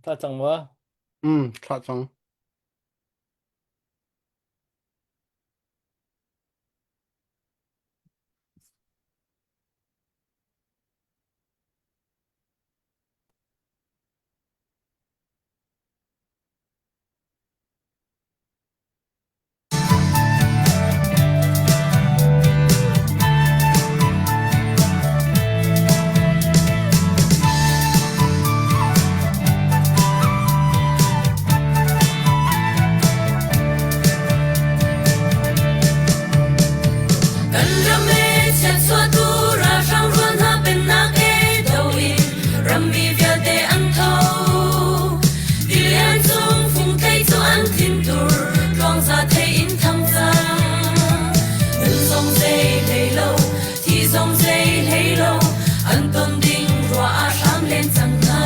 Thla cang maw? Mm, thlah cang. Kan ram e chiatchuahtu ralhrang rual hna pennak e do in rammi vialte an tho. Tilian cung fungthei cu an thintur tluangza thei in thang cang. Nun zong zei hlei lo, thi zong zei hlei lo, an ton ding ruah ah hram len cang hna.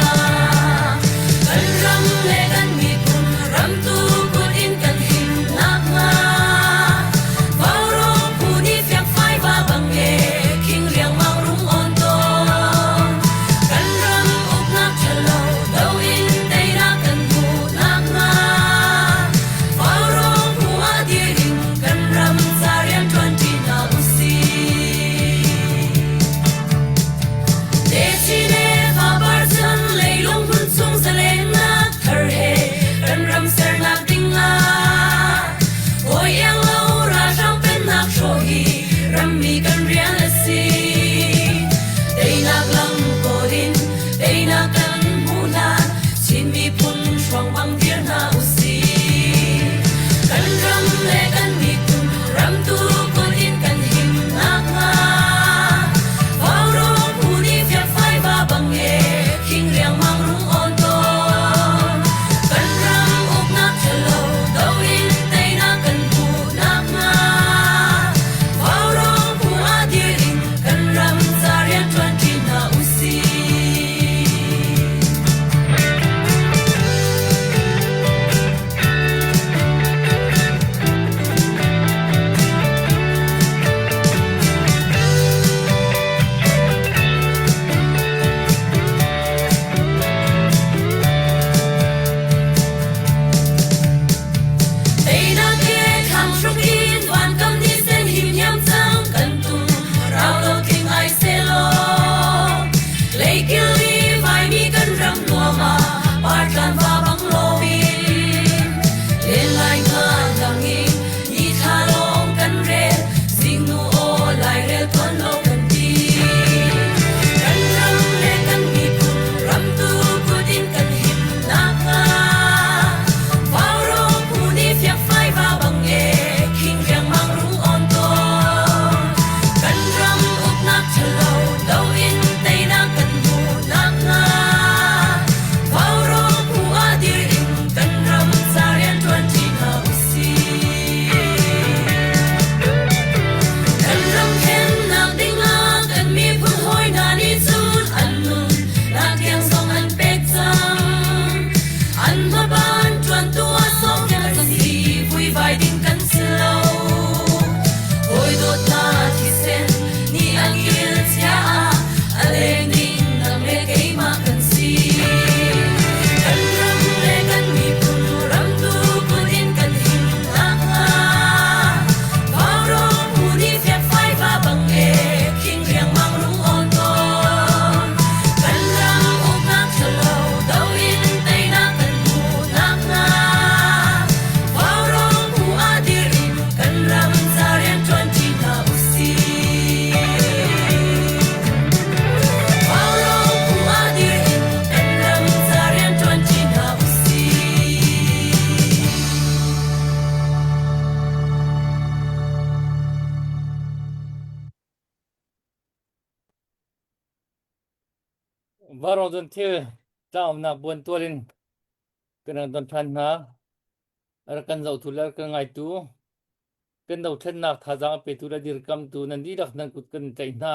Kan ram le kan miphun ramtu kut in kan him nakhnga Vaurawng phu nih fiakfai va bang e khing riangmang rung awn tawn. Kan ram uknak ṭhalo do in teinak kan hmuh nakhnga Vaurawng phu ah dir in kan ram ca rianṭuan ṭi hna usih. Techin le fapar chan leilung hmun chung zalennak thar he kan ram sernak ding ah hawi iang lo ralhrang pennak hrawh hi rammi kan rian a si. Teinak lam kawl in teinak kan hmuh hlan Chin miphun hruang bang dir hna usih. Kan ram le kan miphun ramtu kut in kan him nakhnga Vaurawng phu nih fiakfai va bang e khing riangmang rung awn tawn. Kan ram uknak ṭhalo do in teinak kan hmuh nakhnga Vaurawng phu ah dir in kan ram ca rianṭuan ṭi hna usih. Teinak he thlang hruk in vankam ni sen him hiam cang kan tum rau lo tling ai selaw Leikil i vaimi kan ram nuam ah partlan va bang loin len lai nga lang in ni thla lawng kan rel zingnu aw lairel tuan lo kan ti kan ram le kan miphun ramtu kut in kan him nakhnga Vaurawng phu nih fiakfai va bang e khing riangmang rung awn tawn kan ram uknak ṭhalo do in teinak kan hmuh nakhnga Vaurawng phu ah dir in kan ram ca rianṭuan ṭi hna usih. Kan ram thlennak dingah kan miphun hawi hna nih cun an nun nak tiang zong an pek cang. An hmaban ṭuantu ah sawmkel kan si vuivai ding kan si lo. Hawi dawtna thisen nih a kil chia ah a leng ding nang le keimah kan si. Kan ram le kan miphun ramtu kut in kan him nakhnga Vaurawng phu nih fiakfai va bang e khing riangmang rung awn tawn. Kan ram uknak ṭhalo do in teinak kan hmuh nakhnga Vaurawng phu ah dir in kan ram ca rianṭuan ṭi hna usih. Vaurawng phu ah dir in kan ram ca rianṭuan ṭi hna usih. Vaurawng cun thil tlaumnak buan tual in kan rak don ṭhan hna. A rak kan zohtu le a rak kan ngaitu, kan dothlennak thazaang a petu le dirkamtu nan dihlak nan kut kan tlaih hna.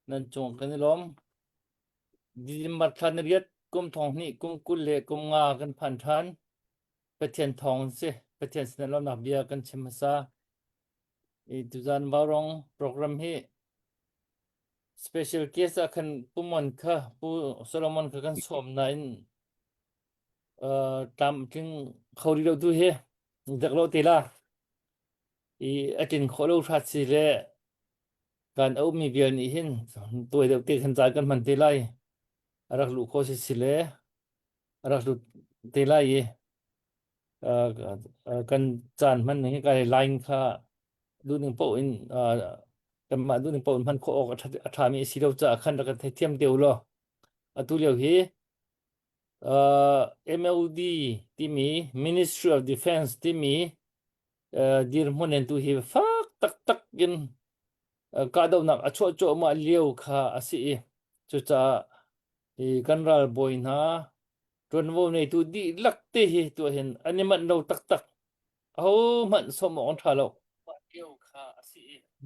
Nan cung kan i lawm. December thla ni riat kum thong hnih kum 20 le kum nga kan phan ṭhan. Pathian thawng an si. Pathian sinah lawmnak bia kan chim hmasa. I tuzan Vaurawng program hi special case ah khan Pu Mon kha Pu Solomon kha kan sawm nain. Tlamtling kho rih lo tu hi dek lo te la. I a tlin khawh lo hrat si le kan a ummi vial nih hin tuai deuh te khan caan kan hman te lai. A rak luh khawh si si le a rak lut te lai i kan caan hman ning hi kai line kha duhning paoh in kanmah duhning paoh in hman khawh awk a ṭhami a si lo caah khan rak kan theithiam te u law. Atu lio hi MOD timi Ministry of Defense timi dirhmun in tu hi fak taktak in kahdohnak a chuah cuahmah lio kha a si i cucaah hi kan ralbawi hna ṭuanvo neitu dihlak te hi tuah hin an i manh lo taktak. Ahohmanh sawm awk an ṭha lo.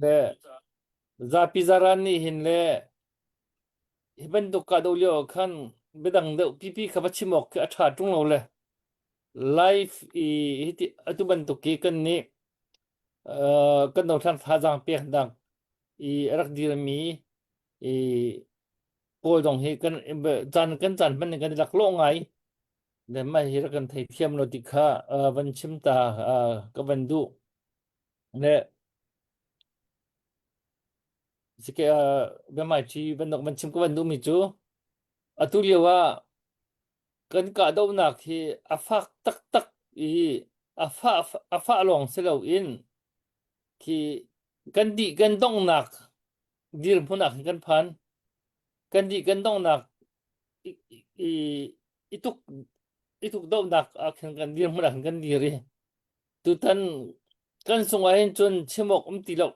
Le zapi zaran nih hin le hi bantuk kahdoh lio ah khan biadang deuh pipi kha va chim awk khi a ṭha ṭung lo le life i hiti atu bantuk hi kan nih kan dothlang thazaang peknak i a rak dirmi i pawl zong hi kan caan kan caan hman in kan i laklawh ngai le mah hi rak kan theithiam lo ti kha van chim ta ka van duh le sike biahmaiṭhi bantuk van chim ka van duhmi cu atu lio ah kan kahdohnak hi a fak taktak i a fah a fah lawng si loin khi kan dih kan donghnak dirhmun ah khin kan phan. Kan dih kan donghnak i i i tuk i tuk dohnak ah khin kan dirhmun ah khin kan dir i tutan kan sung ah hin cun chim awk um ti lo.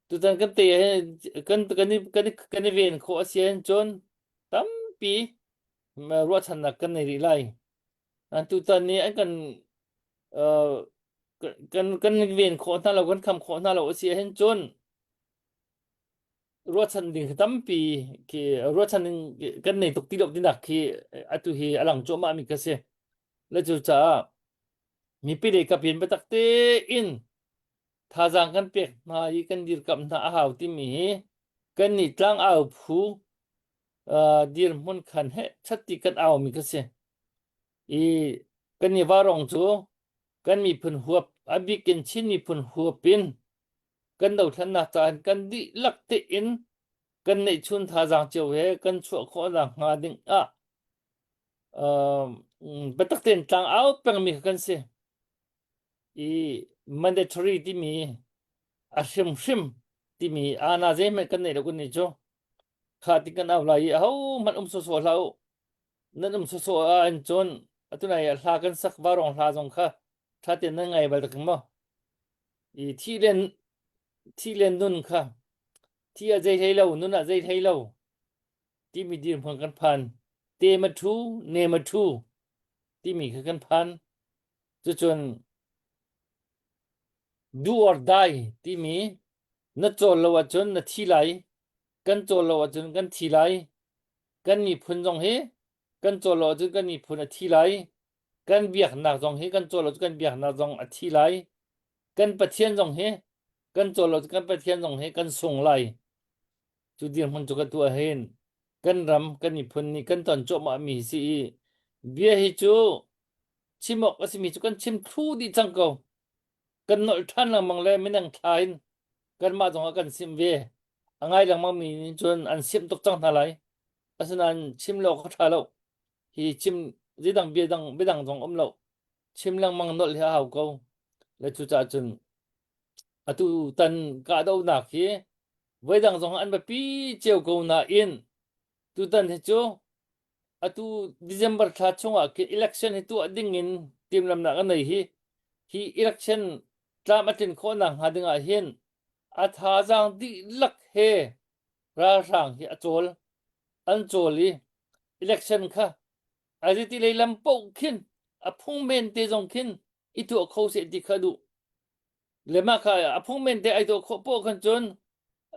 Tutan kan te hin kan kan i kan i kan i ven khawh a si ahhin cun tampi ruahchannak kan nei rih lai. An tutan nih an kan uh, kan kan ven khawh hna lo kan kham khawh hna lo a si ahhin cun ruahchan ding tampi khi ruahchan ding kan nei tuk ti lo tinak khi atu hi a lang cuahmah mi ka si. Le cu caah mipi lei kap in biatak tein thazaang kan pek hna i kan dirkamh hna a hau timi hi kan nih tlangau phu dirhmun khan he chatti kan au mi ka si. I kan i varong cu kan miphun huap a bik in Chin miphun huap in kan dothlennak caan kan dihlak tein kan neihchun thazaang cio he kan chuah khawh nak hnga ding ah biatak tein tlang au pengmi kha kan si. I mandatory timi a hrimhrim timi ana zeihmanh kan neih lo kan nih cu kha ti kan au lai i ahohmanh um sawsawh hlah u nan um sawsawh ah an cun atu nai ah hla kan sak varong hla zong kha tha tein nan ngai bal tak maw i thi len thi len nun kha thi ah zei hlei lo nun ah zei hlei lo timi dirhmun kan phan te ma thu ne ma thu timi kha kan phan cucun do or die timi na cawl lo ahcun na thi lai kan cawl lo ahcun kan thi lai kan miphun zong hi kan cawl lo ahcun kan miphun a thi lai kan biaknak zong hi kan cawl lo kan biaknak zong a thi lai kan pathian zong hi kan cawl lo kan pathian zong hi kan sung lai cu dirhmun cu ka tuah hin kan ram kan miphun nih kan ton cuahmah mi si i bia hi cu chim awk a simi cu kan chim thlu dih cang ko kan nolh ṭhan lengmang le minang thla in kanmah zong ah kan sim ve a ngai lengmang mi nih cun an simh tuk cang hna lai asinain chim lo kha ṭha lo hi chim zeidang bia dang biadang zong um lo chim lengmang nolh hi a hau ko le cucaah cun atu tan kahdohnak hi voidang zong an biapi cio ko nain tutan hi cu atu December thla chungah khi election hi tuah ding in timhlamnak an nei hi hi election tlam a tlin khawh nak hnga ding ah hin a thazaang dihlak he ralhrang hi a cawl an cawl i election kha a ti lei lam paoh khin a phung men te zong khin i tuah kho seh ti kha duh le mah kha a phung men te ai tuah khawh poh khan cun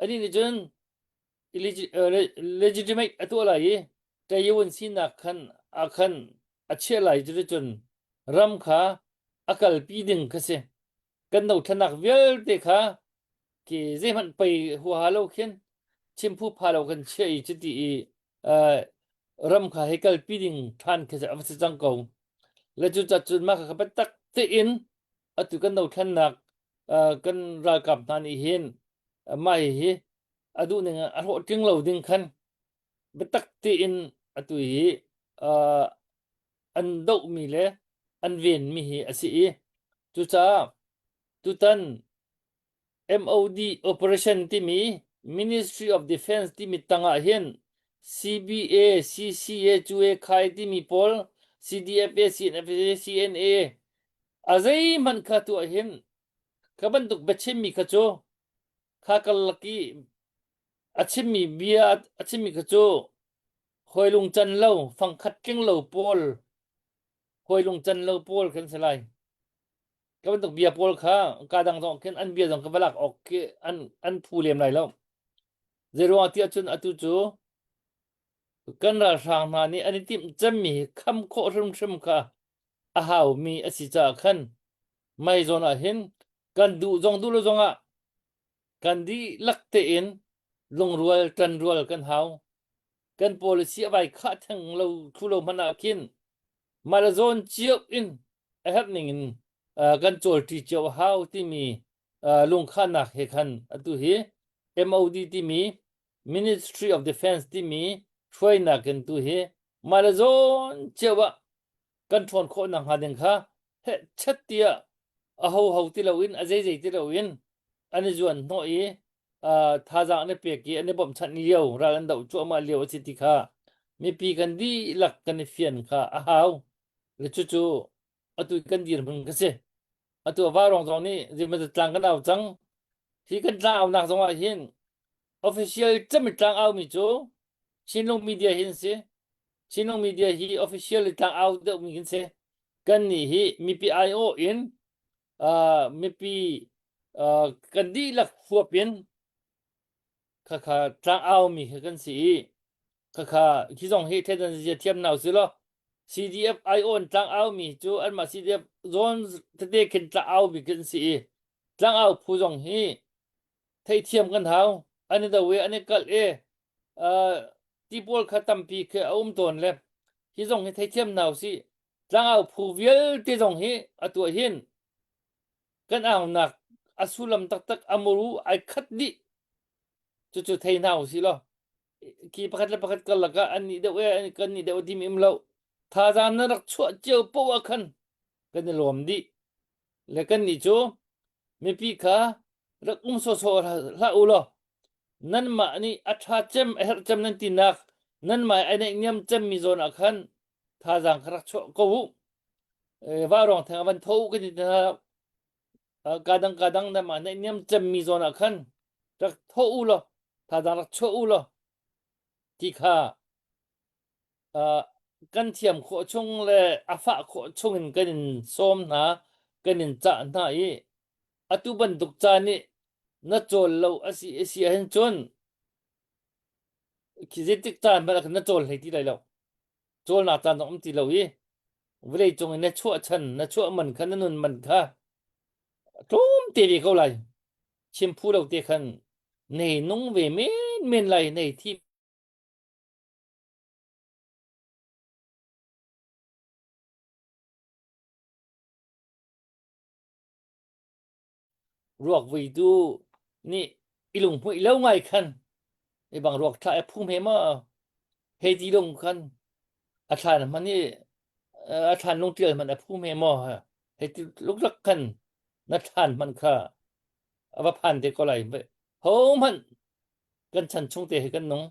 ani nih cun legitimate a tuah lai i Taiwan sinak khan ah khan a chiah lai cuticun ram kha a kalpi ding kha si. Kan dothlennak vialte kha ki zeihmanh pei huaha lo khin chimphu pha lo kan chiah i cuti i uh, Ram kha hei kalpi ding ṭhan khi a va si cang ko. Le cucaah cun mah kha biatak tein atu kan dothlennak kan ralkap hna nih hin mah hihi a duh ning a hlawhtling lo ding khan biatak tein atu hi an dohmi le an venmi hi a si i cucaah tutan MOD operation timi Ministry of Defense timi tangah hin CBA, CCA, CUA, khai timi pawl CDFA, CNFA, CNA a zeihmanh kha tuah hin kha bantuk biachimmi kha cu kha karlak i a chimmi bia a chimmi kha cu hawi lungcan lo fangkhat tling lo pawl hawi lungcan lo pawl kan si lai. Ka bantuk bia pawl kha ka dang zong khin an bia zong ka va lak awk khi an an phu lem lai lo. Zeiruang tiah cun atu cu kan ralhrang hna nih an i timh cemmi hi kham khawh hrimhrim kha a haumi a si caah khan mei zawn ah hin kan duh zong duh lo zong ah kan dihlak tein lungrual ṭanrual kan hau. Kan policy a vai khah theng lo thlu lo hmanh ah khin mah le zawn cio in a herh ning in kan cawlṭi cio a hau timi lungkhahnak he khan atu hi MOD timi Ministry of Defense timi hruainak in tu hi mah le zawn cio ah kan ṭhawn khawh nakhnga ding kha hehchet tiah a hoho ti loin a zeizei ti loin an i zuan hnawh i thazaang an i pek i an i bawmhchanh lio ral an doh cuahmah lio a si ti kha mipi kan dihlak kan i fian kha a hau. Le cucu atu kan dirhmun ka si. Atu a vaurawng zong nih zeimawzat tlang kan au cang. Hi kan tlang aunak zong ah hin official cem tlang aumi cu Chinlung media hin si. Chinlung media hi official tlang au deuhmi kan si. Kan nih hi mipi aiawh in uh, mipi uh, kan dihlak huap in khakha tlang aumi kha kan si i khakha khi zong hi theidan zia thiam nau si lo CDF aiawn tlang aumi cu anmah CDF zawn tete khin tlang aumi kan si i tlang au phu zong hi theithiam kan hau an i do i an i kalh i uh, ti pawl kha tampi khi a um tawn le hi zong hi theithiam hna usih tlangau phu vialte zong hi atu ah hin kan aunak a sullam taktak a muru ai khat dih cucu thei hna usih law ki pakhat le pakhat karlak ah an nih deuh e kan nih deuh timi um lo thazaang na rak chuah cio poah khan kan i lawm dih le kan nih cu mipi kha rak um sawsawh hlah u law nanmah nih a ṭha cem a herh cem nan tinak nanmah a naihniam cemmi zawn ah khan thazaang kha rak chuah ko u vaurawng theng ah van tho u kan ti hna ka dang ka dang nanmah naihniam cemmi zawn ah khan rak tho u law thazaang rak chuah u law ti kha kan thiam khawh chung le a fah khawh chung in kan in sawm hna kan in cah hna i atu bantuk ca nih na cawl lo a si a si ahhin cun khi zeitik caan hmanh ah khan na cawl hlei ti lai lo cawlnak caan zong um ti lo i vawlei cung in na chuah chan na chuah man kha na nun man kha tlawm te ve ko lai chim phu lo te khan nei nung ve men men lai nei thi Ruak vuitu nih i lunghmuih lo ngai khan i bang ruak thla i phum he maw hei ti lung khan a thlan hman i a thlan lung ṭial hman a phum he maw hei ti luklak khan na thlan hman kha a va phan te ko lai ho hmanh kan chan chung te hi kan nung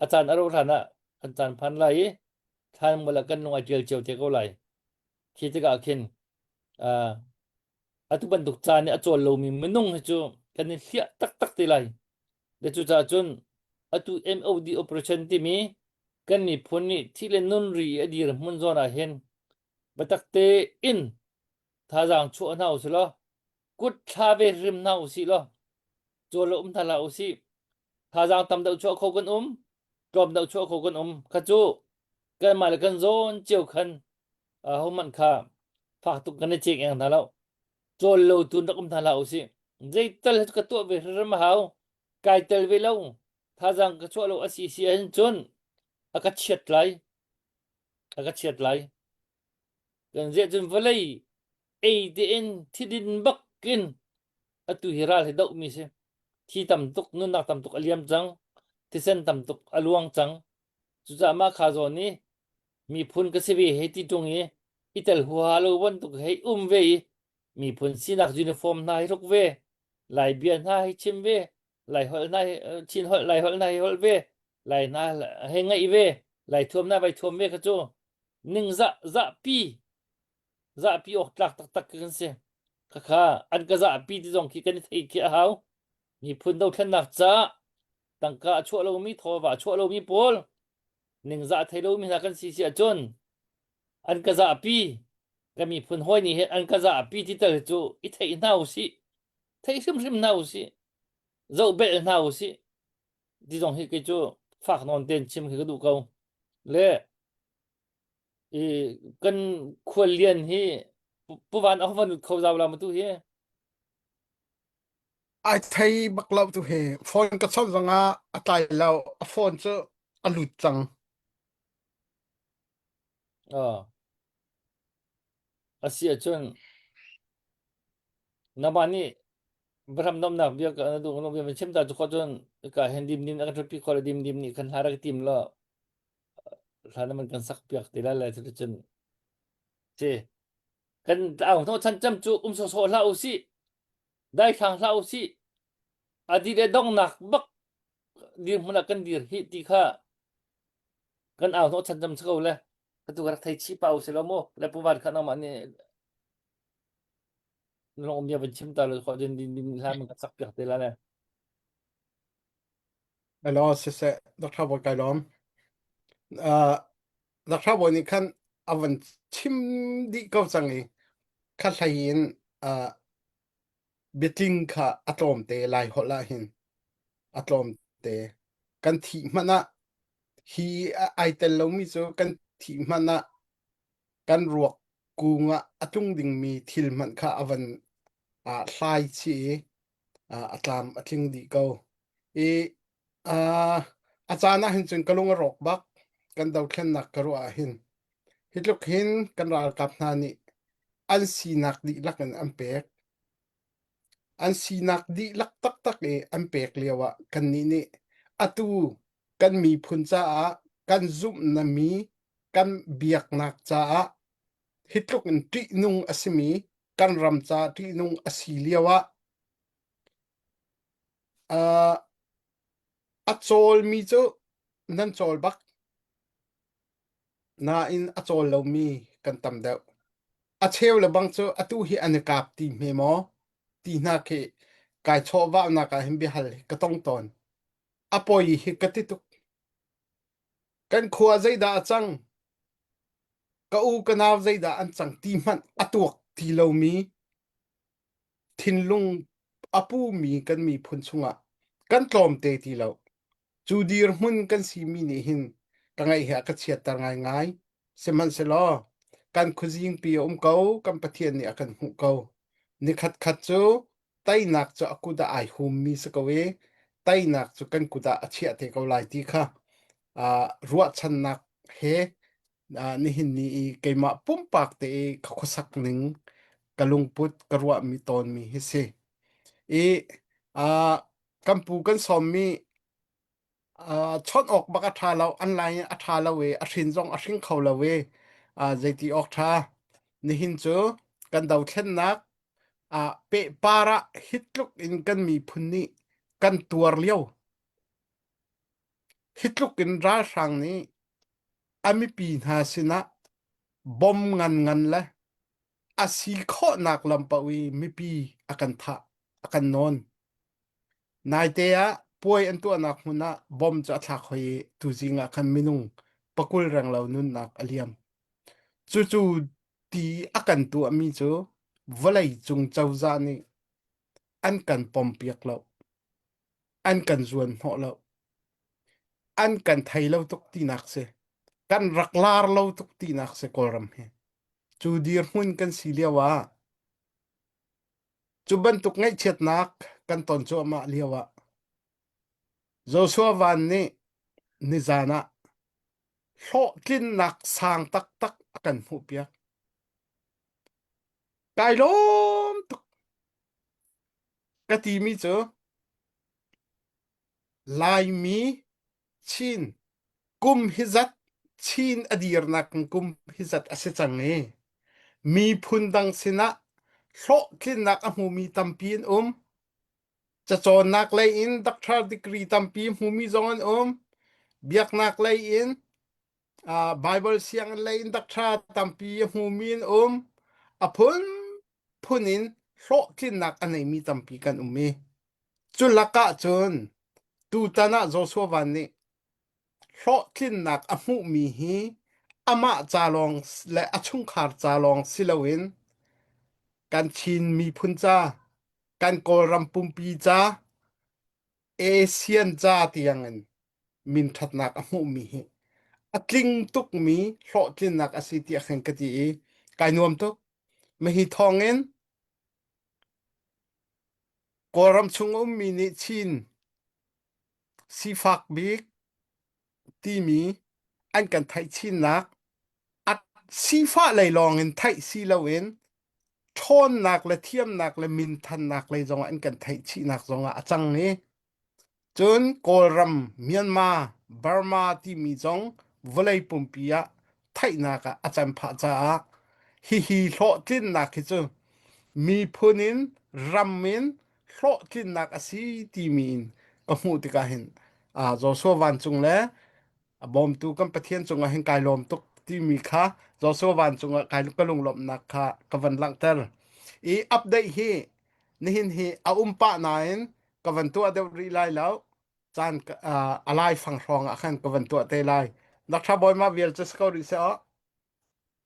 a caan a ro hlan ah kan caan phan lai i thlan mul ah kan lung ai ṭial cio te ko lai khi tikah khin uh, atu bantuk caan i a cawl lomi minung hi cu kan i hliah taktak te lai le cucaah cun atu MOD operation timi kan miphun nih thi le nun ri a dir hmun zawn ah hin biatak tein thazaang chuah hna usih law kut thla ve hrim hna usih law cawl lo um hna hlah usih thazaang tam deuh chuah kho kan um tlawm deuh chuah kho kan um kha cu kanmah le kan zawn cio khan ahohmanh kha fak tuk kan i cek eng hna lo cawl lo tun rak um hna hlah usih zeital ka tuah ve hrim a hau kai tel ve lo thazaang ka chuah lo a si si ahhin cun. A ka chiat lai. A ka chiat lai. Kan ziah cun vawlei ei tein thidin bak in atu hi ral hi dohmi si. Thi tam tuk, nunnak tam tuk a liam cang. Thisen tam tuk a luang cang. Cucaah mah kha zawn i miphun ka si ve hei ti ṭung i i tel huaha lo bantuk hei um ve i miphun sinak uniform hna hi hruk ve, Lai bia hna hi chim ve, Lai holh hna hi Chin holh Lai holh hna hi holh ve, Lai hna hei ngaih ve, Lai thuam hna vai thuam ve kha cu ningzah zahpi zahpi awk tlak taktak kan si. Khakha an ka zahpi ti zong khi kan i thei khi a hau. Miphun dothlennak caah tangka a chuah lomi thawva a chuah lomi pawl ningzah thei lomi hna kan si si ahcun an ka zahpi ka miphun hawi nih hin an ka zahpi ti tal cu i theih hna usih thei hrimhrim hna usih zoh bel hna usih ti zong hi kei cu fak nawn tein chim khi ka duh ko le i kan khuallian hi puvan a van kho zau la ma tu hi Ai thei bak lo tu hi. Phone ka chawnh zongah a tlai lo. A phone cu a lut cang. Ah. A si ahcun nangmah nih biahram nomnak bia ka na duh bia van chim ta cu khawh cun ka hen dim dim na kan ṭhutpi khawh le dim dim nih khan hla rak tim law hla na man kan sak piak te lai lai cun si kan au hnawh chan cam cu um sawsawh hlah usih daithlang hlah usih a di le donghnak bak dirhmun ah kan dir hi ti kha kan au hnawh chan cam si ko le atu ka rak thei chih pa usih lo mu le pu van kha nangmah nih lawng bia van chim ta lo khawh din din din hla man ka sak piak te la le Hello, siseh, Dr. Bawi kai lawm. Uh, Dr. Bawi nih khan a van chim dih ko cang i kha hlei in uh, biatling kha a tlawm te lai holh ah hin a tlawm te kan thih hmanh ah hi ai tel lomi cu kan thih hmanh ah kan ruak kung ah a tlung dingmi thil hmanh kha a van uh, hlai chih i uh, a tlam a tling dih ko i uh, a caan ah hin cun ka lung a rawk bak kan dothlennak ka ruah ah hin hi tluk hin kan ralkap hna nih an sinak dihlak in an pek an sinak dihlak taktak i an pek lio ah kannih nih atu kan miphun caah kan zumhna mi kan biaknak caah hi tluk in ṭihnung a simi kan ram ca ṭihnung a si lio ah uh, a cawlmi cu nan cawl bak nain a cawl lomi kan tam deuh. A cheu le bang cu atu hi an i kap ti hme maw ti hna khi kai chawhvahnak ah hin biahal hi ka tong tawn. A poi hi ka ti tuk. Kan khua zeidah a cang? Ka u ka nau zeidah an cang ti hmanh a tuak ti lomi thinlung a pumi kan miphun chungah kan tlawmte ti lo. Cu dirhmun kan simi nih hin ka ngaih hi a ka chiatter ngaingai. Sihmanhsehlaw kan khuazingpi a um ko, kan Pathian nih a kan hmuh ko. Nikhat khat cu teinak cu a kut ah ai hummi si ko i teinak cu kan kut ah a chiah te ko lai ti kha uh, ruahchannak he uh, nihin ni i keimah pumpak te i ka khuasak ning ka lungput ka ruahmi tawnmi hi si. I uh, kan pu kan sawmmi uh, chawnh awk bak a ṭha lo an lai a ṭha lo i a hrin zong a hring kho lo i uh, zeiti awk ṭha nihin cu kan dothlennak uh, pehpar ah hitluk in kan miphun nih kan tuar lio hitluk in ralhrang nih a mipi hna sinah bom ngan ngan le a si khawhnak lam paoh i mipi a kan thah a kan nawn Naite ah puai an tuahnak hmun ah bomb cu a thlak hoi i tuzing ah khan minung pakul renglo nunnak a liam. Cucu ti a kan tuahmi cu vawlei cung cozah nih an kan pompiak lo, an kan zuan hnawh lo, an kan thei lo tuk tinak si. Kan rak lar lo tuk tinak si Kawlram hi. Cu dirhmun kan si lio ah Cu bantuk ngaihchiatnak kan ton cuahmah lioah Joshua Van nih nizan ah. hlawhtlinnak sang taktak a kan hmuhpiak. Kai lawm tuk ka timi cu Laimi Chin kum hi zat Chin a dirnak kum hi zat a si cang i miphun dang sinah hlawhtlinnak a hmumi tampi an um. Cacawnnak lei in doctor degree tampi hmumi zong an um. Biaknak lei in Bible sianginn lei in doctor tampi a hmumi an um. A phunphun in hlawhtlinnak a neimi tampi kan um i cu lakah cun tutan ah Joshua Van nih hlawhtlinnak a hmuhmi hi amah ca lawng le a chungkhar ca lawng si loin kan Chin miphun ca, kan Kawlram pumpi ca, ASEAN ca tiangin minṭhatnak a hmuhmi hi a tling tukmi hlawhtlinnak a si tiah khin ka ti i kai nuam tuk. Mahi thawngin Kawlram chung ummi nih Chin sifak bik timi an kan theih chinnak a sifah lei lawng in theih si loin ṭhawnnak le thiamnak le minthannak lei zongah an kan theih chihnak zongah a cang i cun Kawlram, Myanmar, Burma timi zong vawlei pumpi ah theihnak ah a can phah caah hihi hlawhtlinnak hi cu miphun in ram in hlawhtlinnak a si timi in ka hmuh tikah hin Joshua vancung le a bawmtu kan Pathian cungah hin kai lawm tuk timi kha Joshua vancung ah kai ka lunglawmhnak kha ka van langhter. I update hi nihin hi a um pah nain ka van tuah deuh rih lai lo. Caan a lai fang hrawng ah khan ka van tuah te lai. Dr. Bawi mah vial cu si ko rih seh aw.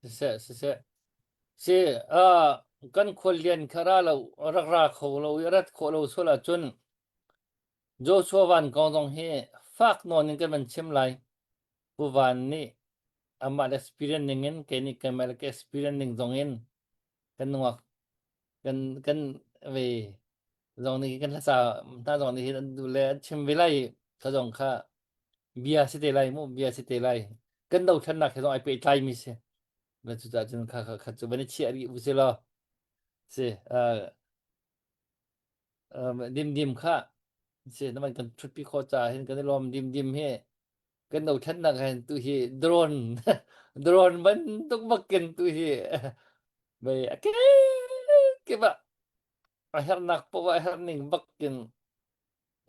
Siseh, siseh. Si, kan khuallian kha ra lo, rak ra kho lo i rat khawh lo sual ahcun Joshua Van kong zong hi fak nawn in kan van chim lai. Pu Van nih amah experience ning in kei nih keimah le ka experience ning zong in kan nungak kan kan ve zong nih kan hlasa hna zong nih hin an duh le an chim ve lai kha zong kha bia si te lai mu bia si te lai kan dothlennak he zong ai pehtlai mi si na cucaah cun kha kha kha cu van i chiah rih u si law si dim dim kha si na van kan thutpi khawh caah hin kan i lawm dim dim hi kan dothlennak hin tu hi drone drone bantuk bakin tu hi vei a ke ke ba a hernak poah a herning bakin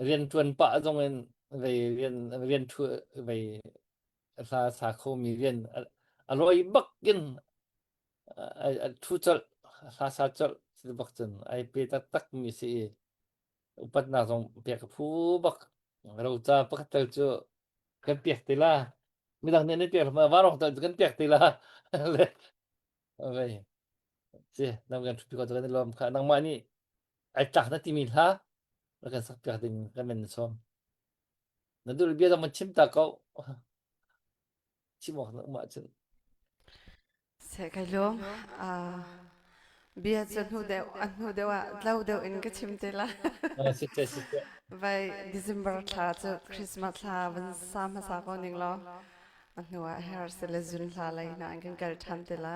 rian ṭuan pah zong in vei rian rian ṭhu vei hla sa khomi rian a lawi bak in a ṭhu colh hla sa colh si bak cun ai pe taktak mi si i upatnak zong pek a phu bak roca pakhat tel cu kan pek te la midang nih an pek ma varong tel cu kan pek te la le vei si nang kan ṭhupi ko cu kan i lawm kha nangmah nih ai tlak na timi hla na kan sak piak ding kan men sawm na duh bia dang man chim ta ko chim awk na um ahcun Se kai lawm bia cu hnu deuh a hnu deuh ah tlo deuh in ka chim te la si te si te vai December thla cu Christmas thla van sa hmasa ko ning law a hnu ah her se le zun hla lei hna an kan kal ṭhan te la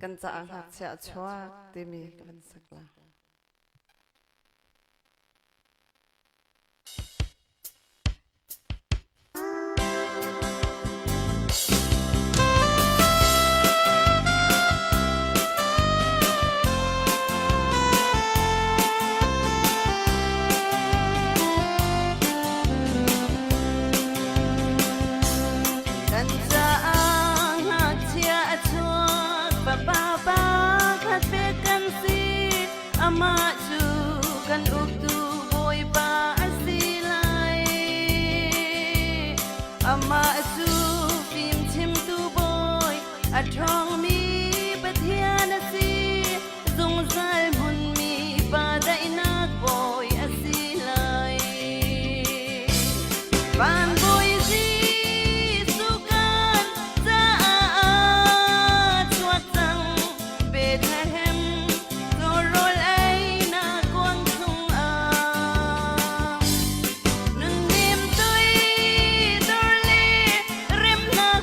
kan caah ngakchia a chuak timi ka van sak la. Kan caah ngakchia a chuak fapa pakhat pek kan si amah cu kan uktu Bawipa a si lai amah cu fimchimtu bawi a ṭhawngmi Pathian a si zungzal hmunmi pa daihnak bawi a si lai. Van Bawi Jesuh kan caah chuak cang Bethlehem tawlrawl einak kuang chungah. Nunnem tui dor le remnak.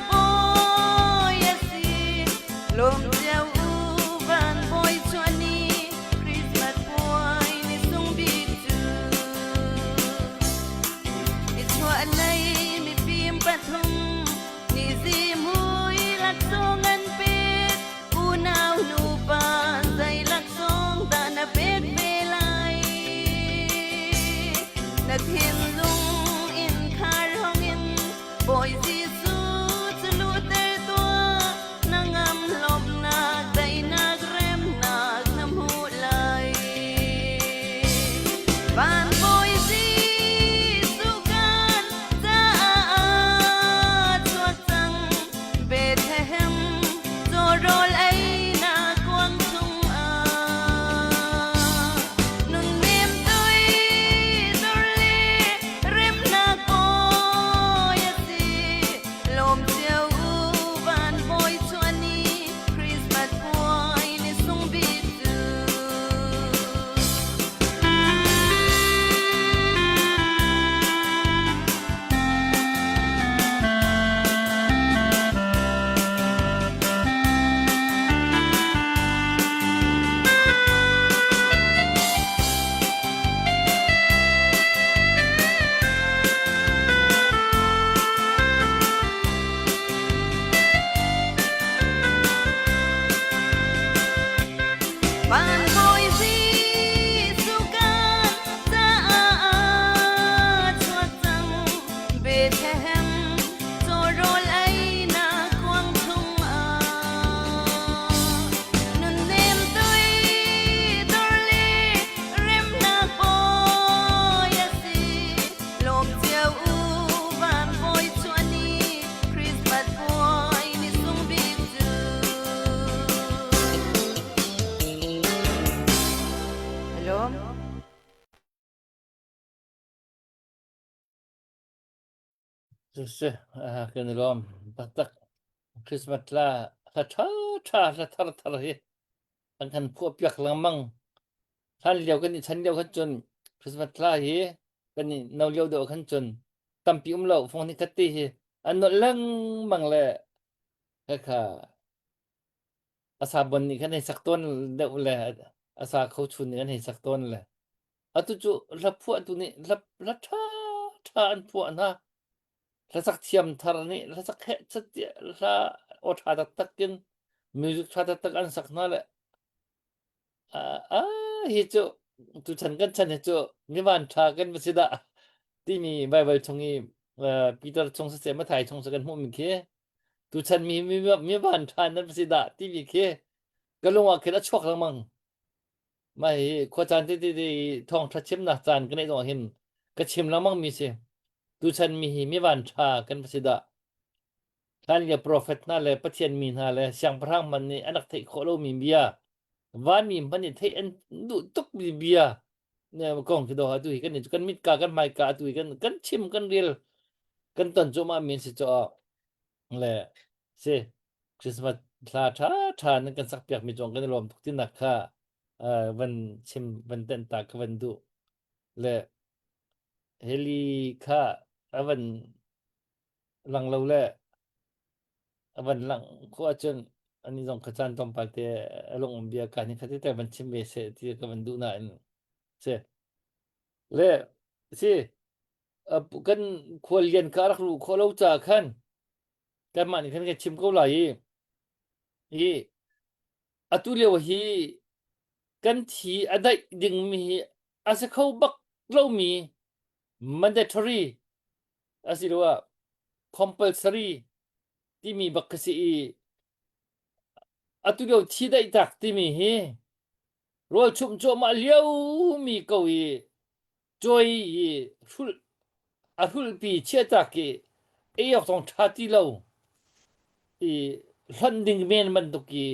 Siseh, kan i lawm taktak. Christmas tla hla ṭha ṭha hla thar thar hi an kan phuah piak lengmang. Hlan lio kan i chan lio khan cun Christmas thla hi kan i no lio deuh khan cun tampi um lo fong ni khat ti hi an nolh lengmang le khakha a sa bon nih khan hei sak tawn deuh le a sa kho chun nih an hei sak tawn le atu cu hla phuah tu nih hla hla ṭha ṭha an phuah hna hlasak thiam thar nih hlasak heh catiah hla aw ṭha taktak in music ṭha taktak an sak hna le Ah, hi cu tuchan kan chan hi cu mi van ṭha kan va si dah timi Baibal chung i uh, Peter chung siseh Matthai chung siseh kan hmuhmi khi tuchan mi mi mi van ṭha nan va si dah timi khi ka lung ah khin a chuak lengmang. Mah hi khuacaan tete te i thawngṭha chimnak caan ka neih zongah hin ka chim lengmang mi si. Tuchan mi hi mi van ṭha kan va si dah. Hlanlio profet hna le Pathian mi hna le siangpahrang hmanh nih an rak theih khawh lomi bia, vanmi hmanh nih theih an duh tukmi bia kong khi dawh atu hi kan kan mitka kan hmaika atu hi kan kan chim kan rel kan ton cuahmah mi an si caah le si Christmas thla ṭha ṭha nan kan sak piak mi cong kan i lawm tuk tinak kha van chim van tenh ta ka van duh le heli kha a van lang lo le a van langh khawh ahcun ani zong kha caan tlawmpal te a lung um bia ka ni kha te van chim ve seh ti ka van duh nain si le si kan khuallian ka rak luh khawh lo ca khan kanmah nih khan kan chim ko lai i i atu lio hi kan thi a daih dingmi hi a si kho bak lomi mandatory asiloah compulsory timi bak khi si i atu lio thi daihtak timi hi rawl chumh cuahmah liomi ko i cawi i hrulh a hrulhpi chiahtak i ei awk zong ṭha ti lo i hlonh ding men bantuk i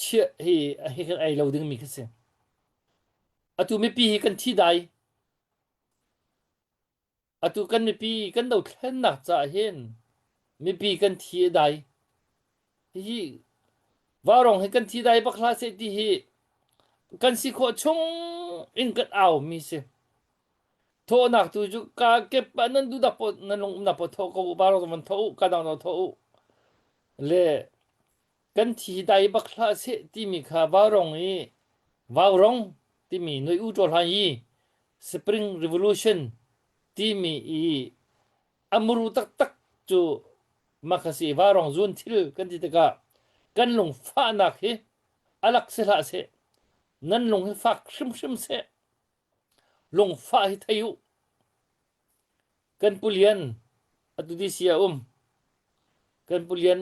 chiah hi hi kan ei lo dingmi khi si. Atu mipi hi kan thi dai. Atu kan mipi kan dothlennak caah hin mipi kan thi a dai. Hihi vaurawng hi kan thi dai bak hlah seh ti hi kan si khawh chung in kan au mi si. Thawhnak tu cu ka kep ah nan duhnak paoh nan lung umnak paoh thawh ko u, vaurawng van thawh u, ka dang dang thawh u. Le kan thi dai bak hlah seh timi kha vaurawng i vaurawng timi noi u ṭaw hlan i Spring Revolution timi i a muru taktak cu makhasi vaurawng zun thil kan ti tikah kan lungfahnak hi alak si hlah seh nan lung hi fak hrimhrim seh lungfah hi thei u Kan pu Lian atu DC ah um. Kan pu Lian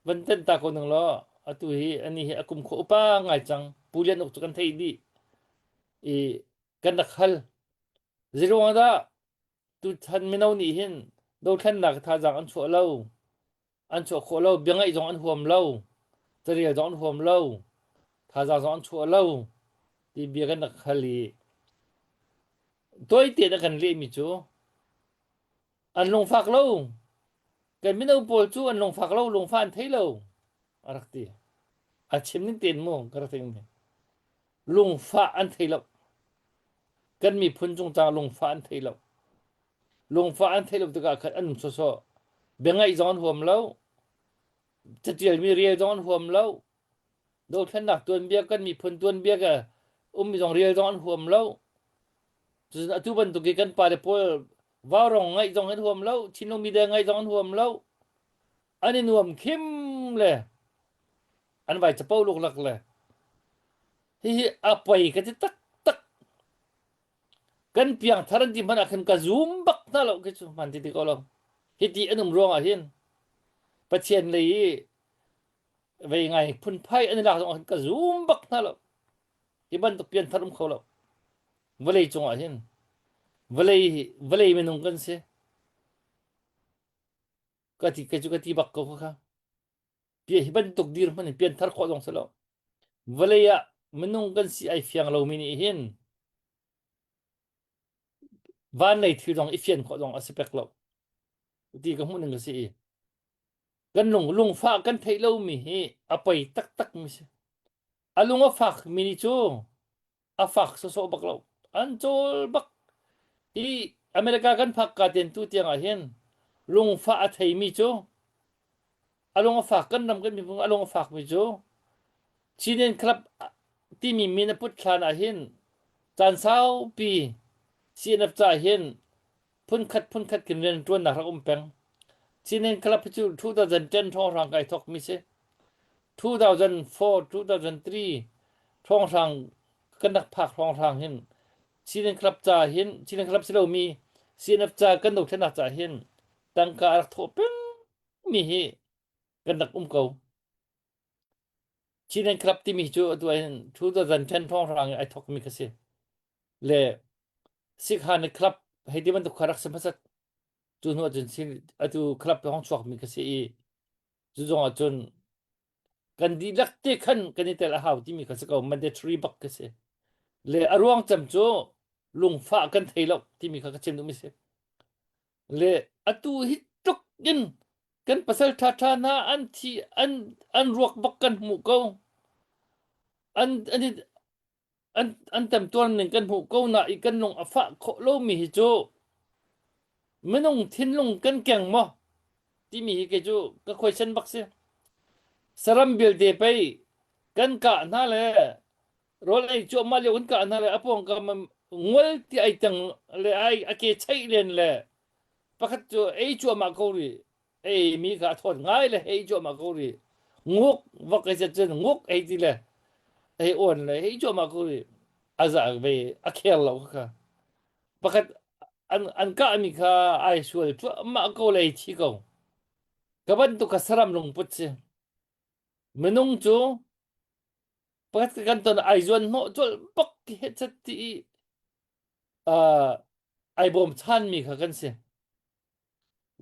van tenh ta ko ning law atu hi ani hi a kum khua upa ngai cang. Pu Lian uk cu kan theih dih i kan rak hal. Zeiruang ah dah tuchan mino nih hin dothlennak thazaang an chuah lo. An chuah khawh lo, bia ngaih zong an huam lo, carel zong an huam lo, thazaang zong an chuah lo ti bia kan rak hal i Tawite na kan lehmi cu an lungfak lo. Kan mino pawl cu an lungfak lo, lungfah an thei lo a rak ti. A chim ning tein mu ka rak thei. Lungfah an thei lo. Kan miphun cungcang lungfah an thei lo. Lungfah an theih lo tikah khan an um sawsawh. Biangaih zong an huam lo. Catialmi rel zong an huam lo. Dothlennak tuanbia kan miphun tuanbia ka ummi zong rel zong an huam lo. Cun atu bantuk i kan pale pawl vaurong ngaih zong an huam lo, thinlung media ngaih zong an huam lo. An i nuam khim le an vai capo luklak le hihi a poi ka ti taktak. Kan piangthar an ti hmanh ah khan ka zum bak hna lo khi cu hman ti ti ko lo. Hiti an um ruangah hin Pathian lei i vei ngai phunphai an i lak zong ah ka zum bak hna lo. Hi bantuk pianthar um kho lo. Vawlei cungah hin vawlei vawlei minung kan si. Ka ti ka cu ka ti bak ko kha. Pia hi bantuk dir hman in pianthar khawh zong si lo. Vawlei ah minung kan si ai fiang lomi nih hin van lei thil zong i fian khawh zong a si pek lo. Ti ka hmuh ning a si i kan lung lungfah kan theih lomi hi a poi taktak mi si. A lung a fak mi nih cu a fak sawsawh bak lo. An cawl bak. Hi America kan phak ka ten tu tiang ah hin lungfah a theimi cu a lung a fak kan ram kan miphun a lung a fak mi cu Chin Club timi min a put hlan ah hin caan saupi CNF ca hin phunkhat phunkhat kin rian ṭuannak rak um peng. Chin Club cu 2010 hrawnghrang kai thawk mi si. 2004 2003 hrawnghrang kan rak phak hrawnghrang hin Chin Club ca hin Chin Club si lomi CNF ca kan dothlennak ca hin tangka a rak thawh peng mi hi kan rak um ko. Chin Club timi cu atu hin 2010 hrawnghrang in ai thawk mi kha si. Le Sikhan Club hei ti bantuk kha rak si hmasat. Cu hnu ahcun atu club hong chuak mi kha si i cu zong ahcun kan dihlak te khan kan i tel a hau timi kha si ko mandatory bak ka si. Le a ruang cem cu lungfah kan thei lo timi kha ka chim duhmi si. Le atu hi tluk in kan pasal ṭha ṭha hna an thi an an ruak bak kan hmuh ko. An an an an temtuar ning kan hmuh ko na i kan lung a fah khawh lomi hi cu minung thinlung kan keng maw timi hi kei cu ka question bak si. Saram vialte pei kan kah hna le rawl ei cuahmah lio kan kah hna le a pawngkam ngol ti ai tang le ai a ke chaih len le pakhat cu ei cuahmah ko rih ei mi kha a thawt ngai le hei cuahmah ko rih nguk vak ei cun nguk ei ti le ei on le hei cuahmah ko rih a za ve a khel lo kha pakhat an an kah mi kha ai sual cuahmah ko le thi ko ka bantuk kha saram lungput si minung cu pakhat kan ton ai zuan hnawh colh bak ti he chat ti i uh, ai bawm chan mi kha kan si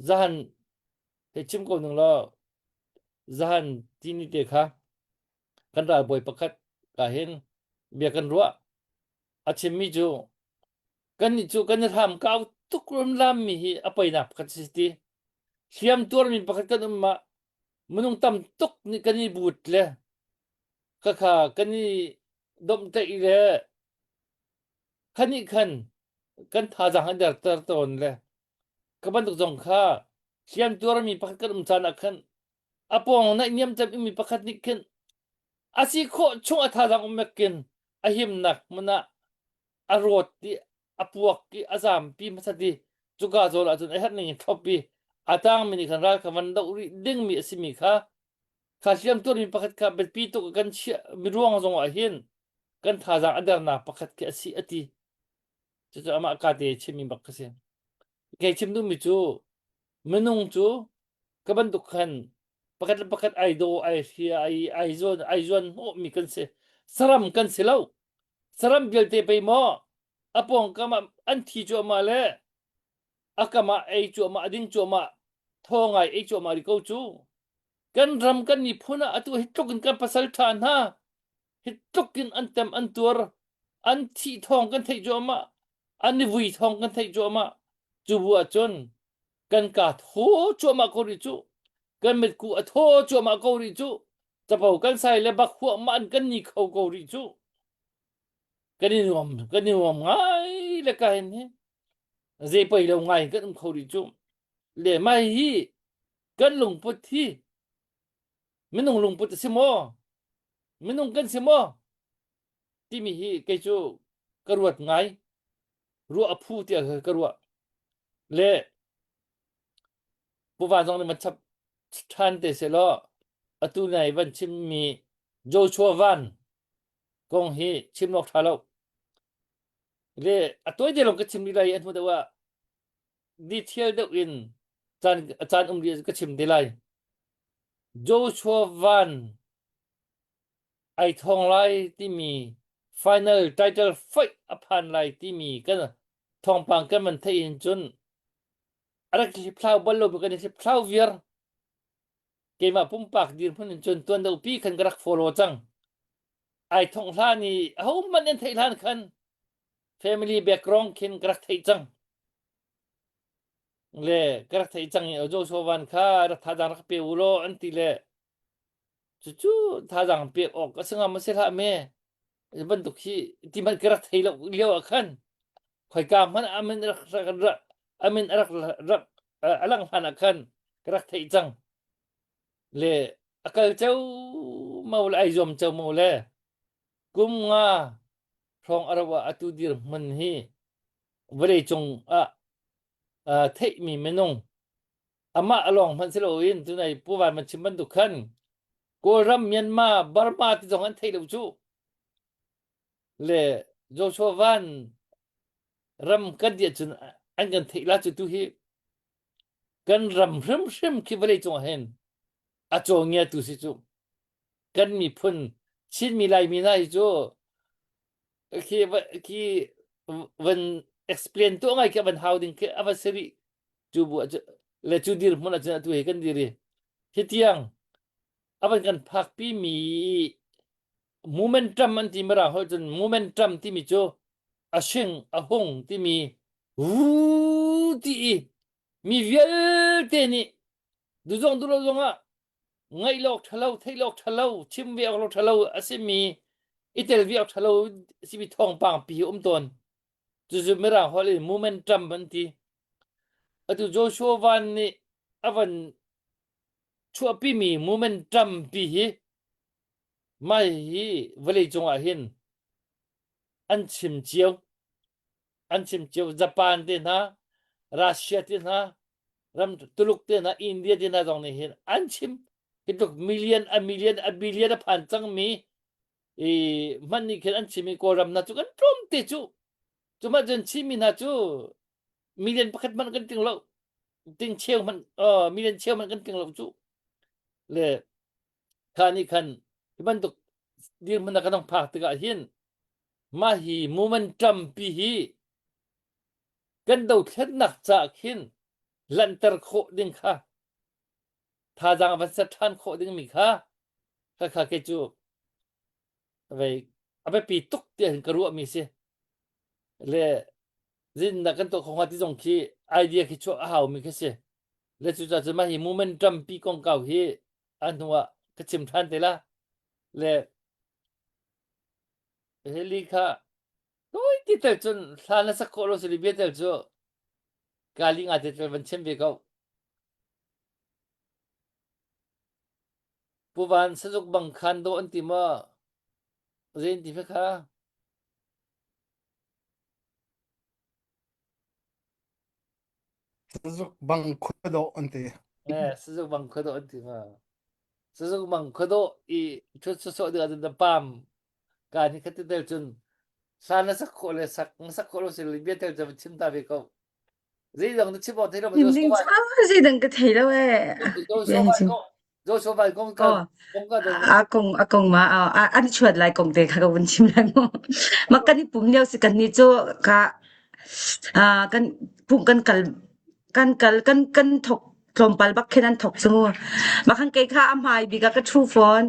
zahan he chim ko ning law zahan tini te kha kan ralbawi pakhat ka hin bia kan ruah a chimmi cu kan nih cu kan i hram kau tuk lam mi hi a poinak pakhat si ti hliam tuarmi pakhat kan um ma minung tam tuk nih kan i but le khakha kan i domhtlaih le khanih khan kan thazaang an derter tawn le ka bantuk zong kha hliam tuarmi pakhat kan um caan ah khan a pawng naihniam cem mi pakhat nih khin a si khawh chung a thazaang um kin a himnak hmun ah a rawt i a puak i a zampi hmasat i cuka zawn ahcun a herh ning in thlop i a tangmi nih khan ral kha van doh rih dingmi a simi kha kha hliam tuarmi pakhat kha biapi tuk kan chiah mi ruang zong ah hin kan thazaang a dernak pakhat khi a si a ti cucu amah ka te chimmi bak ka si kei chim duhmi cu minung cu ka bantuk khan pakhat le pakhat ai daw ai hria ai ai zuan ai zuan hnawhmi kan si saram kan si lo saram vialte pei maw a pawngkam ah an thi cuahmah le a kam ah ei cuahmah a ding cuahmah thaw ngai ei cuahmah ri ko cu kan ram kan miphun ah atu hi tluk in kan pasal ṭha hna hi tluk in an tem an tuar an thih thawng kan theih cuahmah an i vui thawng kan theih cuahmah cu bu ahcun kan ka thaw cuahmah ko rih cu kan mitku a thaw cuahmah ko rih cu capo kan sai le bak huahmah an kan ni kho ko rih cu kan i nuam kan i nuam ngai le ka hin hi zei poi lo ngai kan um kho rih cu le mai hi kan lungput hi minung lungput a si maw minung kan si maw timi hi kei cu ka ruat ngai ruah a phu tiah ka ruah le Puva zong nih van chap ṭhan te seh law atu nai van chimmi Joshua Van kong hi chim awk ṭha lo le a tawi te lawng ka chim rih lai i a hnu deuh ah detail deuh in caan caan um rih ka chim te lai Joshua Van ai thong lai timi final title fight a phan lai timi kan thawngpang kan van theih in cun a rak hliphlau bal lo kan i hliphlau viar keimah pumpak dirhmun in cun tuan deuh pi khan ka rak follow cang ai thong hlan i ahohmanh an theih hlan khan family background khin ka rak theih cang. Le ka rak theih cang i Joshua Van kha rak thazaang rak pe u law an ti le cucu thazaang pek awk a si ngam a si hlah me bantuk hi ti hmanh ka rak thei lo lio ah khan khoika hmanh amin rak rak amin rak rak a lang hlan ah khan ka rak theih cang le a kal ceu mo le ai zuam ceu mo le kum nga hrawng a rauh ah atu dir hmun hi vawlei cung ah theihmi minung amah alawng hmanh si loin tunai Pu Van man chim bantuk khan Kawlram Myanmar Burma ti zong an theih lo cu le Joshua Van ram kan diah cun an kan theih la cu tu hi kan ram hrimhrim khi vawlei cung ah hin a cawngia tu si cu kan miphun Chinmi Laimi hna hi cu khi khi van explain tuah ngai khi van hau ding khi a va si rih cu bu le cu dir hmun ahcun atu hi kan dir i hi tiang a van kan phakpi mi momentum an ti mirang holh cun momentum timi cu a hring a hung timi wu ti i mi vialte nih duzong dulo zongah ngaih lawk ṭhalo theih lawk ṭhalo chim ve awk lawk ṭhalo a simi i tel ve awk ṭhalo a simi thawngpang pi um tawn cucu mirang holh in momentum an ti atu Joshua Van nih a van chuahpimi momentum pi hi mai hi vawlei cungah hin an chim cio an chim cio Japan te hna Russia te hna ram Tuluk te hna India te hna zong nih hin an chim hi tluk million a million a billion a phan cangmi i hman nih khin an chim i Kawlram hna cu kan tlawm te cu cu mah cun Chinmi hna cu million pakhat hmanh kan tling lo ting cheu hmanh uh, million cheu hmanh kan tling lo cu le kha nih khan hi bantuk dirhmun ah kan hong phak tikah hin mah hi momentum pi hi kan dothlennak caah khin lanhter khawh ding kha thazaang van ser ṭhan khawh dingmi kha kha kha kei cu vei a biapi tuk tiah hin ka ruahmi si le zindah kan tuah kho hnga ti zong khi idea khi chuah a haumi khi si le cucaah cun mah hi momentum pi kongkau hi a hnu ah ka chim ṭhan te la le heli kha Tawi ti tel cun hla na sak khawh lo si bia tel cu kali nga te tel van chim ve ko. Pu Van sazuk bang khan do an ti maw? Zein ti fe kha? Sazuk bang khua dawh an ti. Eh, sazuk bang khua dawh an ti ma? Sazuk bang khua dawh i thut sawsawh ding ahcun na pam kaan hi khati tel cun sa na sak khawh le sak na sak khawh lo si le bia tel cu chim ta ve ko. Zeidang na chim awk thei lo ma Chim ding cu zeidang ka thei lo ee. Joshua Van kong Joshua Van kong ka Oh, kong ka a kong a kong ma an chuat lai kong te kha ka vun chim lai mu. Ma kan i pum lio si kan ni cu ka kan pum kan kal kan kal kan kan thok tlawmpal bak khin an thok cu mu. Ma khan kei kha a hmai bik ah ka ṭhu fawn.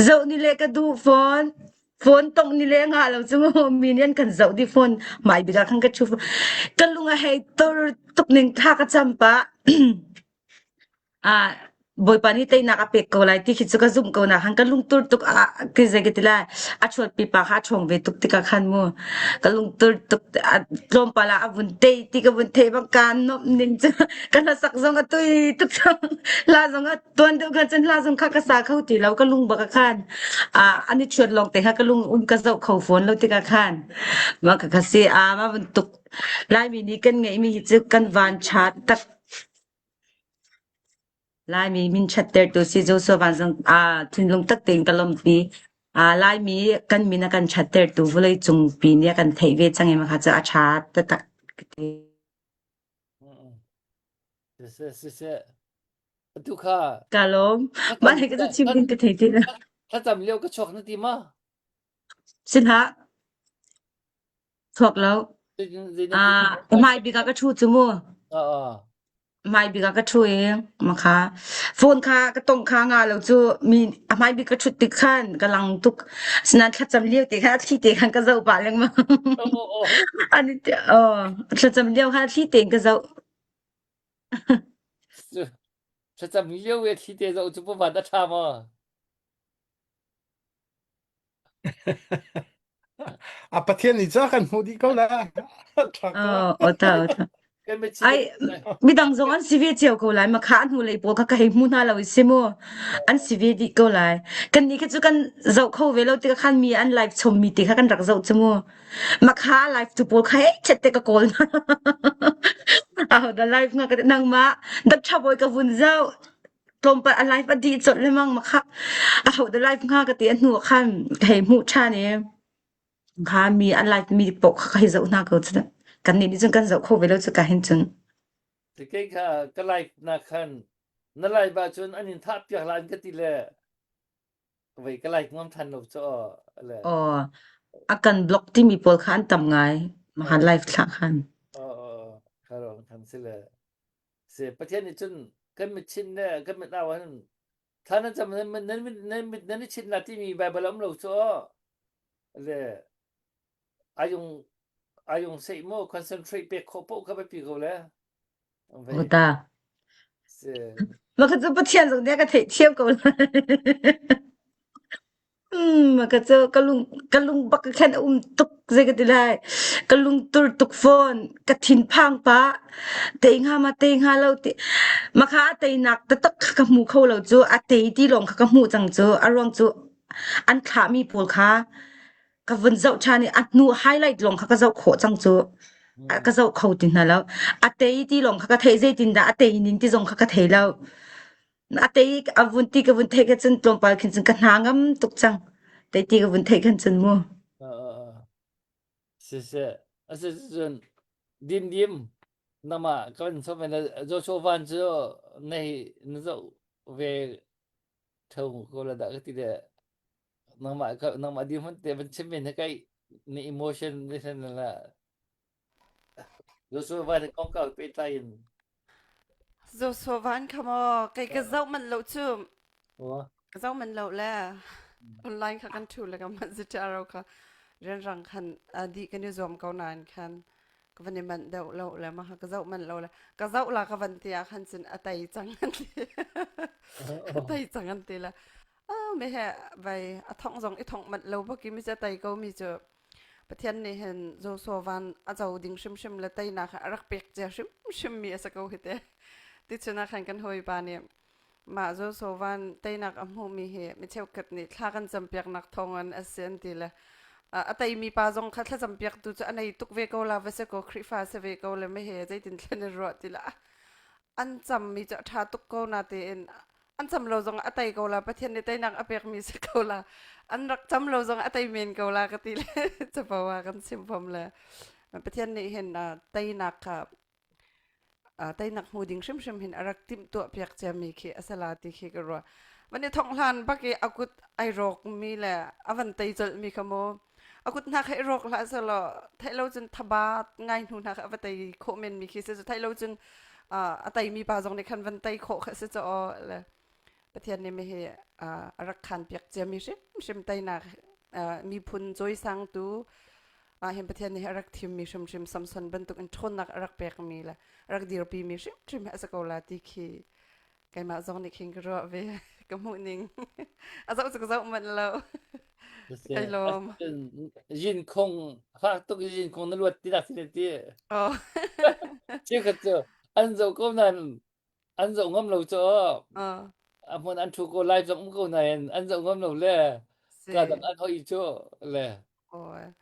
Zoh ni le ka duh fawn. Phone tongh ni le ngah lo cu mu mi nih an kan zoh dih fawn. Hmai bik ah khan ka ṭhu fawn. Ka lung a hei tur tuk ning tha ka cam pah. Ah, Bawipa nih teinak a pek ko lai ti khi cu ka zumh ko na khan ka lungtur tuk ah ki zei ka ti lai a chuatpi pa kha a ṭhawng ve tuk tikah khan mu ka lungtur tuk tlawmpal ah a vun tei ti ka vun theih bang kaa nuamh ning cu ka hlasak zong a tui tuk cang hla zong a tuan deuh khan cun hla zong kha ka sa kho ti lo ka lung bak ah khan ah an i chuat lawng te kha ka lung um ka zoh kho fawn lo tikah khan mah ka kha si a mah bantuk Laimi nih kan ngeihmi hi cu kan van ṭha tak Laimi min ṭhattertu si Joshua Van zong aa thinlung tak tein ka lawmhpi. Aa Laimi kan min a kan ṭhattertu vawleicung pi nih a kan theih ve cang i mah kha cu a ṭha taktak ka ti. Siseh, siseh. Atu kha Ka lawm. Mah thlacam nih ka cu chim ding ka thei ti lo. thlacam lio ka chuak na ti ma? Sinah Chuak lo. Ah, hmai bik ah ka ṭhu cu mu. Hmai bik ah ka ṭhu i makha phone kha ka tong kha nga lo cu mi a hmai bik ka ṭhut tik khan ka lang tuk. Asinain thlacam lio te khan a thli te khan ka zoh pah lengmang. An oh, thlacam lio khan a thli tein ka zoh. Thlacam lio i thli te zoh cu pavan a ṭha maw? A Pathian nih ca kan hmuh dih ko la. Ṭha ko. Oh, ota ota. Kan biachim Ai midang zong an si ve cio ko lai ma kha an hnu lei pawl kha ka hei hmu hna lo i si mu an si ve dih ko lai kan nih kha cu kan zoh kho ve lo tikah khan mi an live chom mi te kha kan rak zoh cu mu ma kha live tu pawl kha hei chet te ka kawl hna aho da live nga ka nangmah dak tha boy ka vun zoh tlawmpal a live a dih colh lemang ma kha aho da live nga ka ti a hnu ah khan ka hei hmuh ṭhan i Kha mi an like mi paoh kha ka hei zoh hna ko cu. Kannih nih cun kan zoh kho ve lo cu ka hin cun. Kei kha ka like na khan na like ahcun an in thah piak la an ka ti le vei ka like ngam than lo cu le. Aw, a kan block timi pawl kha an tam ngai. Mahan live thlah khan. Aw, kha ro khan si le. Se Pathian nih cun kan mit chin le kan mit au han thla nan cam nan nan nan mit nan i chit na timi Bible um lo cu le ayung ayung sei mo concentrate pek khawh paoh kha biapi ko le Aw ta. Se Mah kha cu Pathian zong nih a ka theihthiam ko lai. Um, ka cu ka lung ka lung bak khan a um tuk zei ka ti lai. Ka lung tur tuk fawn. Ka thinphang pah. Tei hnga ma tei hnga lo ti. Makha a teinak taktak kha ka hmu kho lo cu. A tei ti lawng kha ka hmuh cang cu. A ruang cu an thlahmi pawl kha ka vun zoh ṭhan i a hnu highlight lawng kha ka zoh khawh cang cu. Ka zoh kho ti hna lo. A tei ti lawng kha ka theih zeitindah a tei ning ti zong kha ka thei lo. A tei a vun ti ka vun theih kha cun tlawmpal khin cun ka hna ngam tuk cang. Tei ti ka vun theih khan cun mu. Siseh, asicun dim dim nama kan so men Joshua Van cu nei na zoh ve theo ko la dah ka ti le nangmah nangmah dir hmun te van chim men he kai ni emotion ni sen la Joshua Van kongkau pehtlai in Joshua Van kha maw kei ka zoh manh lo cu. Ka zoh manh lo le online kha kan thu le ka manh zitaro kha rianrang khan dih kan i zuam ko nain khan ka van i manh deuh lo le mah ka zoh manh lo le ka zoh la ka van ti ah khan cun a tei cang an ti a tei cang an ti le oh me he vai a thong zong i thong manh lo bak i mi cu tei ko mi cu Pathian nih hin Joshua van a co ding hrimhrim le teinak a rak pek cia hrimhrim mi a si ko hi te. Tichun ah khan kan hawipa nih mah Joshua van teinak a hmuhmi hi mi cheukhat nih thla kan campiaknak thawngin a si an ti le a teimi pa zong kha thlacam piaktu cu a nei tuk ve ko la va si ko Khrihfa si ve ko le me he zeitin thlen i ruah ti la an cammi cu a ṭha tuk ko na tein an cam lo zong a tei ko la Pathian nih teinak a pekmi si ko la an rak cam lo zong a tei men ko la ka ti le capo ah kan chim fom le Pathian nih hin teinak kha teinak hmu ding hrimhrim hin a rak timhtuah piak ciami khi a sala ti khi ka ruah van i thong hlan bak i a kut ai rawk mi le a van tei colh mi kha mu A kut hna kha i rawk hlah sehlaw theih lo cun thabat ngai hnu hna kha a va tei khawh men mi khi si cu theih lo cun a teimi pa zong nih khan van tei khawh kha si cu aw le Pathian nih mi hi a rak khan piak ciami hrimhrim teinak miphun cawisangtu ah hin Pathian nih a rak thimmi hrimhrim Samson bantuk in ṭhawnnak a rak pekmi le a rak dirpimi hrimhrim hi a si ko la ti khi keimah zong nih khin ka ruah ve ka hmuh ning a zoh cu ka zoh manh lo kai lawm yin khong fak tuk yin khong na luat ti dak si ti oh che khat cu an zoh ko nan an zoh ngam lo cho a hmun an thu ko lai zong um ko nain an zoh ngam lo le ka dang an hoi chu le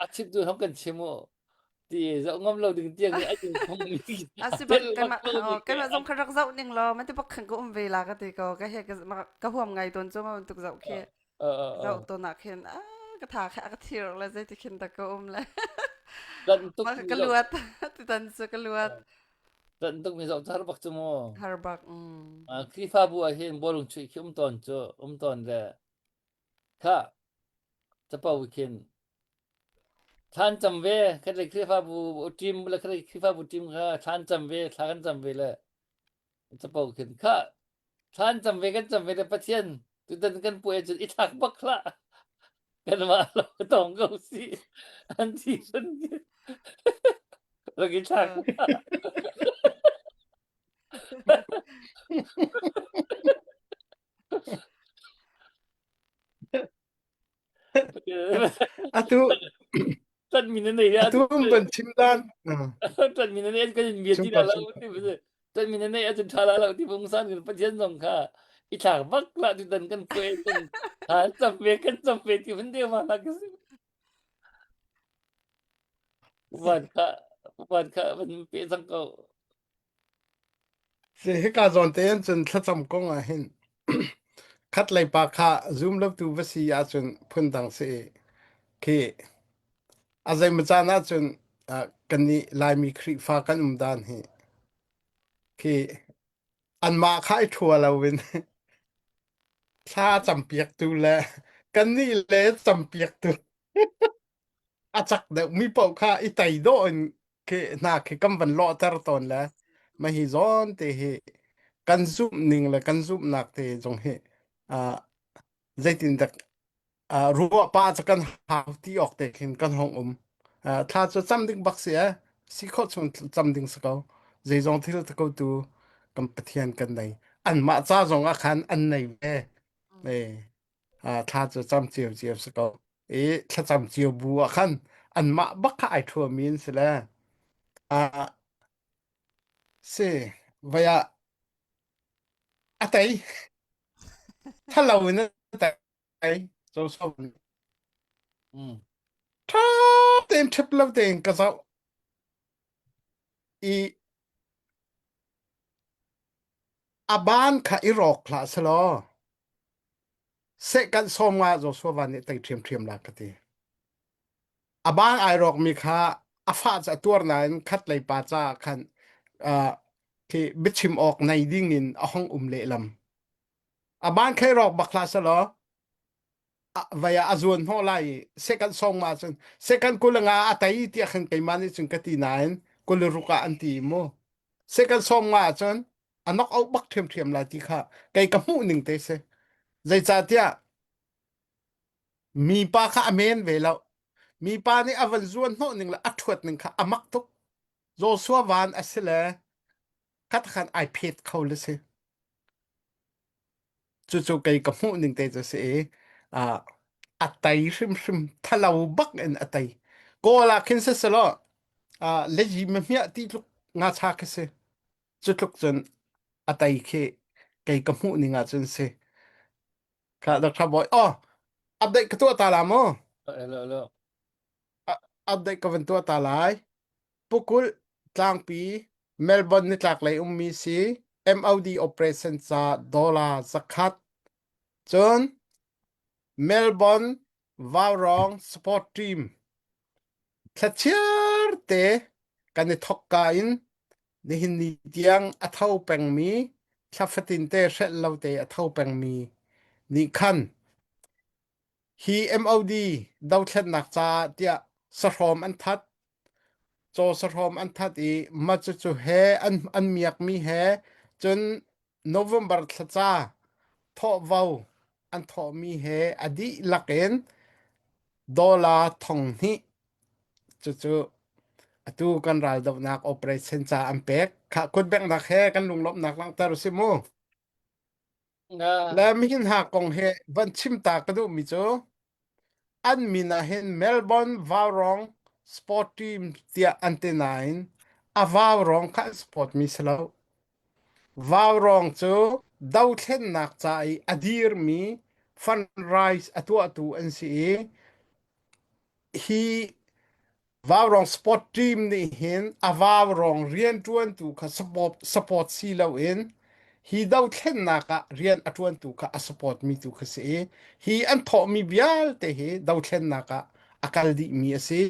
a chim tu hong kan chim u ti zoh ngam lo ding tiang i a ing khong mi A si bak keimah oh, keimah zong kha rak zoh ning law man ti bak khan ka um ve la ka ti ko ka he ka huam ngai ton cu ma bantuk zoh khi zoh ton ah khin a ka tha kha ka thir le zei ti khin ta ka um le dan tuk ma ka luat ti tan cu ka luat dan tuk mi zoh har bak cu mu har bak mm Khrihfabu ah hin bawlung chuih khi um ton cu um ton le kha capo khin Thlan cam ve, khatlei Khrihfabu team le khatlei Khrihfabu team kha thlan cam ve, thla kan cam ve le capo khin kha thlan cam ve kan cam ve le Pathian tutan kan puai cun i thlak bak hlah. Kanmah lo tong ko si. An ti sun rak i thlak. Atu Ṭan mi na nei atu ban chim dan. Ṭan mi na nei kan in bia ti la lo ti ṭan mi na nei acun ṭha la lo ti bung san kan Pathian zong kha i thlak bak la tu tan kan puai kan ha cham ve kan cham ve ti hun deu ma na ka si. Van kha van kha van pe cang ko. Si hika zawn te in cun thlacam kong ah hin khat lei pa kha zum lo tu va si ahcun phundang si i khi a zeimaw caan ahcun ah, kannih Laimi Khrihfa kan um dan hi khi anmah kha i ṭhua lo in thla campiaktu le kannih le campiaktu a cak deuh mi paoh kha i tei dawh in khi hna khi kan van lawhter tawn le mah hi zawn te hi kan zumh ning le kan zumhnak te zong hi uh, zeitindah uh, ruah pa cu kan hau ti awk te khin kan hong um uh, thla cu cam ding bak si eh si khawh chung cam ding si ko zeizong thil te ko tu kan Pathian kan nei anmah ca zong ah khan an nei ve eh thla cu cam cio cio si ko i thlacam cio bu ah khan anmah bak kha ai ṭhuami an si le ah si vai ah a tei thalo in a tei Joshua nih Mm. ṭha tein ṭhip lo tein ka zoh i a ban kha i rawk hlah selaw Sehkanh sawm nga Joshua van nih tei ṭhiamṭhiam la ka ti. A bang ai rawkmi kha a fah cu a tuar nain khat lei pa caah khan uh, khi biachim awk nei ding in a hong um lehlam. A ban khei rawk bak hlah selaw vai ah a zuan hnawh lai i second song ma cun second kul nga a tei tiah khan keimah nih cun ka ti nain kul ruk ah an ti mu second song ma cun a knock out bak ṭhiamṭhiam lai ti kha kei ka hmuh ning te si. Zeicahtiah mipa kha a men ve lo. Mipa nih a van zuan hnawh ning le a ṭhuat ning kha a mak tuk. Joshua van a si le khat khan ai phet kho le si. Cucu kei ka hmuh ning te cu si i uh, a tei hrimhrim thalo bak in a tei. Kawl ah khin siselaw uh, leji ma hmiah ti tluk nga cha khi si. Cu tluk cun a tei khi kei ka hmuh ning ah cun si. Kha Dr. Boy, oh, update ka tuah ta la mu. Hello, hello. Update ka van tuah ta lai. Pukulh tlangpi Melbourne nitlak lei ummi si MOD operation ca dollar zakhat. Cun Melbourne Vaurawng Sport Team thlachiar te kan i thokka in nihin ni tiang a tho pengmi thla fatin te hrelh lo te a tho pengmi nih khan hi MOD dothlennak caah tiah sahrawm an that caw sahrawm an that i mah cucu he an an miakmi he cun November thlaca thawhvo an thawhmi he a dihlak in dollar 2000 Cucu atu kan raldohnak operation ca an pek. Khah kutbenghnak he kan lunglawmhnak langhter u si mu. Na Le mihin ha kong he van chim ta ka duhmi cu an min ah hin Melbourne Vaurawng Sport Team tiah an ti nain a vaurawng kha an support mi si lo. Vaurawng cu dothlennak ca i a dirmi fundraise a tuahtu an si i Hi Vaurawng sport team nih hin a vaurawng rianṭuantu kha support, support si loin hi dothlennak ah rian a ṭuantu kha a support mi tu kha si i hi an thawhmi vialte hi dothlennak ah a kal dihmi a si.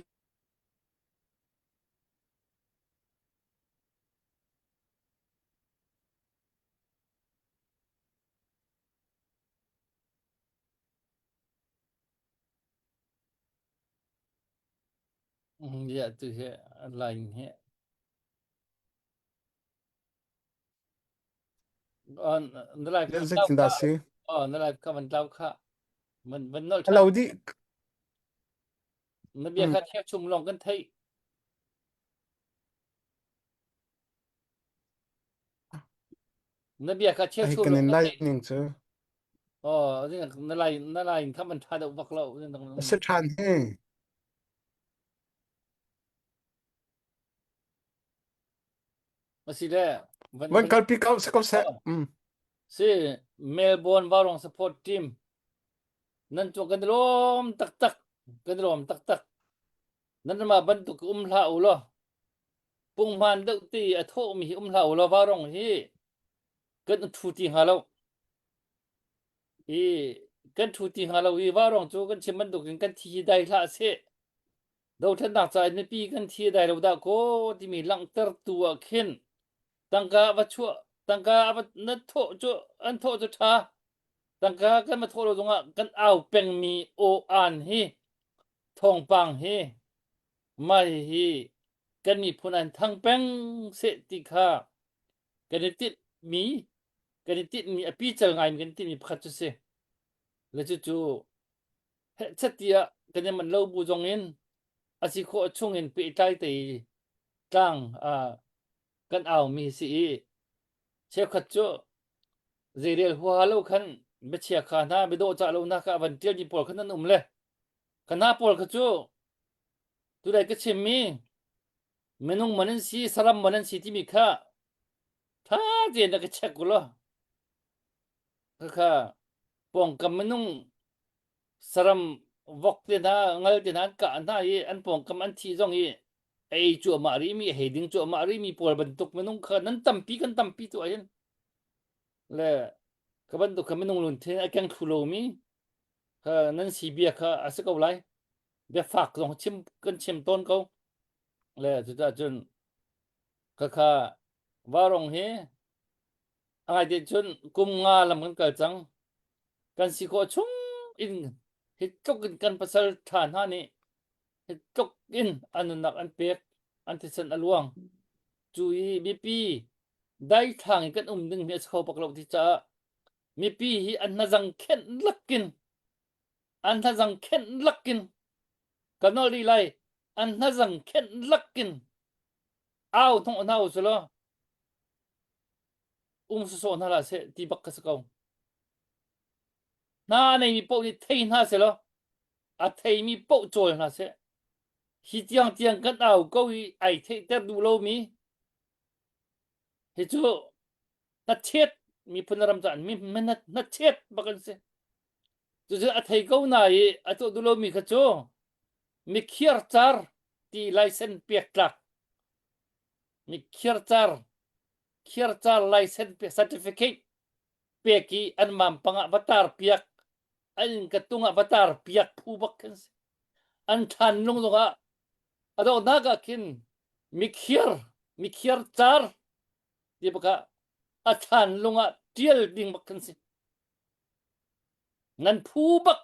Ja, tu hi line hi. On na live Yan kan zei tlau tin kha. dah si? Oh, na live kha van tlau kha. Man van nol Hello than. di. Na bia Mm. kha thiak chung long kan thei. Na bia kha Ai cheu kan lo in ka lai theih. ning cu. Oh, na lai na lai in kha man tha deuh bak lo. A si ṭhan hi. Asi le van Van kalpi ko si ko seh. Oh. Mm. Si Melbourne Varong support team nan cu kan lawm taktak kan lawm taktak nan mah bantuk um hlah u law punghman deuh ti a thawhmi hi um hlah u law varong hi kan thu ti hnga lo i kan thu ti hnga lo i varong cu kan chim bantuk in kan thi hi dai hlah seh dothlennak ca in mipi kan thi dai lo dah kaw timi langhtertu ah khin tangka va chuah tangka va na thawh cu an thawh cu ṭha tangka kan va thawh lo zongah kan au pengmi aw an hi thawngpang hi mah hihi kan miphun an thang peng seh ti kha kan i tinhmi kan i tinhmi a pical ngaimi kan i tinhmi pakhat cu si. Le cucu hehchet tiah kan i manh lo bu zong in a si khawh chung in pehtlai te tlang ah kan aumi si i cheukhat cu zeirel huaha lo khan biachia kha hna biadawh cah lo hna kha a van ṭialmi pawl khan an um le ka hna pawl kha cu Tulai ka chimmi minung man an si, saram man an si timi kha ṭha tein rak i check u law khakha pawngkam minung saram vok te hna ngal te hna an kah hna i an pawngkam an thi zong i a ei cuahmah rihmi a hei ding cuahmah rihmi pawl bantuk minung kha nan tampi kan tampi tu ahhin le ka bantuk kha minung lungthin a keng thlu lomi kha nan si bia kha a si ko lai biafak zong chim kan chim tawn ko le cucaah cun khakha varong hi a ngai te cun kum nga lam kan kal cang kan si khawh chung in hi tluk in kan pasal tha hna nih hi tluk in an nunnak an pek an thisen a luang cu i mipi daithlang in kan um ding hi a si kho bak lo ti caah mipi hi an hnazang khenh lakin an hnazang khenh lakin ka nol rih lai an hnazang khenh lakin au hnawh hna u sulaw um sawsawh hna hlah seh ti bak ka si ko hna a neimi paoh nih thei hna selaw a theimi paoh cawl hna seh hi tiang tiang kan au ko i ai theihter duh lomi hi cu hnachet miphun ram caan mi hnachet bak an si cucu a thei ko na i a tuah duh lomi kha cu mikhiar car ti laisen pek tlak mikhiar car khiar car laisen pe certificate pek i an mam pangah va tar piak an inn ka tungah va tar piak phu bak khin si an thlan lung zongah a donghnak ah khin mikhiar mikhiar car ti baka a thlan lung ah tial ding bak kan si nan phu bak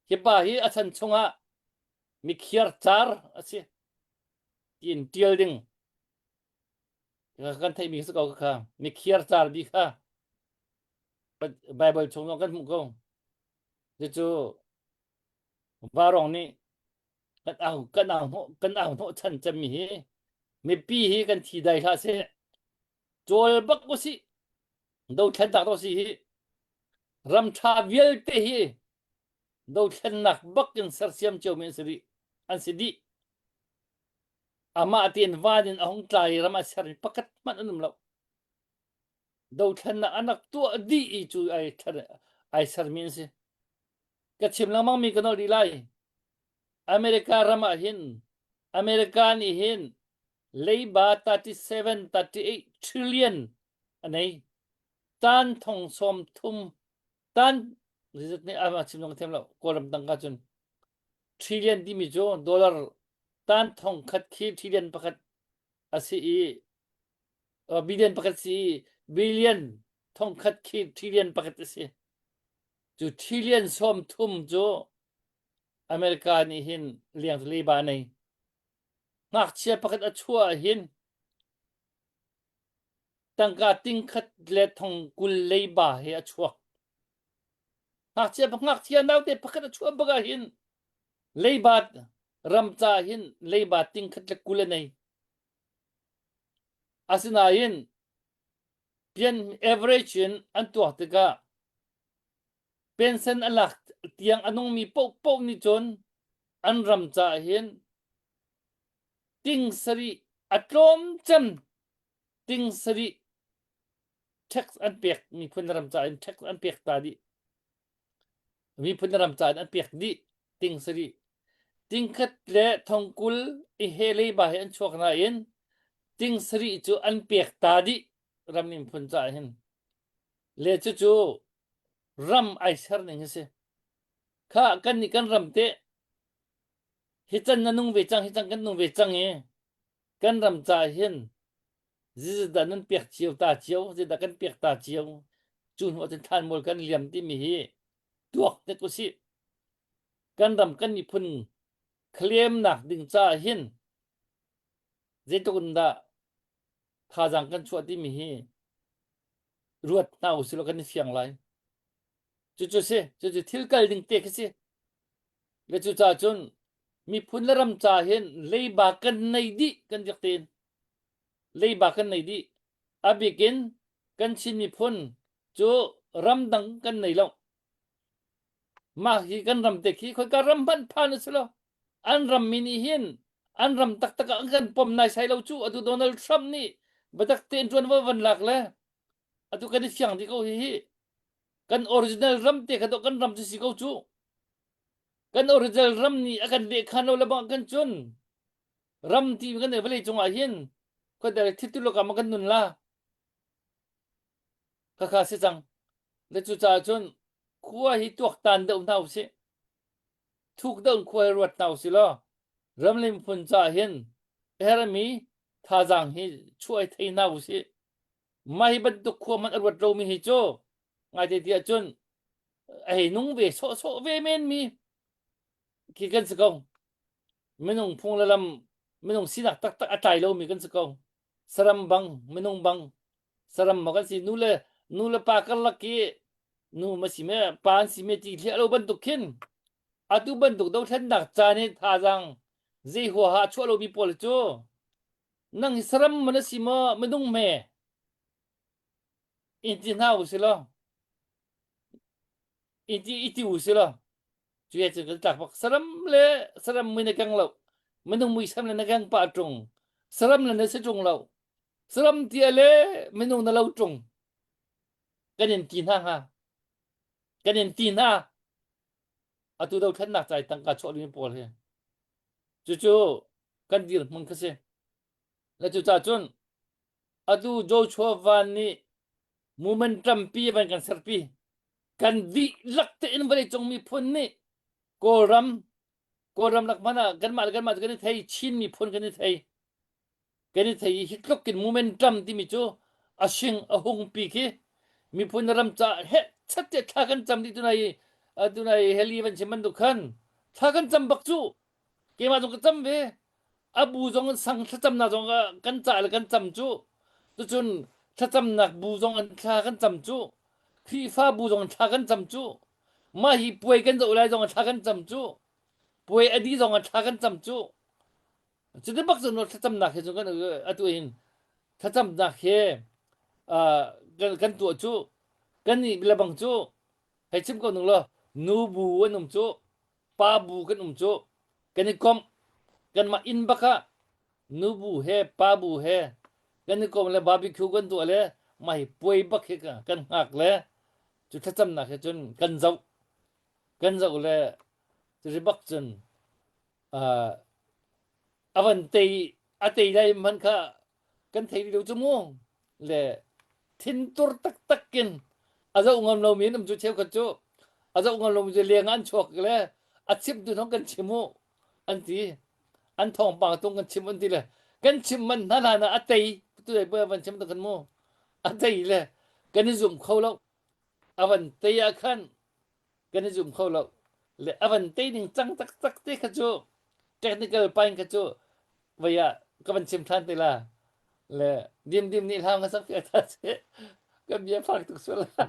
hi pa hi a chan chungah mikhiar car a si tiin tial ding kan theihmi si ko kha mikhiar car bi kha Bible chung zong kan hmuh ko cucu varong nih kan au kan au hnawh kan au hnawh chan cemmi hi mipi hi kan thi dai hlah seh cawl bak usih dothlennak to si hi ram tha vialte hi dothlennak bak in sersiam cio mi an si rih an si dih amah tein van in a hung tla i ram a ser mi pakhat hmanh an um lo dothlennak an rak tuah dih i cu ai ai sermi an si ka chim lengmang mi ka nolh rih lai America ram ah hin America nih hin leiba 37 38 trillion a nei tan thong sawm thum tan zizat nih a chim zong thiam lo kawlram tangka cun trillion timi cu dollar tan thong khat khi trillion pakhat a si i billion pakhat si i billion thong khat khi trillion pakhat a si Cu trillion 30 cu America nih hin liang leiba a nei. Ngakchia pakhat a chuah ah hin tangka tingkhat le thong 20 leiba he a chuak. Ngakchia ngakchia naute pakhat a chuah bak ah hin leiba ram ca hin leiba tingkhat le 20 a nei. Asinain. Pian average in an tuak tikah pension a lak tiang a nungmi paohpaoh nih cun an ram caah hin ting sarih a tlawm cem ting sarih tax an pek miphun ram caah in tax an pek ta dih miphun ram caah in an pek dih ting sarih tingkhat le thongkul i he leiba he an chuak nain ting sarih cu an pek ta dih ram miphun caah hin le cucu ram ai ser ning hi si kha kan nih kan ram te hi can na nung ve cang hi cang kan nung ve cang i kan ram caah hin Zeidah nan pek cio ta cio, zeidah kan pek ta cio, cu hnu ahcun thlanmual kan liam timi hi tuak tek usih. Kan ram kan miphun claimnak ding caah hin zeitluk in dah thazaang kan chuah timi hi ruat hna usih law kan i fiang lai. Cucu si, cucu thil kal ding te khi si. Le cucaah cun miphun le ram ca hin leiba kan nei dih kan biak tein. Leiba kan nei dih. A bik in kan Chin miphun cu ramdang kan nei lo. Mah hi kan ram te khi khoika ram hmanh phan a si lo. An ram mi nih hin an ram taktak ah an kan pom naisai lo cu atu Donald Trump nih biatak tein ṭuanvo van lak le atu kan i fiang dih ko hihi. Kan original ram te kha dawh kan ram cu si ko cu. Kan original ram nih a kan lehkhan lo le bang kan cun ram ti kan vawlei cungah hin khuadar thiltu lokam kan nun la khakha si cang le cucaah cun khua hi tuaktan deuh hna usih thuk deuh khua hi ruat hna usih law ram le miphun caah hin a herhmi thazaang hi chuah thei hna usih mah hi bantuk khua hmanh a ruat lomi hi cu ngaite ti ahcun a hei nung ve sawhsawh ve men mi khi kan si ko minung phung le lam minung sinak taktak a tlai lomi kan si ko saram bang minung bang saram ma kan si nu le nu le pa karlak i nu ma si me pa an si me ti hliah lo bantuk khin atu bantuk dothlennak caan i thazaang zei huaha chuah lomi pawl cu nang hi saram man a si maw minung hme in ti hna u si law i ti i ti u si law cu he cun kan tlak bak saram le saram mui na keng lo minung muisam le na keng pah ṭung saram le na si ṭung lo saram tia le minung na lo ṭung kan in ti hna hnga kan in ti hna atu dothlennak cai tangka chuah ding pawl hi cucu kan dirhmun kha si le cucaah cun atu Joshua Van nih movement tampi van kan serpi kan dihlak tein vawleicung miphun nih Kawlram Kawlram lak hmanh ah kanmah le kanmah cu kan i thei Chin miphun kan i thei kan i thei i hi tluk in momentum timi cu a sing a hung pi khi miphun ram ca he chat te thla kan cam dih tunai tunai heli van chim bantuk khan thla kan cam bak cu keimah zong ka cam ve a bu zong sang thlacamnak zong kan cah le kan cam cu tucun thlacamnak bu zong an thla kan cam cu Khrihfa bu zong thla kan cam cu mah hi puai kan zoh lai zong thla kan cam cu puai a dih zong thla kan cam cu cuti bak cun thlacamnak he cun kan atu hin thlacamnak he kan kan tuah cu kan nih lebang cu hei chim ko ning law nu bu an um cu pa bu kan um cu kan i komh kanmah inn bak ah nu bu he pa bu he kan i kom le barbecue kan tuah le mah hi puai bak hi kan hngak le cu thlacamnak he cun kan zoh kan zoh le cuti bak cun a van tei a tei lai hmanh kha kan thei rih lo cu mu le thintur taktak in a zoh ngam lomi an um cu cheukhat cu a zoh ngam lomi cu leng ah an chuak le a chimtu zong kan chim u an ti an thawngpang tung kan chim an ti le kan chim man hna hlan ah a tei tu dai van chim tak kan mu a tei le kan i zum kho lo a van tei ah khan kan i zum kho lo le a van tei ning cang taktak te kha cu technical pain kha cu vei ah ka van chim than te la le dim dim nih hlang ka sak fi ta che kan bia fak tuk sual la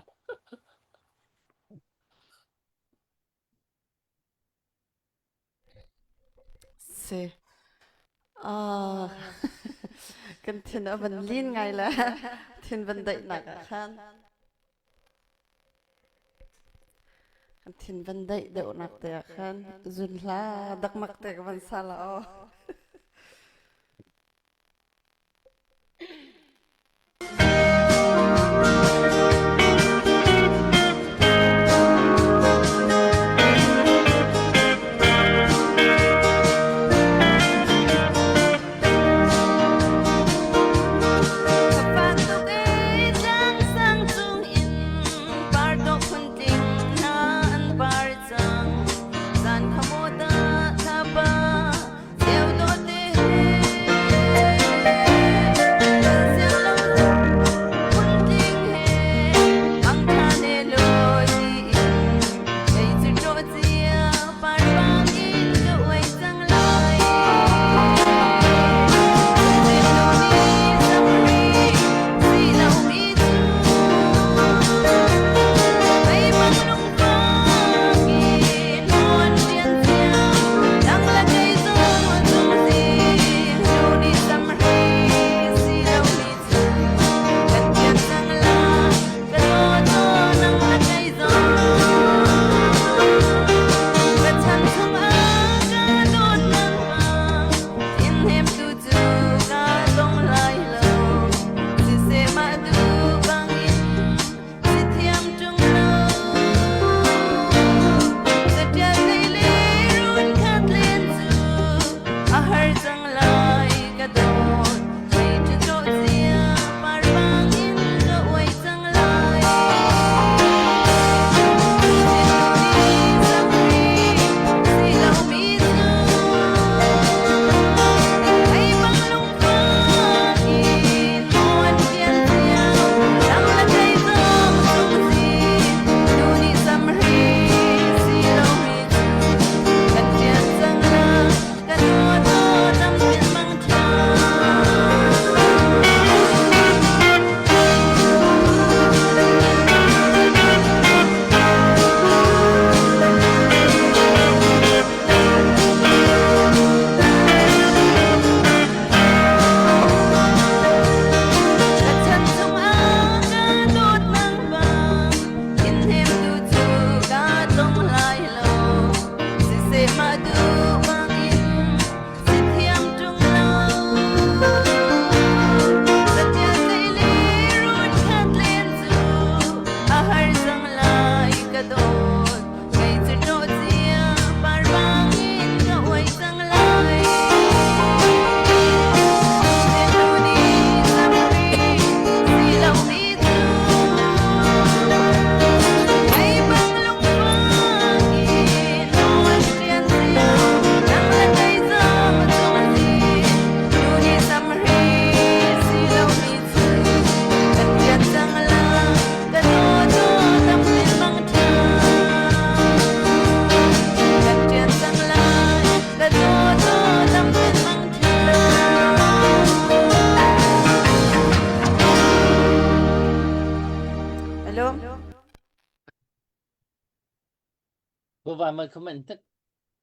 Si. Ah, kan thin a van lin ngai le. Thin van daihnak ah khan kan thin van daih deuhnak te ah khan zun hla dakmak te ka van sa la aw.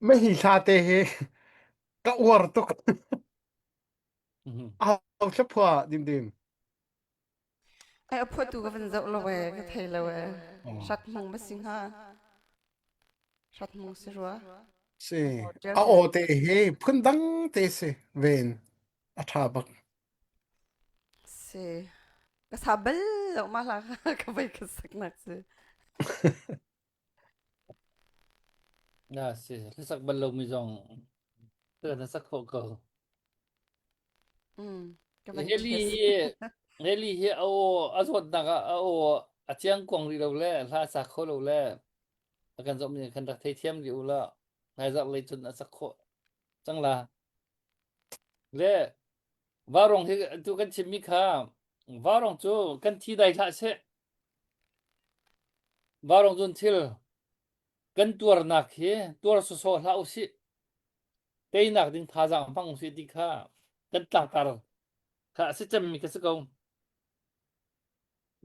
Ma hi hla te hi ka uar tuk. Au thlaphua dimdim. Ai a phuatu ka van zoh lo e ka thei lo e. Hrat hmung ma si hnga. Hrat hmung si rua. Si. A aw te hi phun dang te si ven a tha bak. Si. Ka sa bal lo ma hla ka vai ka sak nak si. Na si hlasak bal lomi zong na sak khawh ko. Mm, ka van Heli test. hi Heli hi a aw a zawtnak ah a aw a chiangkuang rih lo le hla a sa kho lo le a kan zohmi nih khan rak theithiam rih u law hmaizarh lei cun a sak khawh cang la. Le Vaurawng hi tu kan chimmi kha Vaurawng cu kan thi dai hlah seh. Vaurawng cun thil kan tuarnak hi tuar sawsawh hlah usih. Teinak ding thazaang hmang usih ti kha kan tlangtar kha a si cemmi ka si ko.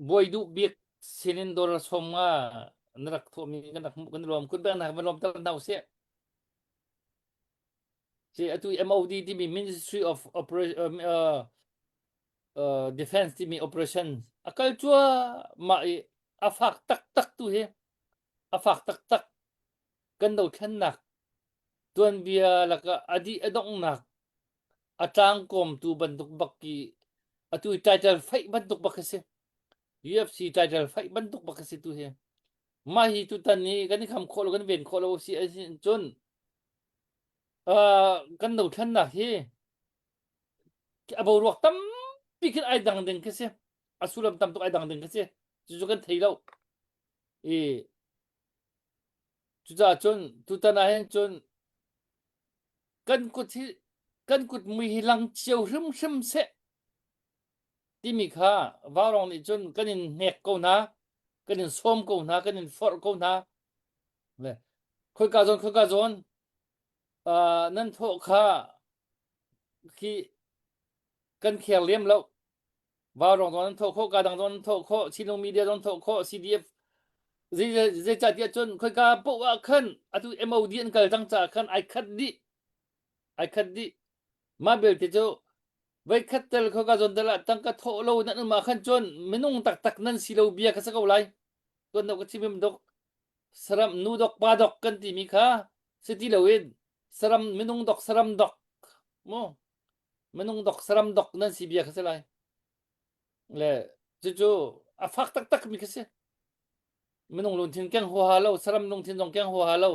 Buai duh bik sinin dollar 50 na rak thawhmi kan rak hmuh kan i lawm. Kun pek nak van lawm ter hna usih. Si atu MOD timi Ministry of Operation uh, Uh, defense timi operation a kal cuahmah i a fak taktak tu hi a fak taktak kan dothlennak tuanbia lakah a dih a donghnak a tlangkawmtu bantuk bak i atu i title fight bantuk bak a si. UFC title fight bantuk bak a si tu hi. Mah hi tutan ni kan i kham khawh lo kan ven khawh lo si cun uh, kan dothlennak hi a boruak tampi khin ai dang ding khi si. A sullam tam tuk ai dang ding khi si. Cucu kan thei lo. I cucaah cun tutan ah hin cun kan kut hi kan kut mui hi lang cio hrimhrim seh timi kha vaurawng nih cun kan in hnek ko hna kan in sawm ko hna kan in forh ko hna le khoika zawn khoika zawn uh, nan thawh kha khi kan kher liam lo vaurawng zong nan thawh khawh ka dang zong nan thawh khawh Chinlung media zong thawh khawh CDF zeicahtiah cun khoika poh ah khan atu MOD an kal cang caah khan ai khat dih ai khat dih mah belte cu voikhat tel khoika zawn tel ah tangka thawh lo nan um ah khan cun minung taktak nan si lo bia ka si ko lai tuan dok ka chim dok saram nu dok pa dok kan timi kha si ti loin saram minung dok saram dok mu minung dok saram dok nan si bia kha si lai le cucu a fak taktak mi kha si minung lungthin keng huaha lo saram lungthin zong keng huaha lo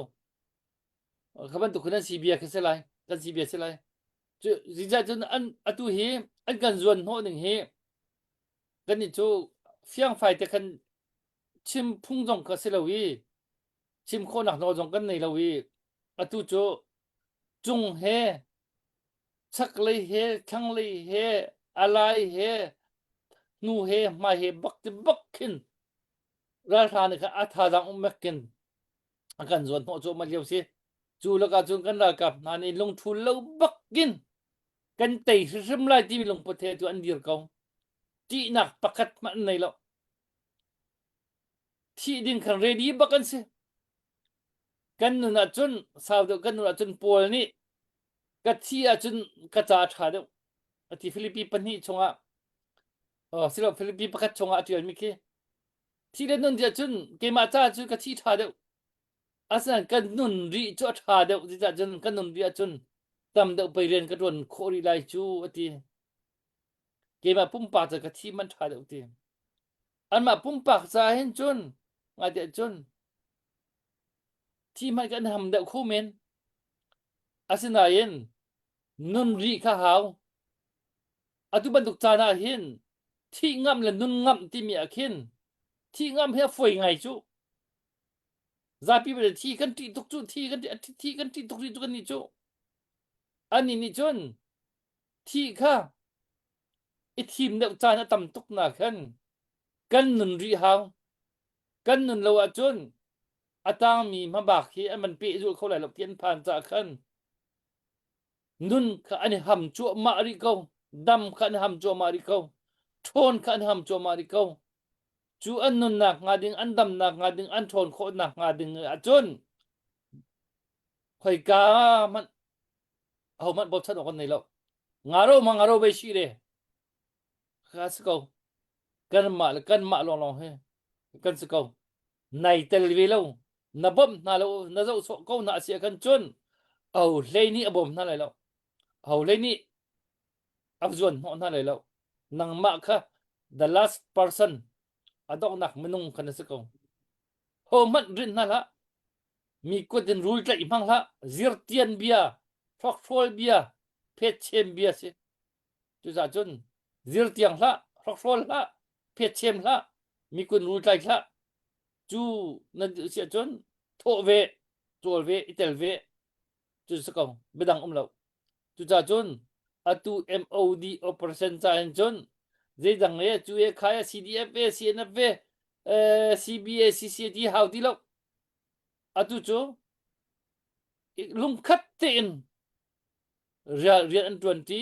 kha bantuk nan si bia kha si lai kan si bia si lai cu ziza cun an atu hi an kan zuan hnawh ning hi kan nih cu fiangfai te khan chim phung zong kha si lo i chim khawhnak nawl zong kan nei lo i atu cu cung he chaklei he thlanglei he alai he hnu he hmai he bak ti bak khin ralhra nih khan a thazaang um mek kin a kan zuan hnawh cuahmah lio si. Cu lakah cun kan ralkap hna nih lungthul lo bakin kan tei hrimhrim lai timi lungput he tu an dir ko. Ṭihnak pakhat hmanh an nei lo. Thih ding khan ready bak an si. Kan nun ahcun sau deuh kan nun ahcun Paul nih ka thi ahcun ka ca a ṭha deuh ati Filipi pahnih chungah oh, silo Filipi pakhat chungah a ṭialmi khi thi le nun tiah cun keimah ca cu ka thi ṭha deuh asinain kan nun rih cu a ṭha deuh ti cun kan nun rih ahcun tam deuh pei rian ka ṭuan khawh rih lai cu a ti keimah pumpak ca ka thi man ṭha deuh ti anmah pumpak ca hin cun ngai tiah cun thi hmanh kan ham deuh kho men asinain nun rih kha hau Atu bantuk caan ah hin thih ngamh le nun ngamh timi ah khin thih ngamh hi a fawi ngai cu. Zapi bel thi kan ṭih tuk cu thi kan thi kan ṭih tuk rih cu kan nih cu. Anih nih cun thih kha i thim deuh caan a tam tuk na khan kan nun rih hau. Kan nun lo ahcun a tangmi hmabak hi an van pehzulh kho lai lo ti an phan caah khan Nun kha an i ham cuahmah rih ko. Dam kha an i ham cuahmah rih ko. Ṭhawn kha an i ham cuahmah rih ko. Cu an nunnak hnga ding, an damnak hnga ding, an ṭhawn khawhnak hnga ding ahcun khoika hmanh ahohmanh bochan awk an nei lo. Ngaro ma ngaro bei si le ka si ko. Kanmah le kanmah lawnglawng hi kan si ko. Nai tel ve lo. Na bawmh hna lo na zoh sawh ko hna a si ahkhan cun aho hlei nih a bawm hna lai lo aho hlei nih a zuan hnawh hna lai lo nangmah kha the last person a donghnak minung kha na si ko ho hmanh rinh hna hlah mi kut in rul tlaih hmang hlah zirtian bia hrokhrawl bia phetchem bia si cucaah cun zirtiang hlah hrokhrawl hlah phetchem hlah mi kun rul tlai hlah Cu na si ahcun thawh ve, cawl ve, i tel ve cu si ko. Biadang um lo. Cucaah cun atu MOD operation ca hin cun zeidang e cu e khai e CDF e CNF e CBA CCA ti hau ti lo. Atu cu lungkhat tein rian an ṭuanṭi,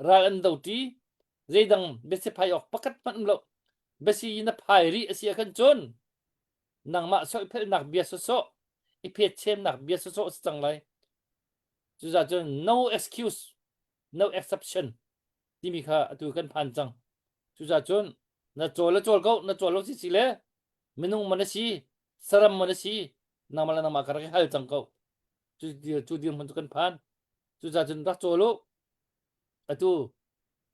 ral an doṭi, zeidang biasiphai awk pakhat hmanh um lo. Biasi na phai rih a si ahkhan cun nangmah soiphelhnak bia sawsawh, i phetchemnak bia sawsawh a si cang lai. Cucaah cun no excuse, no exception timi kha atu kan phan cang. Cucaah cun na cawl le cawl ko, na cawl lo si si le minung man a si, saram man a si, nangmah le nangmah ka rak i hal cang ko. Cu cu dirhmun cu kan phan. Cucaah cun rak cawl u. Atu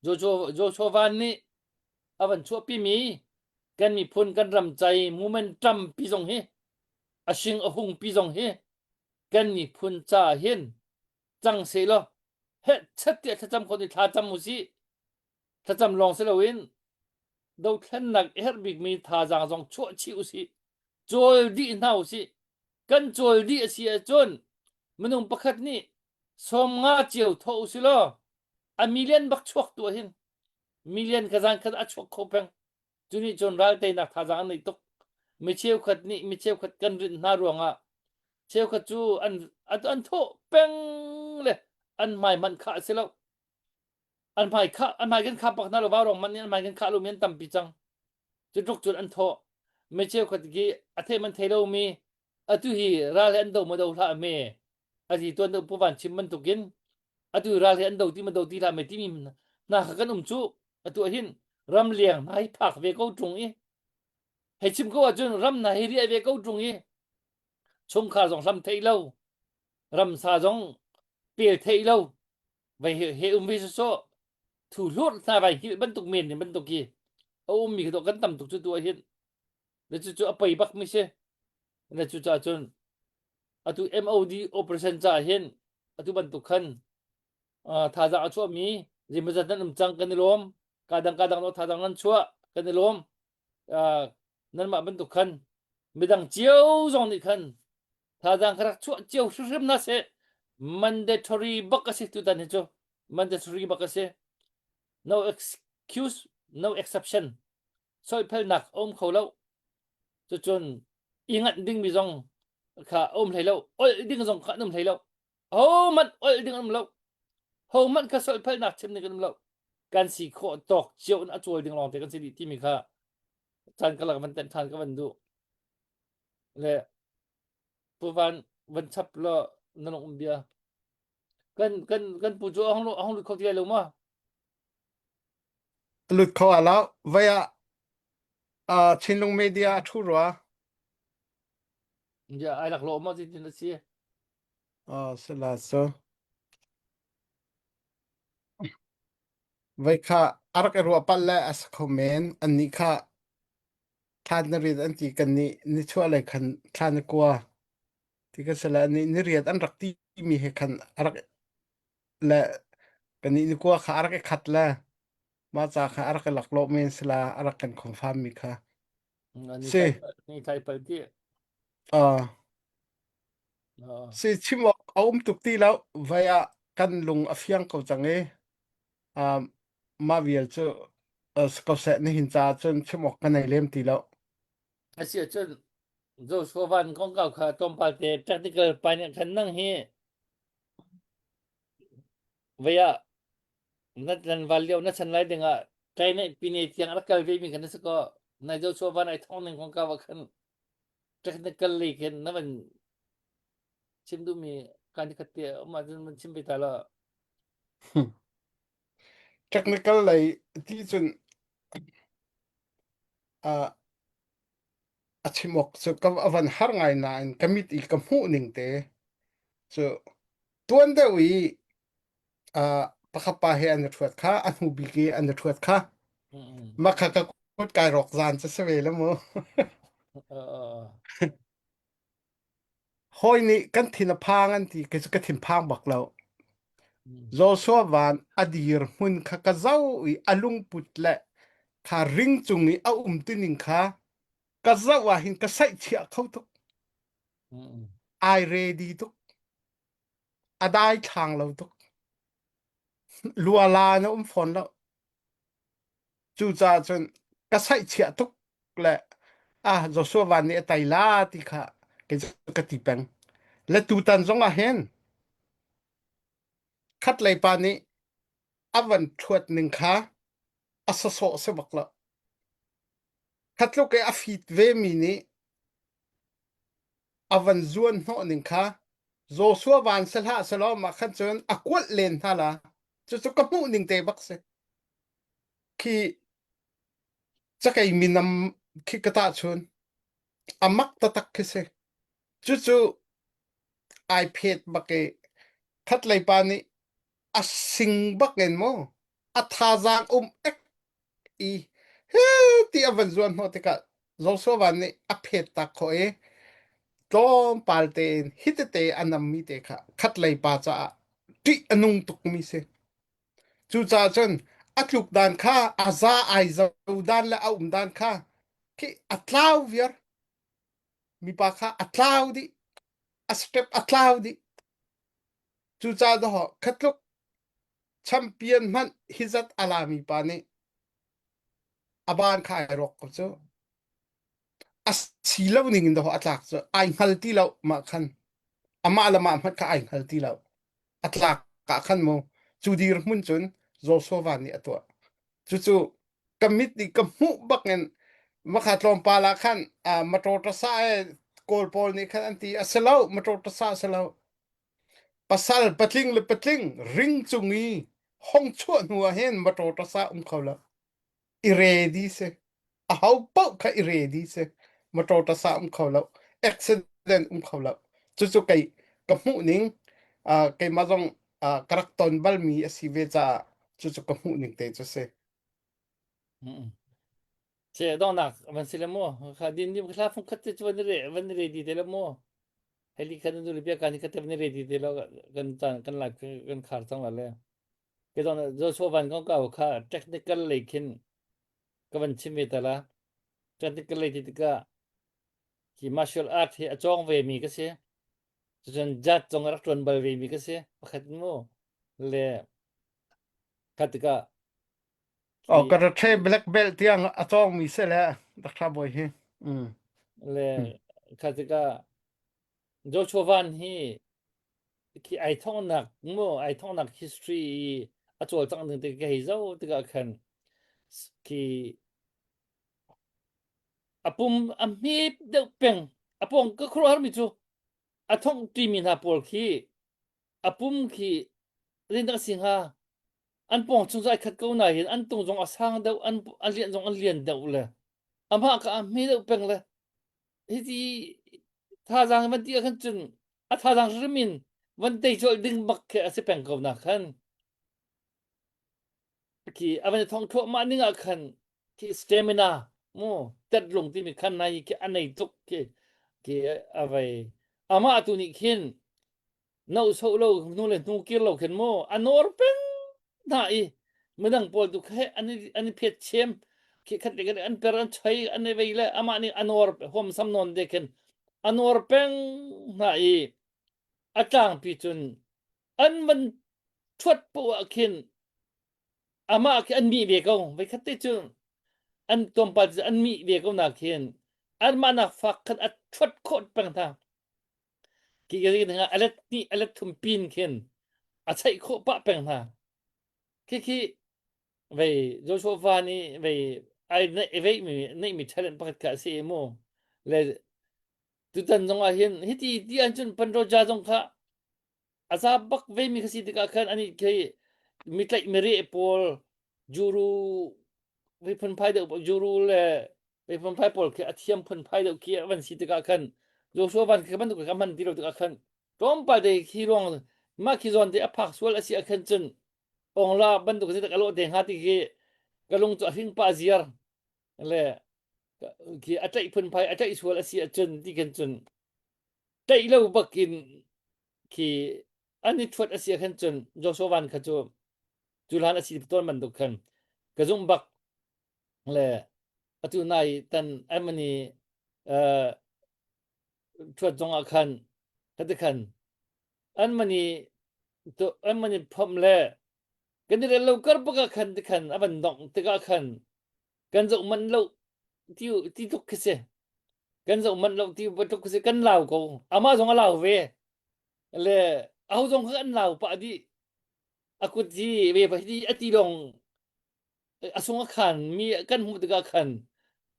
Joshua, Joshua Van nih a van chuahpimi kan miphun kan ram cai movement tampi zong hi a hring a hung pi zong hi kan miphun ca hin cang seh law heh chet tiah thlacam khawh ni thla cam u sih thlacam lawng si loin dothlennak i herh bikmi thazaang zong chuah chih u sih cawl dih hna u sih kan cawl dih a si ahcun minung pakhat nih 50 cio thawh u si law a million bak chuak tu hin million ka zan khat a chuak kho peng cu nih cun ral teinak thazaang an nei tuk mi cheukhat nih mi cheukhat kan rinh hna ruangah cheukhat cu an an thawh peng le an hmai hmanh khah a si lo an hmai khah an hmai kan khah pak hna lo vaurawng hmanh nih an hmai kan khah lomi an tampi cang cu tluk cun an thawh mi cheukhat ki a thei man thei lomi atu hi ral he an do ma do hlah me ati tuan deuh pu van chim bantukin atu ral he an do ti ma do ti hlah me timi hna kha kan um cu atu hin ram leng hna hi phak ve ko ṭung i hei chim ko ahcun ram hna hi riah ve ko ṭung i chungkhar zong hlam theih lo ramsa zong pel theih lo vai he, he um ve sawsawh thu hlur hna vai hil bantuk men ni bantuk hi a ummi khi kan tam tuk cu tu ah hin na cu cu a pei bak mi si na cu ca cun atu MOD operation ca hin atu bantuk khan thazaang a chuahmi zeimawzat nan um cang kan i lawm ka dang ka dang no thazaang nan chuah kan i lawm nanmah bantuk khan midang cio zong nih khan thazaang ka rak chuah cio hrimhrim hna seh mandatory bak a si tutan hi cu mandatory bak a si no excuse no exception soiphelnak a um kho lo cucun i nganh dingmi zong kha a um hlei lo ol ding zong kha an um hlei lo hohmanh ol ding an um lo hohmanh kha soiphelnak chim ding kan um lo kan si khawh tawk cio in a cawl ding lawng te kan si dih timi kha caan karlak van tenh ṭhan ka van duh le pu van van chap law na lung um bia kan kan kan pu cu a hong a hong lut kho ti lai lo ma Lut kho ah lo vai ah uh, Chinlung media a ṭhu rua. Ya ai lak lo ma tin a si Uh, sila so. Vai kha a rak i ruah palh le a si kho men annih kha thla na riat an ti kan nih nichuah lei khan thla na kua ti ka si le annih ni riat an rak ti mi he khan a rak le kan nih ni kua kha a rak i khat le mah ca kha a rak i laklawh men sila a rak kan confirm mi kha ni si ni thai pal ti uh, si chim awk a um tuk ti lo vai ah kan lung a fiang ko cang i um, mah vial cu uh, ko seh nihin ca cun chim awk ka nei lem ti lo Asi ahcun Joshua Van kongkau kha tlawmpal te technical pa nih khan nang hi vei ah na tlanval lio na chan lai dingah kai ne pine tiang rak kal ve mi khan na si ko nai Joshua Van ai thong ning kongkau ah khan technical lei khin na van chim duhmi kan khat te um ahcun van chim ve ta la Technical lei ti cun uh, a chim awk cu ka a van har ngai nain ka mit i ka hmuh ning te cu tuan deuh i uh, pakhat pa he an i ṭhuat kha a hnu bik i an i ṭhuat kha mah kha ka kut kai rawk zan cu si ve la mu Hawi nih kan thin a phang an ti kei cu ka thin phang bak lo. Joshua van a dir hmun kha ka zoh i a lungput le kha ring cung i a um tining kha ka zoh ah hin ka saihchiah kho tuk. Ai ready tuk. A dai thlang lo tuk. Luala na um fawn lo. Cucaah cun ka saihchiah tuk le ah Joshua Van nih a tei la ti kha kei cu ka ti peng. Le tutan zong ah hin khatlei pa nih a van ṭhuat ning kha a sawsawh si bak lo. Khatluk i a fit ve mi nih a van zuan hnawh ning kha Joshua van si hlah selaw mah khan cun a kualh len hna la. Cucu ka hmuh ning te bak si. Khi. Cakei minam khi ka tahchun. A mak taktak khi si. Cucu ai phet bak i khatlei pa nih a sing bak in mu a thazaang um ek i he ti a van zuan hnawh tikah Joshua Van nih a phet tak khawh i tlawmpal tein hi tete a nammi te kha khatlei pa caah ṭih a nung tukmi si. Cucaah cun a tluk dan kha a za ai zo dan le a um dan kha khi a tlau viar. Mipa kha a tlau dih. A step a tlau dih. Cucaah dawh khatluk champion hmanh hi zat a lami pa nih a ban kha ai rawk ko cu. A si lo ning in dawh a tlak cu ai hngal ti lo mah khan. Amah le mah hmanh kha ai hngal ti lo. A tlak ah khan mu cu dirhmun cun Joshua Van nih a tuah. Cucu ka mit nih ka hmuh bak in makha tlawmpal ah khan motor tasa e kawl pawl nih khan an ti a si lo motor tasa a si lo pasal patling le patling ring cung i hong chuah hnu ah hin motor tasa um kho lo i ready si aho paoh kha i ready si motor tasa um kho lo accident um kho lo cucu kei ka hmuh ning uh, keimah zong uh, ka rak ton balmi a si ve caah cucu ka hmuh ning te cu si Se dongnak van si le mu kha din dim khla fung khat te chu van re van re di te le mu heli khan nu le bia kan khat te van re di te lo kan chan kan la kan khar chang la le ke dong Joshua van kong ka kha technical lei khin ka van chim ve ta la technical lei ti tikah hi martial art hi a cawng ve mi ka si cun jat zong a rak ṭuan bal ve mi ka si pakhat mu le kha tikah Oh, ka rathe black belt tiang a cawng mi se le Dr. Boy hi. Mm. Le kha tikah Joshua Van hi khi ai thongnak mu ai thongnak history i a cawlcangh ding te ka hei zoh tikah khan khi a pum a hmip deuh peng a pong ka khuaruahhar mi cu a thongh ṭimi hna pawl khi a pum khi zeidah a si hnga an pawng chung cu ai khat ko nain an tung zong a sang deuh an a lian zong an lian deuh le amah kha a hme deuh peng le hiti thazaang van ti ah khan cun a thazaang hrim in van tei colh ding bak khi a si peng ko na khan khi a van i thong thluahmah ning ah khan khi stamina mu tet lung timi khan nai khi a nei tuk khi khi a vei amah tu nih khin no so lo hnu le hnu kir lo khin mu a nawr peng hna i midang pawl tu khe an an i phet chem khi khat le an per an choi an i vei le amah nih a nawr huam sam nawn de khin a nawr peng hna i a tlangpi cun an van thuat poh ah khin amah khi an mih ve ko voikhat te cu an tlawmpal cu an mih ve ko na khin anmah nak fak khan a thuat khawh peng hna Ki ka ding ah alet hnih alet thum pin khin a chaih khawh pah peng hna. Khi vei Joshua fa nih vei ai neih vei mi neih mi talent pakhat kha a si mu. Le tutan zong ah hin hiti ti an cun Panroja zong kha a za bak ve mi kha si tikah khan ani khi mi tlaih mi re pawl juru vi phunphai deuh juru le vi phunphai pawl khi a thiam phunphai deuh khi van si tikah khan Joshua van khi bantuk ka hman ti lo tikah khan tlawmpal te khi ruang mah khi zawn te a phak sual a si ah khan cun ongla bantuk si tak a lawh te hnga ti khi ka lung cu a hring pah ziar le khi a tlaih phunphai a tlaih sual a si ahcun ti khan cun tlaih lo bakin khi an i thuat a si ah khan cun Joshua Van kha cu cu hlan a si tawn bantuk khan ka zumh bak le atu nai tan amani uh, thuat zong ah khan khati khan an mani to an mani phom le kan i rel lo kar bak ah khan ti khan a van dongh tikah khan kan zoh manh lo ti ti tuk khi si kan zoh manh lo ti tuk khi si kan lau ko amah zong a lau ve le aho zong kha an lau pah dih a kut hi ve pa hi a ti lawng a sung a khan mi kan hmuh tikah khan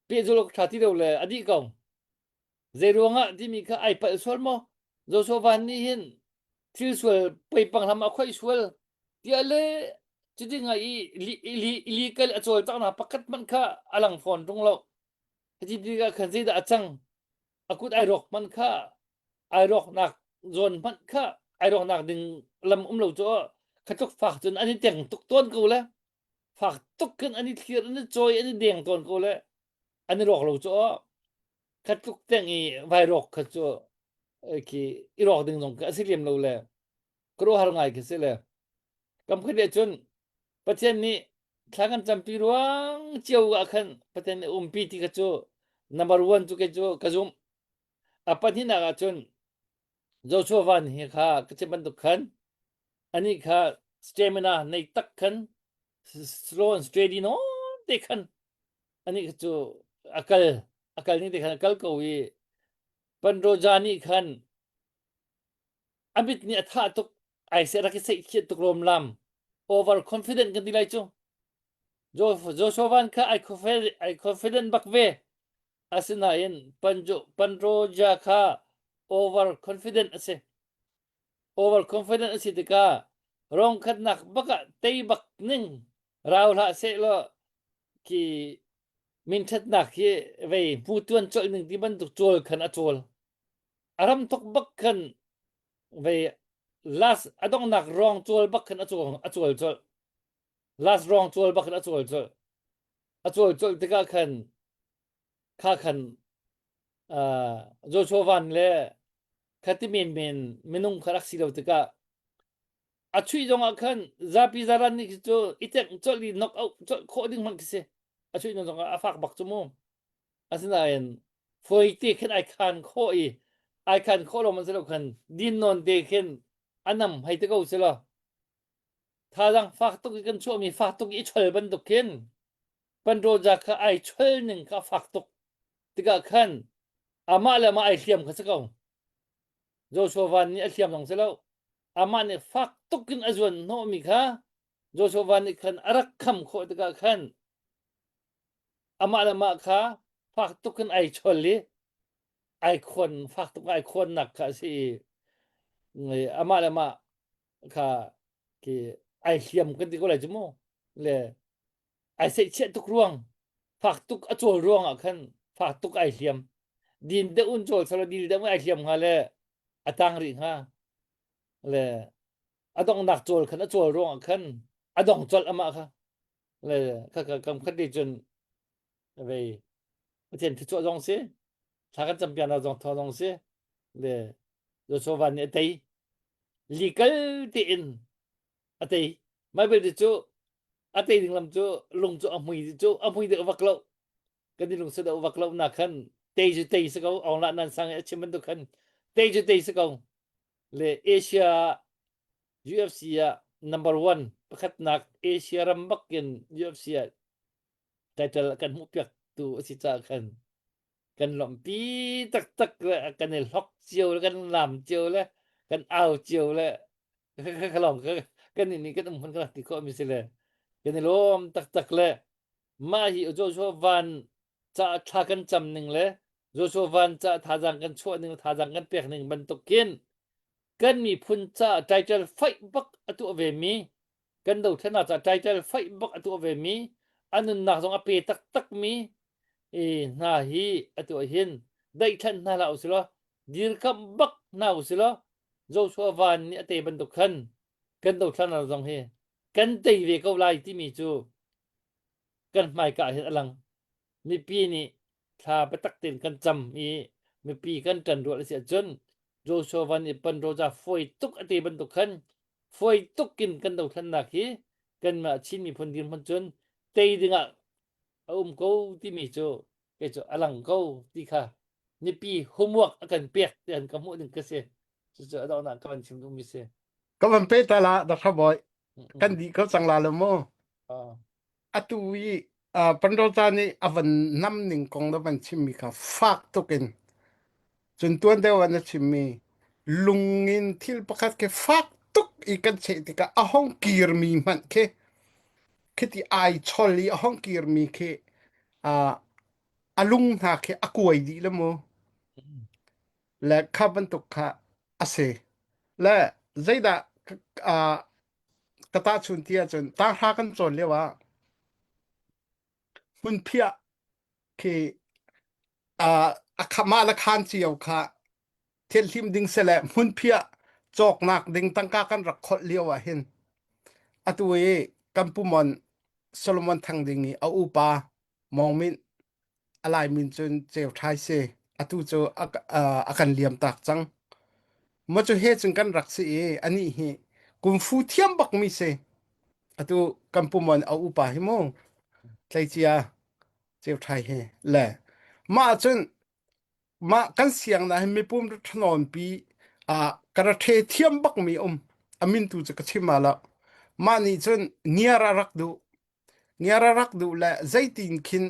pehzul awk ṭha ti lo le a dih ko zei ruangah timi kha ai palh sual maw Joshua Van nih hin thil sual poipang hlam a khoih sual tiah le. Cuti ngai i illegal a cawlcanghnak pakhat hmanh kha a lang fawn ṭung lo. Hiti tikah khan zeidah a cang? A kut ai rawk hmanh kha ai rawknak zawn hmanh kha ai rawknak ding lam um lo cu kha tluk fak cun an i teng tuk tawn ko le fak tuk khin an i thlir an i cawi an i deng tawn ko le an i rawk lo cu kha tluk teng i vai rawk kha cu khi i rawk ding zong kha a si lem lo le khuaruahhar ngai khi si le kam khat ah cun Pathian nih thla kan campi ruang cio ah khan Pathian nih umpi ti kha cu number one cu kei cu ka zumh. A pahnihnak ah cun Joshua Van hi kha ka chim bantuk khan anih kha stamina nei tak khan slow and steady nawn te khan anih kha cu a kal a kal ning te khan a kal ko i Panroja nih khan A mit nih a thah tuk. Ai seh rak i seihchiat tuk rawm lam. Over confident kan ti lai cu. Joshua Van kha ai confident, ai confident bak ve. Asinain Panjo, Panroja kha over confident a si. Over confident a si tikah rong khatnak bak ah tei bak ning rau hlah seh law khi minthatnak hi vei hmu tuan colh ning ti bantuk cawl khan a cawl. A ram thok bak khan vei last a donghnak rong cawl bak khan a cawl a cawl colh. Last rong cawl bak khan a cawl colh. A cawl colh tikah khan kha khan uh, Joshua Van le khati men men minung kha rak si lo tikah a chuih zong ah khan zapi zaran nih khi cu i tengh colh i knock out colh khawh ding hmanh khi si a chuih zong ah a fak bak cu mu Asinain fawite khin ai khan khawh i ai khan khawh lo man si lo khan din nawn te khin a nam hei te ko si lo. Thazaang fak tuk i kan chuahmi fak tuk i chol bantuk khin panroja kha ai chol ning kha fak tuk tikah khan amah le amah ai hliam kha si ko. Joshua Van nih a hliam zong si lo. Amah nih fak tuk in a zuan hnawhmi kha Joshua Van nih khan a rak kham khawh tikah khan Amah le mah kha fak tuk in ai chol i ai khuan fak tuk ai khuannak kha a si i amah le mah kha khi ai hliam kan ti ko lai cu mu le ai seihchiah tuk ruang fak tuk a cawl ruang ah khan fak tuk ai hliam din deuh un cawl salo dil deuh ai hliam hnga le a tang rih hnga le a donghnak cawl khan a cawl ruang ah khan a dong colh amah kha le kha kha kam khat nih cun vei Pathian thuchuah zong si thla kan campiak nak zong thaw zong si le Joshua van nih a tei legal tein a tei Bible ti cu a tei ding lam cu lung cu a hmui cu a hmui deuh vak lo kan i lung si deuh vak lo na khan tei cu tei si ko ong la nan sang i a chim bantuk khan tei cu tei si ko le Asia UFC ah number one pakhatnak Asia ram bak in UFC ah title kan hmuhpiak tu a si caah khan kan lawmhpi taktak le kan i hlok cio le kan lam cio le kan au cio le ka lawng kan nih kan um hmun kan rak ti khawh mi si le kan i lawm taktak le mah hi Joshua Van ca thla kan cam ning le Joshua Van ca thazaang kan chuah ning thazaang kan pek ning bantuk khin kan miphun ca title faih bak a tuah ve mi kan dothlennak ca title faih bak a tuah ve mi a nunnak zong a pe taktak mi e hna hi a tuah hin daihthlan hna hlah usilaw dirkamh bak hna usilaw Joshua Van nih a te bantuk khan kan dothlennak zong hi kan tei ve ko lai timi cu kan hmaika hin a lang mipi nih thla biatak tein kan cam i mipi kan ṭan rual a si ahcun Joshua van i pan roja fawi tuk a ti bantuk khan fawi tuk in kan dothlennak hi kanmah Chin miphun dirhmun cun tei dingah a um ko timi cu kei cu a lang ko ti kha mipi homework a kan pek ti an ka hmuh ding ka si cucu a donghnak ka van chim duhmi si Ka van pe ta la Dr. Boy kan dih ko cang la lo mu atu i uh, Panrota nih a van nam ning kong na van chimmi kha fak tuk in cun tuan deuh ah na chimmi lung in thil pakhat khi fak tuk i kan cheh tikah a hong kirmi hmanh khi khiti ai chol i a hong kirmi khi uh, a lung hna khi a kuai dih le mu le kha bantuk kha a si le zeidah uh, ka tahchun ti ahcun tanghra kan cawn lio ah hmunphiah khi uh, a mah le khan cio kha thianhlim ding sele hmunphiah cawknak ding tangka kan rak kholh lio ah hin atu i kan pumon Solomon Thang ding i a upa Mong Min a lai min cun Ceu Thai si atu cu a, a kan liam tak cang ma cu he cun kan rak si i anih hi kungfu thiam bak mi si atu kan pumon a upa hi mu tleicia Ceu Thai hi le mah cun mah kan siang na hin mipum ṭhanawn pi ah ka ra ṭhe thiam bak mi um a min tu cu ka chim ma lo mah nih cun ngiar a rak duh ngiar a rak duh le zeitin khin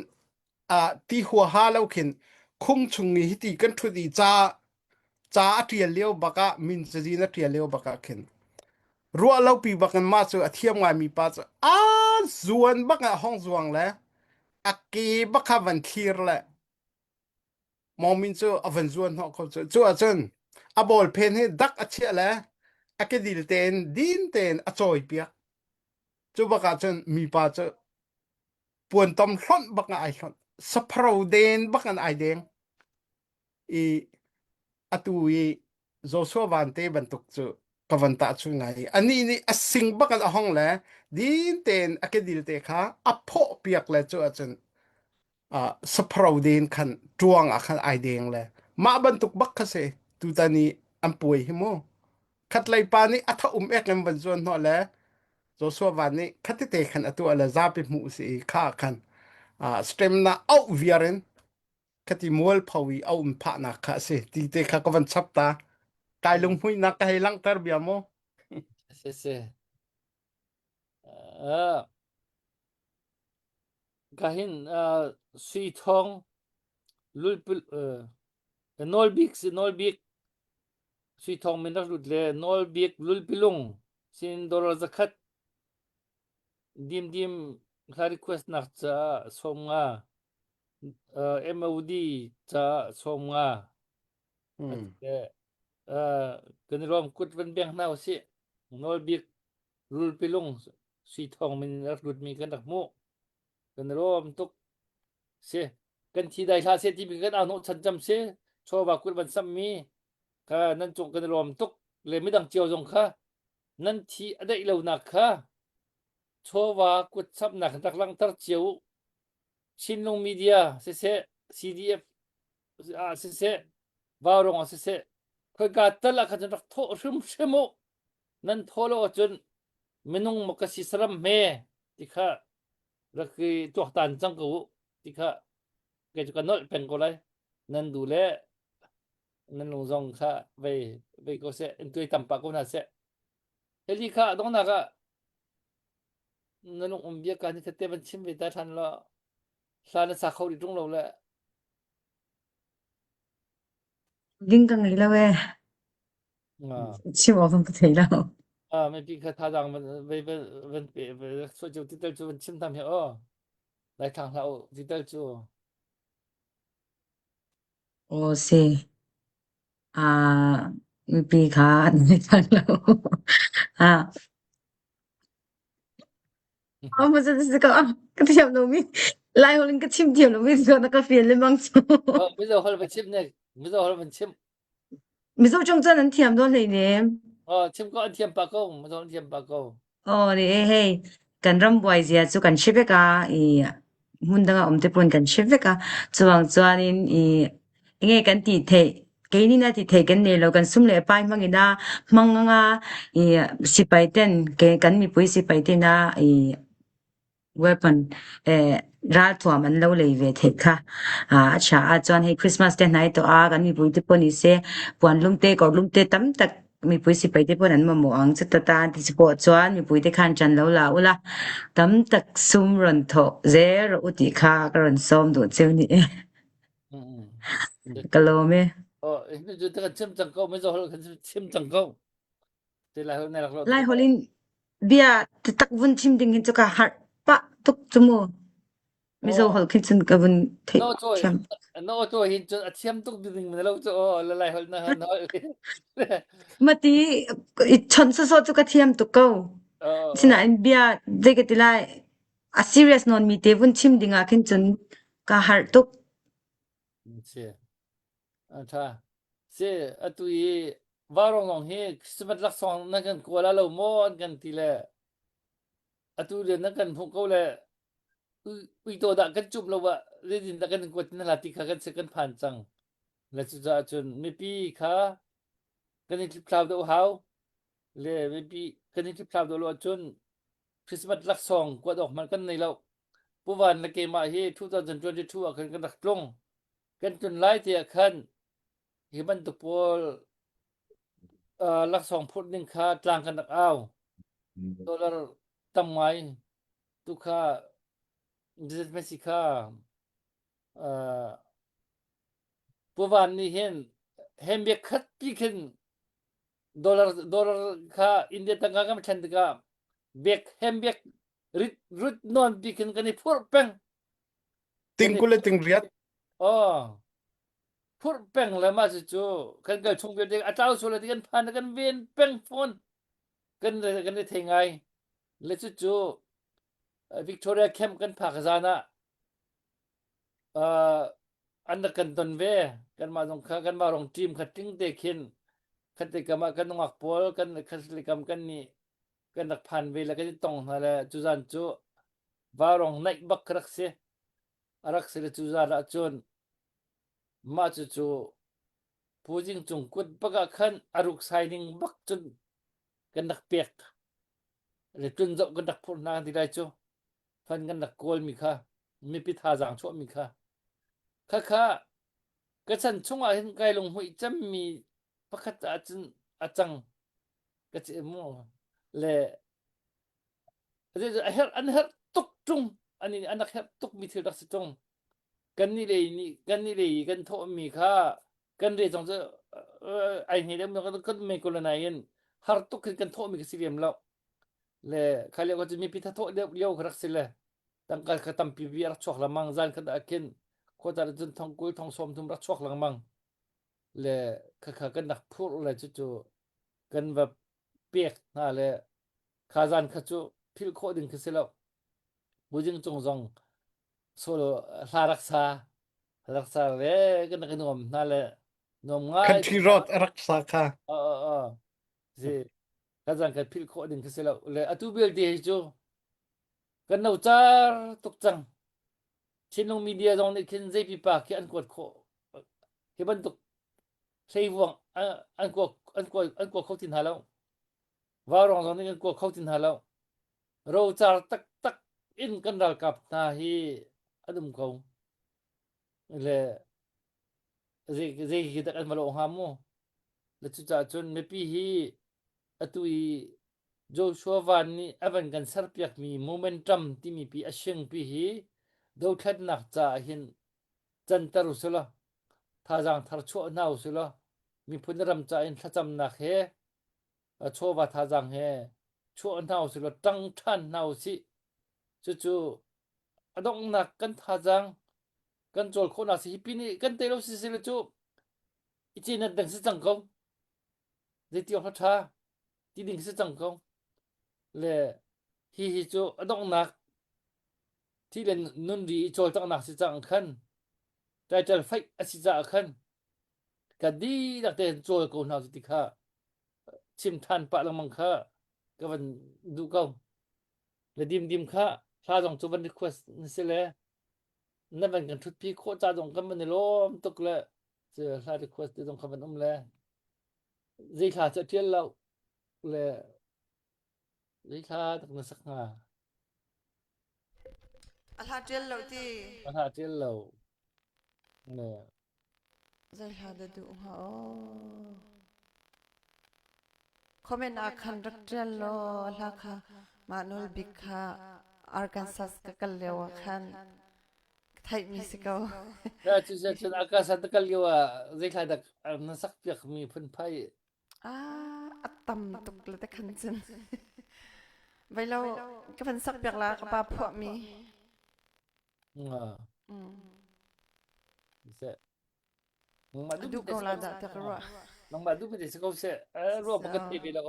ah ti huaha lo khin khung chung i hiti kan ṭhut i ca ca a ṭial lio bak ah min cazin a ṭial lio bak ah khin ruah lo pi bak in mah cu a thiam ngai mi pa cu a zuan bak ah hong zuang le a ke bak kha van thlir le Mawmin cu a van zuan hnawh ko cu. Cu ahcun a ball pen hi dak a chiah le a kedil tein din tein a cawi piak. Cu bak ahcun mipa cu puantom hlonh bak ah ai hlonh. Sapharo den bak in ai deng. I atu i Joshua Vante bantuk cu ka van tahchunh ngai i anih nih a sing bak in a hong le din tein a kedil te kha a phawh piak le cu ahcun uh, saphro den khan ṭuang ah khan ai deng le mah bantuk bak kha si tutan i an puai hi mu khatlei pa nih a tha um ek in van zuan hnawh le Joshua van nih khatite khan a tuah le zapi hmuh si i kha khan uh, stream na auh viar in khati mual pho i a um phahnak kha a si ti te kha ka van chap ta kai lunghmuihnak ka hei langhter bia mu Si si. Uh, Ka hin uh, sui thong lulpul uh, nawlbik si nawlbik sui thong min rak lut le nawlbik lulpilung sin dollar zakhat dimdim hla request nak caah 50 uh, MOD caah 50 Hmm. Uh, kan i lawm kut van beng hna usih nawlbik rulpilung sui thong min rak lutmi kan rak hmuh kan i lawm tuk si kan thi dai hlah seh timi kan au hnawh chan cam si chawva kut van sammi kha nan cung kan i lawm tuk le midang cio zong kha nan thi a daih lonak kha chawva kut samnak rak langhter cio u Chinlung media siseh CDF ah siseh Vaurong ah siseh khoika tal ah khan cun rak thawh hrimhrim u nan thawh lo ahcun minung maw ka si saram hme ti kha rak i tuaktan cang ko u ti kha kei cu ka nolh peng ko lai nan duh le nan lung zong kha vei vei ko seh in tuai tam pah ko hna seh heli kha dongnak ah na lung um bia ka ni khat te van chim ve ta than lo hla na sa kho rih ṭung lo le Ding ka ngei lo ee. Chim awk zong ka thei lo. Ah, mipi kha thazaang van vai van van pe so cu titel cu van chim tam hi aw. Lai thang hlah u titel cu. Aw si. Ah, mipi kha an ngei thang lo. Ah. Oh, ma si ko ka thiam lo mi. Lai holh in ka chim thiam lo mi si na ka fial lemang cu. Oh, Mizo holh van chim ne. Mizo holh van chim. Mizo chung cun an thiam dawn hleinem. Oh, chim ko an thiam pah ko. Mizo an thiam pah ko. Aw ni e hei kan ram buai zia cu kan hre vek a i hmun dang ah um te pawn kan hre vek a chuang chuan in i nge kan ti theih keini na ti theih kan nei lo kan sum le pai hmang ina hmang anga i sipai ten ke kan mipui sipai ten a i weapon eh ralthuam an lo lei ve theih kha a tha a chuan hei Christmas te hnai tawh a kan mipui te pawh ni se puanlum te kawrlum te tam tak mipui sipai te pawn an mamawh ang chuta tan ti pawh chuan mipui te khan ṭan lo la ula tam tak sum rawn thawh zel rawh u tih kha ka rawn sawm duh cheu ni e ka lawm e Oh, cu te kan chim cang ko, mizo holh kan chim cang ko. Te lai holh ne rak lo. Lai holh in bia tak vun chim ding hin cu ka harh pah tuk cu mu. Mizo holh khin cun ka vun theih No choi thiam. no choi hin cun a thiam tuk ding na lo cu o la lai holh na na Mati i chon sawsawh cu ka thiam tuk ko. Sinain bia zei ka ti lai a serious nawn mi te vun chim ding ah khin cun ka harh tuk. Si. A tha. Si atu i Vaurawng zong hi Christmas laksawng nan kan kawl lo maw an kan ti le atu le nan kan hmuh ko le uito dah kan cumh lo ah zeitin dah kan kuat na la ti kha kan si kan phan cang. Le cucaah cun mipi kha kan i tlipthlau deuh hau le mipi kan i tlipthlau deuh lo ahcun Christmas laksawng kuat awk hmanh kan nei lo. Pu Van le keimah hi 2022 ah khan kan rak tlung. Kan tlun lai tiah khan hi bantuk pawl uh, laksawng phurh ding kha tlang kan rak au. Dollar tam ngai tu kha business kha uh, Pu Van nih hin hem biak khat pi khin dollar dollar kha India tangka kan thlen tikah bek hem bek rit rut non pi khin kan i phurh peng Ting kul le ting riat. Oh phurh peng le mah cu kan kal chung vialte a tlau sual ti kan phan kan ven peng phone kan kan i thei ngai le cu cu Victoria camp kan phak zan ah uh, an rak kan ton ve kanmah zong kha kanmah rong team kha tling te khin khat te kam ah kan nungak pawl kan khat kam kan nih kan rak phan ve le kan i tong hna le cu zan cu vaurong naih bak ka rak si a rak si le cu zan ah cun mah cu cu Pu Jing Cung kut bak ah khan a ruk sai ning bak cun kan rak pek le tun zoh kan rak phurh hna ti lai cu fan kan rak kawlmi kha mipi thazaang chuahmi kha khakha ka chan chungah hin kai lunghmuih cemmi pakhat ah cun a cang ka ci mu le a herh an herh tuk tung an an rak herh tuk mi thil rak si tung kan nih lei nih kan nih lei kan thawhmi kha kan re zong cu ai hne deuh kan kan mei ko na in har tuk khin kan thawhmi ka si lem lo Le kha lio cu mipi thathawh deuh lio kha rak si le tangka kha tampi bi a rak chuak lengmang zan khat ah khin khuata cun thong 20 thong 30 rak chuak lengmang le khakha kan rak phurh le cucu kan va pek hna le kha zan kha cu philh khawh ding khi si lo bujing cung zong solo hla rak sa rak sa le kan rak nuam hna le nuam ngai Country road a rak sa kha. a a a si Kan zan kan philh khawh ding khi si lo. Le atu belte hi cu kan no car tuk cang. Chinlung media zong nih khin zei pipa khi an kuat khawh. Hi bantuk hleivuang an kua an kua an kua kho ti hna lo. Vaurong zong nih an kua kho ti hna lo. Rocar taktak in kan ralkap hna hi an um ko. Le zei zei hi dak an va lawh hnga mu. Le cucaah cun mipi hi atu i Joshua Van nih a van kan serpiakmi momentum timi pi a singpi hi dothlatnak caah hin canter usulaw thazaang thar chuah hna usulaw miphun ram ca in thlacamnak he chawva thazaang he chuah hna usulaw ṭang ṭhan hna usih cucu a donghnak kan thazaang kan cawl khawhnak si hi pin i kan tei lo si si le cu i cinat ding si cang ko zeiti awk ṭha ti ding si cang ko le hi hi cu a donghnak thi le nun ri i cawlcanghnak si cang khan title fight a si caah khan ka dihlak tein cawl ko hna cu ti kha chim ṭhan pah lengmang kha ka van duh ko le dim dim kha hla zong cu van request na si le na van kan ṭhutpi khawh ca zong kan van i lawm tuk le cu hla request te zong kha van um le zei thla cu a ṭial lo le zei thla tak na sak hnga A hla ṭial lo ti. A hla ṭial lo. Ne. Zei hla dah duh hnga aw. Comment ah khan rak ṭial law a hla kha mah nawl bik kha Arkansas ka kal lio ah khan theihmi si ko. Ya cu cun Arkansas na kal lio ah zei thla dak na sak piak mi phunphai Ah, a tam tuk le te khan cun. Vai lo ka van sak piak la ka pa phuah mi. Nga. Mm. Se. Nangmah A duh ko la dah te ka ruah. Nangmah duh mi te si ko se. Ruah pa ka thei ve lo.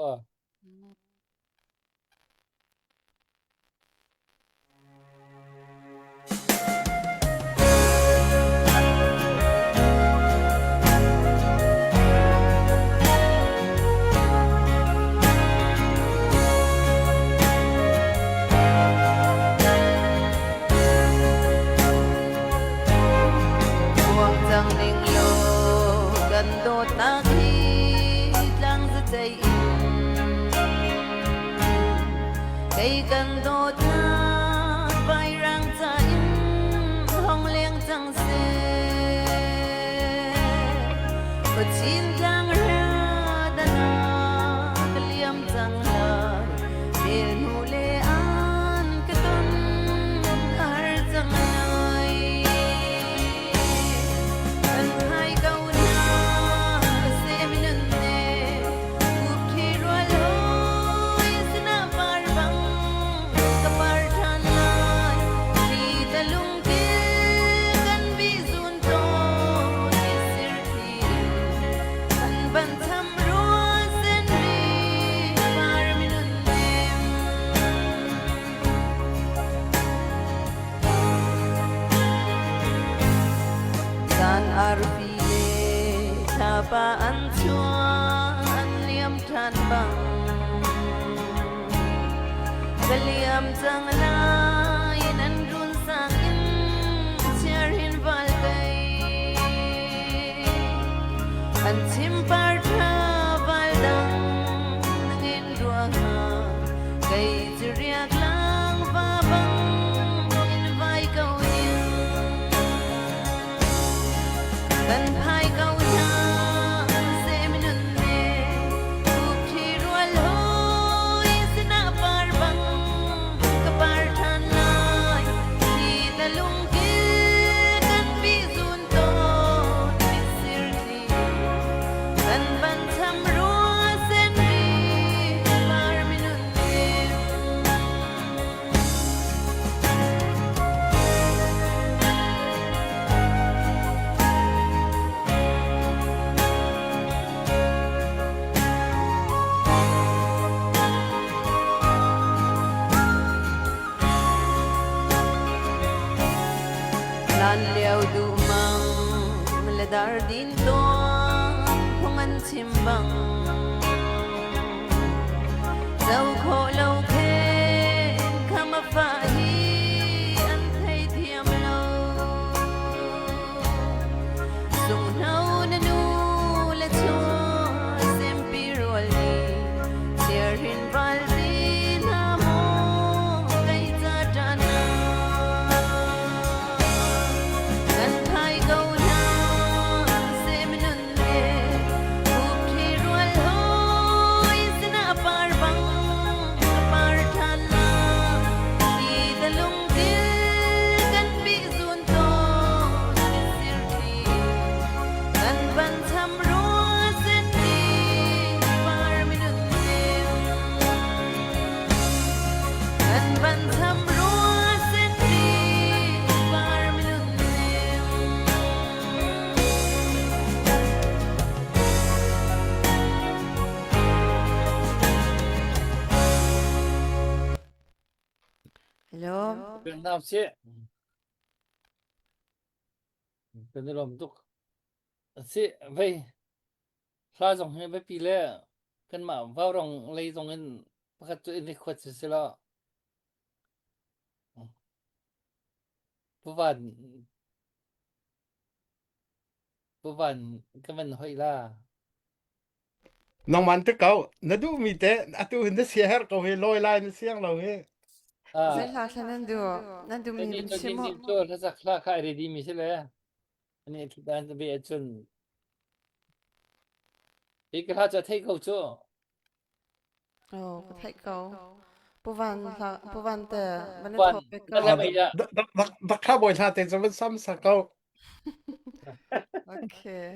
Kei kan dawtnak vairang ca in hong leng cang seh. Khuachin tlang dana ka liam cang lai. Bel hnu le an ka ton har cang lai. Kan hai ko na se minun ne Kupthi rual hoi sinah par bang ka par ṭhan lai. Thli ta lungkil kan bih zun tawn i sirthi kan ban tham rua sen ri par minun nem. Zan arfi le thlapa an chuang an liam ṭhan bang ka liam cang lai nan run sang in chiarhin val kei an chim par ṭha val dang nangin ruang kei cu riak lang va bang in vai ko ning Kan phai ko hna seminun ne Khupṭhi rual hoi sinah par bang ka par ṭhan lai Hi ta lungkil kan bih zun tawn mitsir ni Kan ban tham rua sen ri par minun nem. Lan lio duh mang le dar din tuang phung an chim bang Zo khawh lo khen kham a fah hi an thei thiam lo. Sunghno na nu le chua sempi rual ni chiarhin val ti na maw kai ca ṭan Kan thai ko hna seminun le Khupṭhi rual hawi sinah par bang ka par ṭhan la. Ti ta lungkil kan bih zun tawn mitsir thli. Kan ban tham rua sen ni par minun nem. Kan ban tham rua sen ni par minun nem. Hello. Kan nam si. Kan i lawm tuk. Si vei hla zong hi biapi le kanmah vaurong lei zong in pakhat cu in i khuat si sila Puvan Puvan ka van hoih la. Nangman te ko na duhmi te atu hin na sia her ko hi lawi lai na siang lo hi. Ah. Zei hla thla nan duh? Nan duhmi Ni van cu chim ni u. cu hlasak hla kha ai ready mi si le. Ani dan be cun. Hi ka hla cu a thei ko cu. Oh, ka theih ko. Pu Van hla Pu Van te van i Van thawk ve ko. na lem ei dah. Dakha bawi hla te cu van sam sa ko. Okay.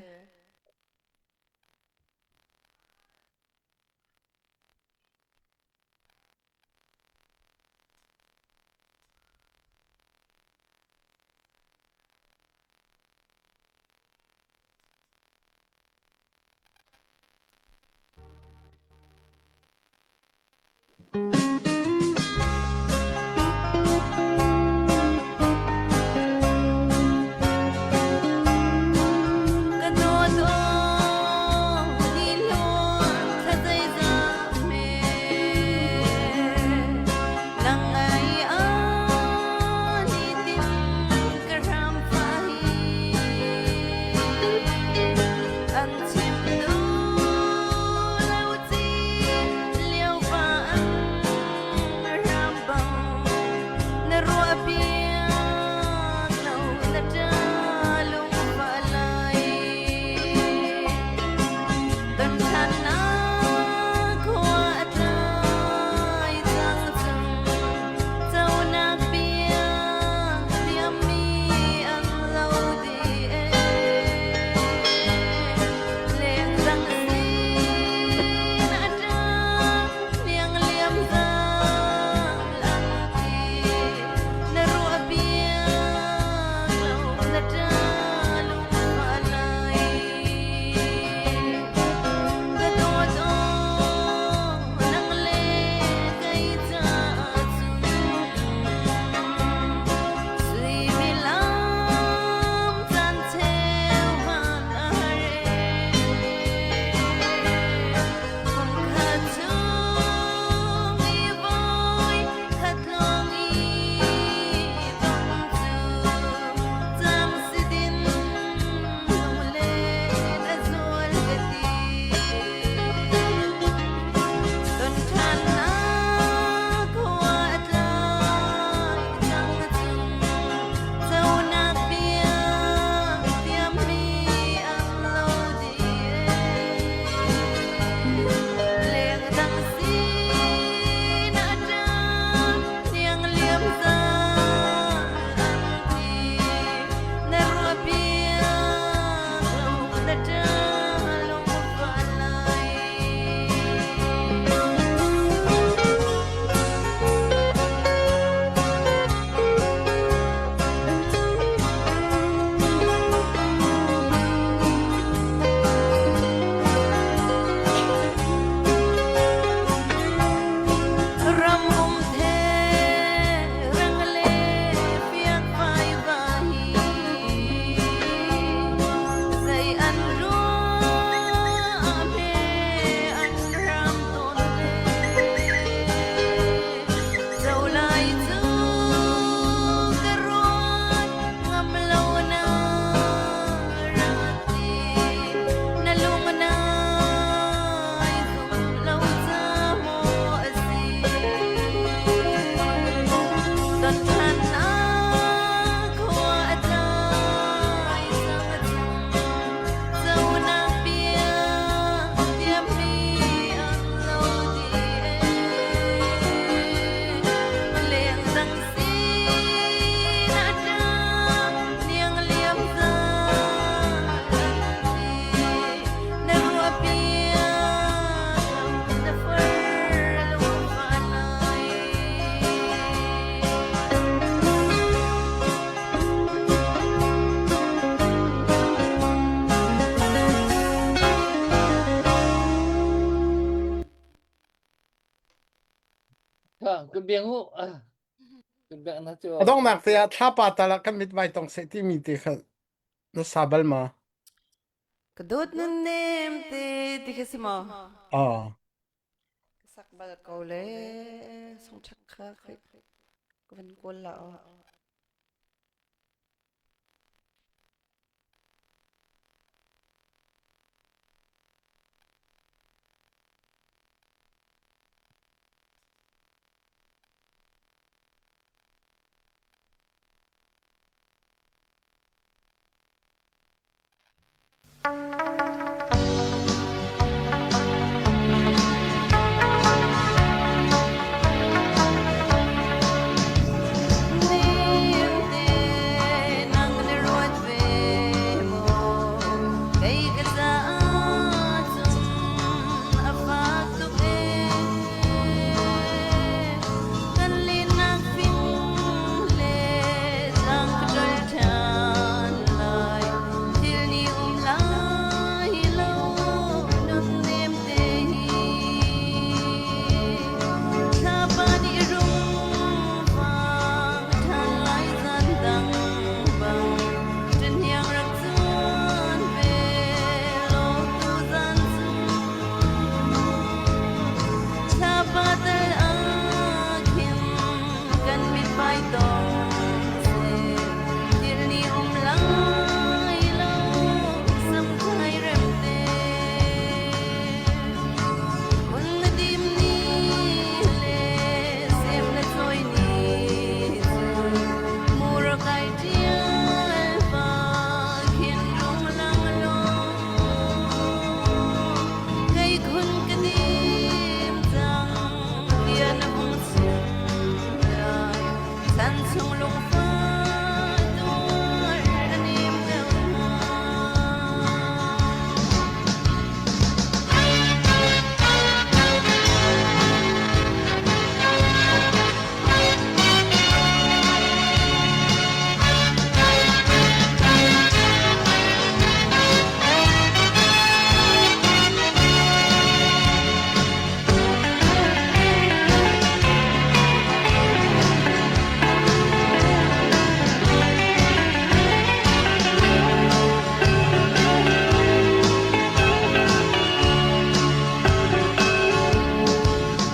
Ka dawt. Tha kun biang u. Ah, Kun biang na cu. A donghnak te ah thlapa tal ah kan mit vai tong seh timi te kha na sa bal ma? Ka dawt nan nem te ti kha si maw? Ah. Ka sak bal ko le sung ṭhak kha khoi ka van kawl la aw. Nang na ruat ve maw? Kei ka caah cun a fak tuk ee. Kan lennak fing le tlang ka ṭol ṭhan lai. Thil nih um lai lo nunnem te hi. Thlapa nih rung vang ṭhan lai zan dang bang. Ṭahniang rak zuan ve law tuzan cu. Thlapa tal ah khin kan mithmai tong seh. Thil nih um lai lo samthai rem te. Hun na dim ni le sem na cawi ni cu mura kai ṭial pa khin rung lang law. Kei khun ka dim cang bia na hung chim lai. Chan chung lungfah tuar a nim deuh hnga.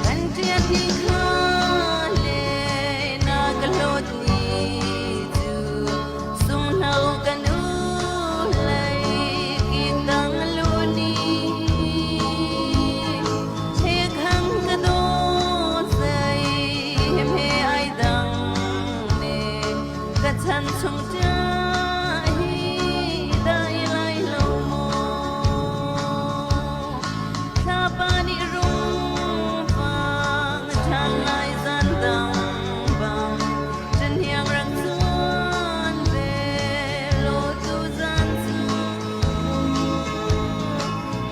Kan ṭian hi kha le na ka hlawt ni cu sunghno kan u lei kitang lu ni he khang ka dawt zei he ai dang ne ka chan chung ṭa hi dai lai lo maw Thlapa nih rung vang ṭhan lai zan dang bang ṭahniang rak zuan ve law tu zan cu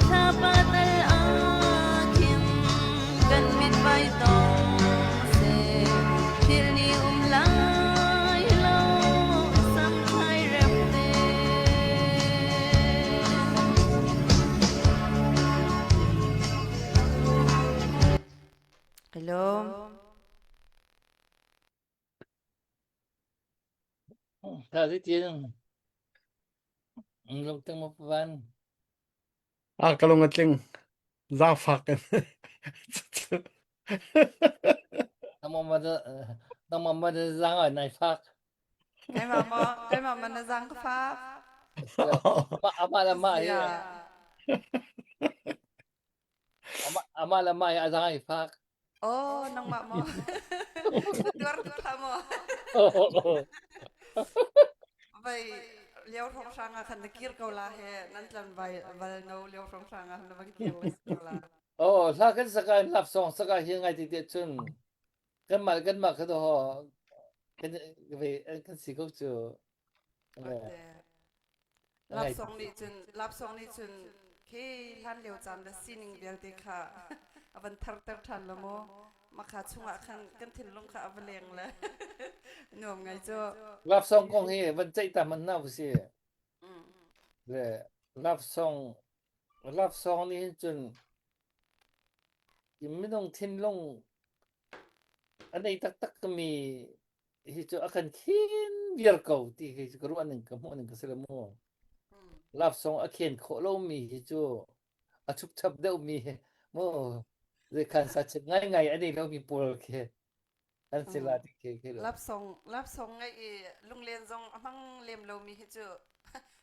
thlapa tal ah khin kan mithmai tong seh thil nih um lai lo samthai rem te. Hello. Ta si tin. Lung teng mo van. Ah ka lung a tling. Zaangfak in. Nangmah ma nangmah ma zang ai nai fak. Keimah maw keimah ma na zang ka fak. Amah le mah hi amah le mah hi a zang ai fak. Oh, nangmah maw? Na tuar tuk hlah maw? Vai lio hrawng hrang ah khan na kir ko la he nan tlan vai val no lio hrawng hrang ah na van kir le ko la. Oh, hla kan saka lap song saka hi ngai ti te cun kanmah kanmah kha to kan ve kan si ko cu. Okay. Lapsong nih cun lapsong nih cun khi hlan lio caan le sining vialte kha a van tharter ṭhan lo maw makha chungah khan kan thinlung kha a va leng le nuam ngai cu Lapsong kong hi van ceih ta man na si. Le lapsong lapsong nih hin cun minung thinlung. A nei taktak mi hi cu a kan khen viar ko ti hi cu ka ruah ning ka hmuh ning ka si lo mu. Love song a khen khawh lomi hi cu a chupchap deuhmi mu zeikhan sa chet ngaingai a nei lomi pawl khi an si la ti khi khi lo. Love song love song ngai i lunglen zong a hmang lem lomi hi cu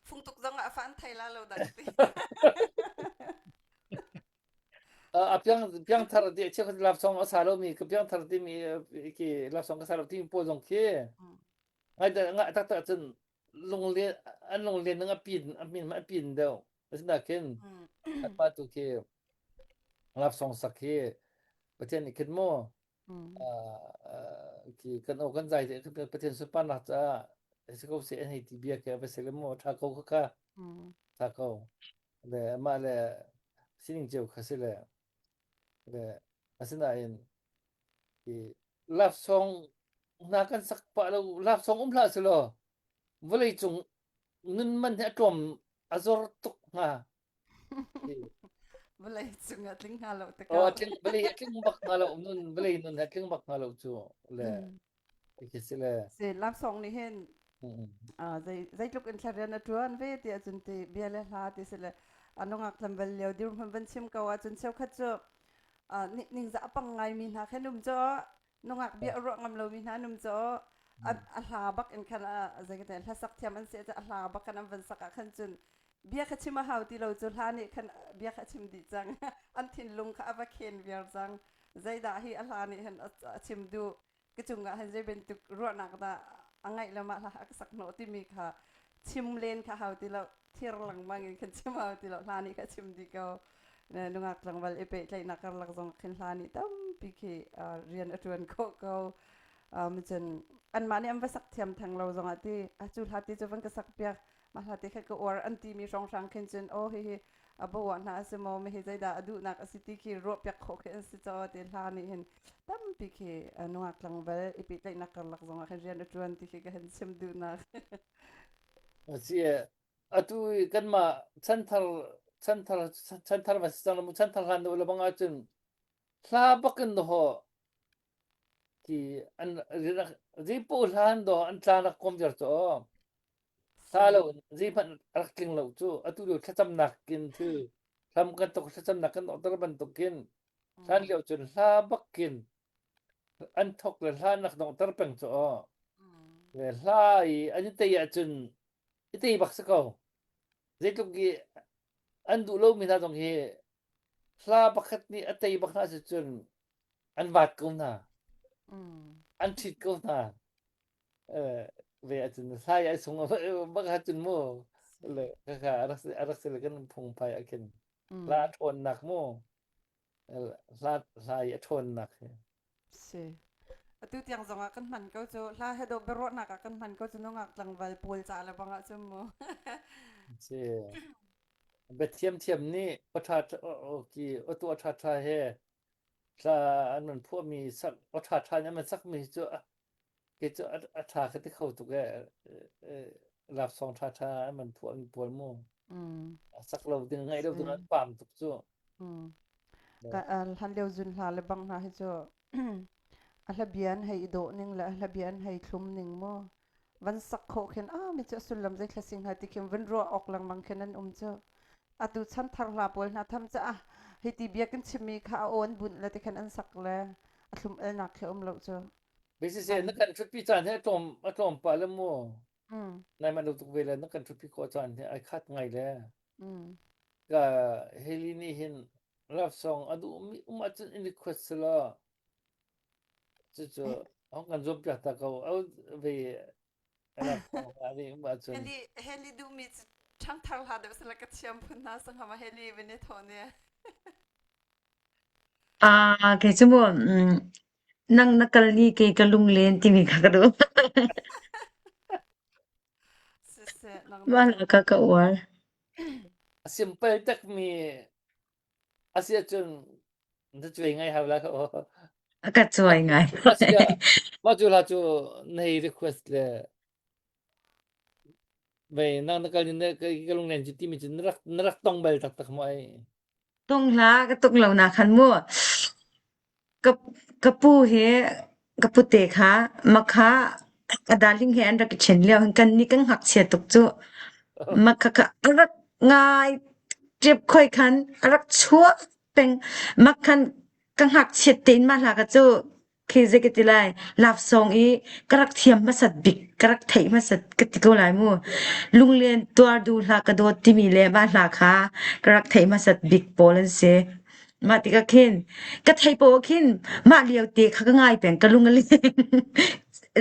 fungtuk zong ah a fa an thei la lo dak ti. A piang piangthar ti cheukhat love song a sa lomi ka piangthar timi ki love song ka sa lo timi pawl zong khi ngai ngai taktak cun lunglen an lunglen ning a pin a min a pin deuh asinakin anmah tu khi love song sak hi Pathian nih khin mu khi kan aw kan zai te Pathian sunparnak caah si ko seh an hei ti bia khi a va si le mu tha ko kha kha tha ko le amah le sining cio kha si le le asinain i love song hna kan sak pah lo love song um hlah selaw vawlei cung nun man hi a tlawm a zor tuk hnga Vawlei cung a tling hnga lo te ko. Oh, tling vawlei a tling bak hnga lo nun vawlei nun a tling bak hnga lo cu le khi si le Si love song nih hin zei zeitluk in thla rian a ṭuan ve ti ahcun ti bia le hla ti si le a nungak tlangval lio dirhmun van chim ko ahcun cheukhat cu ningzah a pang ngaimi hna khan um cu nungak bia a ruah ngam lomi hna an um cu a hla bak in khan zei ka hla sak thiam an si a hla bak khan an van sak ah khan cun bia kha chim a hau ti lo cu hla nih khan bia kha chim dih cang an thinlung kha a va khen viar cang zeidah hi a hla nih hin a chim duh ka cungah hin zei bantuk ruahnak dah a ngaih le mah hla a ka sak hnawh timi kha chim len kha hau ti lo thir lengmang in khan chim hau ti lo hla nih kha chim dih ko nungak tlangval i pehtlaihnak karlak zong khin hla nih tampi khi rian a ṭuan khawh ko um cun anmah nih an va sak thiam theng lo zongah ti a cu hla ti cu van ka sak piak mah hla te kha ka uar an timi hrawnghrang khin cun aw hihi a bo hna a si maw mi hi zeidah a duhnak a si ti khi ruahpiak khawh khi an si caw ti hla nih hin tampi khi nungak tlangval i pehtlaihnak karlak zongah khin rian a ṭuan ti khi ka han chim duhnak. Si atu kanmah chanthar chanthar chanthar va si cang mu chanthar hlan do lebang ahcun hla bakin ho ti an zei po hlan do an tla rak kom jar cho Sa lo in zeihmanh a rak tling lo cu atu lio thlacamnak in thil hlam kan tok thlacamnak kan order bantukin hlan lio cun hla bakin an thok le hla nak donghter peng cu aw. Le hla i an i tei ahcun i tei bak si ko. Zeitluk i an duh lomi hna zong hi hla pakhat nih a tei bak hna si cun an vaat ko hna. An ṭhit ko hna. Ve ahcun sai ai sung bak ahcun mu le kha a rak a rak si le kan phungphai ah khin hla a ṭhawnnak mu hla hla i a ṭhawnnak hi Si. Atu tiang zong ah kan hman ko cu hla he do biaruahnak ah kan hman ko cu nungak tlangval pawl ca le bang ah cun mu. Si. Biathiam thiam nih aw ṭha ki aw tuah ṭha ṭha he hla an man phuahmi sak aw ṭha ṭha in an man sakmi cu Kei cu a ṭha ka ti kho tuk ee. Laksawng ṭhaṭha an man phuahmi pawl mu. A sak lo ding ngaih lo ding an paam tuk cu. Ka hlan lio zun hla le bang hna hi cu a hla bia an hei i dawh ning le a hla bia an hei thlum ning mu. Van sak khawh khin ah mi cu a sullam zei thla sing hnga ti khin van ruah awk lengmang khin an um cu. Atu chan thar hla pawl hna tham cu ah hi ti bia kan chimmi kha a aw an bunh le ti khan an sak le a thlum elnak khi um lo cu. Siseh na kan ṭhutpi caan hi a tlawm a tlawm pah le mu. Nai mah lo tuk ve le na kan ṭhutpi khawh caan hi ai khat ngai le. Ka Haley nih hin love song a duh mi um ahcun in request selaw cucu hong kan zuam piak ta ko au ve love song a nih um ahcun Haley Haley duhmi cu ṭhangthar hla deuh sala ka thiam phun hna sangha ma Haley vin i thawh ne. Ah, kei cu mu mm, nang na kal ni kei ka lunglen timi kha ka duh. Siseh nang na Mah kal la ka ka uar. A simple takmi a si ahcun na cuai ngai hau la ka aw. A ka cuai ngai. Asia mah cu hla cu na hei request le vei nang na kal ni na ka lunglen cu timi cu na rak na rak tong bal taktak maw ai. Tung hla ka tung lo na khan mu. Ka ka pu hi. Ka pute kha makha a darling he an rak i ṭhen lio hin kan nih kan ngakchia tuk cu. Makha kha a rak ngai ṭep khoi khan a rak chuak peng. Makhan ka ngakchiat tein mah hla kha cu khi zei ka ti lai love song i ka rak thiam hmasat bik ka rak theih hmasat ka ti ko lai mu. Lunglen tuar duh hlah ka dawt timi le mah hla kha ka rak theih hmasat bik pawl an si. Mah tikah khin ka theih poah khin mah lio te kha ka ngai peng ka lung a leng.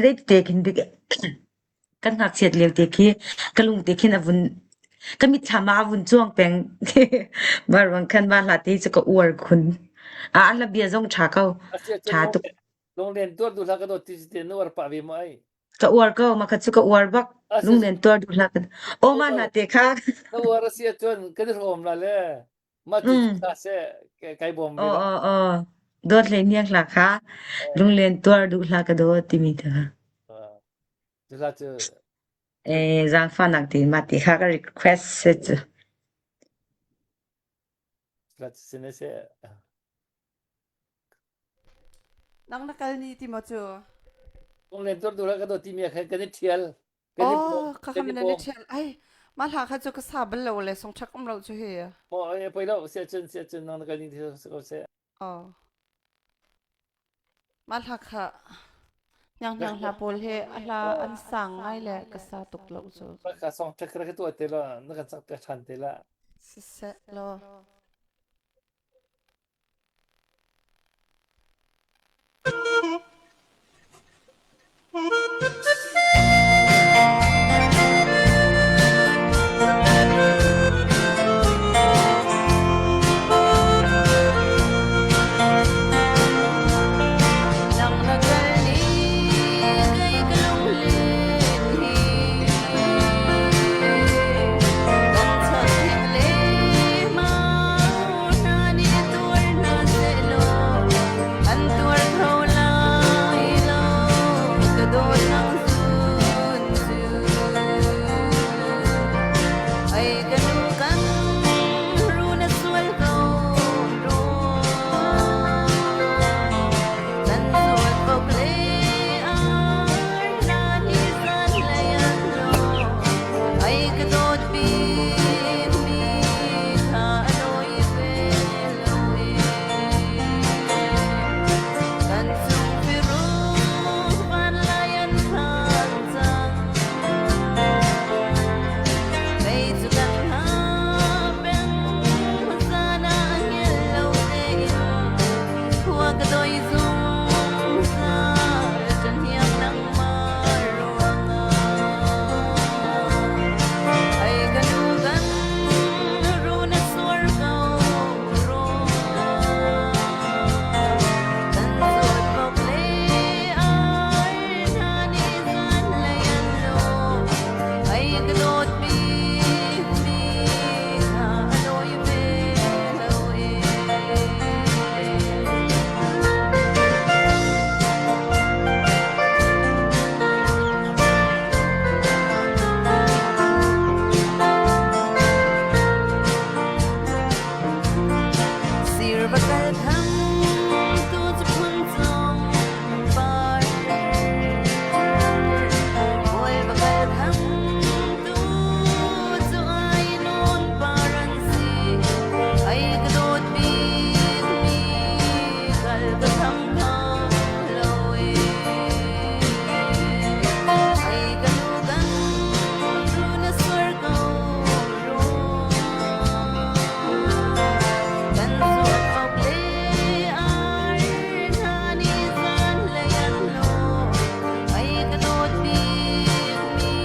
Zeiti khin dik kan ngakchiat lio te khi ka lung te khin a vun ka mitthlam ah a vun cuang peng. Mah ruang khan mah hla te cu ka uar khun. A hla bia zong ṭha ko. Ṭha tuk. Lunglen tuar duh hlah ka dawt ti te na uar pah ve maw ai? Ka uar ko mah kha cu ka uar bak. Lunglen tuar duh hlah ka Aw mah hla te kha. Na uar a si ahcun kan i hrawm la le. Mah cu hna seh kai bawm ve Aw la. aw aw. Dawt hlei hniang hla kha lunglen tuar duh hlah ka dawt timi te kha. Cu hla cu Eh zaangfahnak ti mah ti kha ka request se cu. Hla cu sin seh. Nang na kal ni ti maw cu? Lunglen tuar duh hlah ka dawt timi ah khan kan i ṭhial. Kan i bawm. Oh, ka Kan kha i na bawm. thial. Ai, mah hla kha cu ka sa bal lo le song ṭhak um lo cu hi. Maw eh poi lo sia cun sia cun nang na kal ni ti si ko seh. Oh. Mah hla kha hniang hniang hla pawl he a hla an sang ngai le ka sa tuk lo cu. Ka song ṭhak ka tuah te la na kan sak te ṭhan te la. Siseh law. Nang na kal ni kei ka lunglen hi kan chak hnik le mau hna nih tuar hna sehlaw an tuar kho lai lo ka dawt nang zun cu ai ka nu kan run a sual ko rua Nan zawt bok le ar na ni zan lei an lo ai ka dawt bik mi kha a lawi ve lo e kan chung firuk van lai an phan cang Kei cu kan hna peng zan ah hngilh lo tein khua ka doi zungzal kan hiang nangmah ruangah. Ai ka nu kan run a suar ko rua kan zawt bok le ai hna nih zan lei an lo ai ka dawt bik mi kha a lawi ve lo e. Sir va kal thang tu cu phun cong par Bawi va kal thang tu cu ai nawn par an si ai ka dawt bik mi kal ka tham hna lo e ai ka nu kan ru na suar ko Kan zawt awk le ar hna nih zan lei an lo ai ka dawt bik mi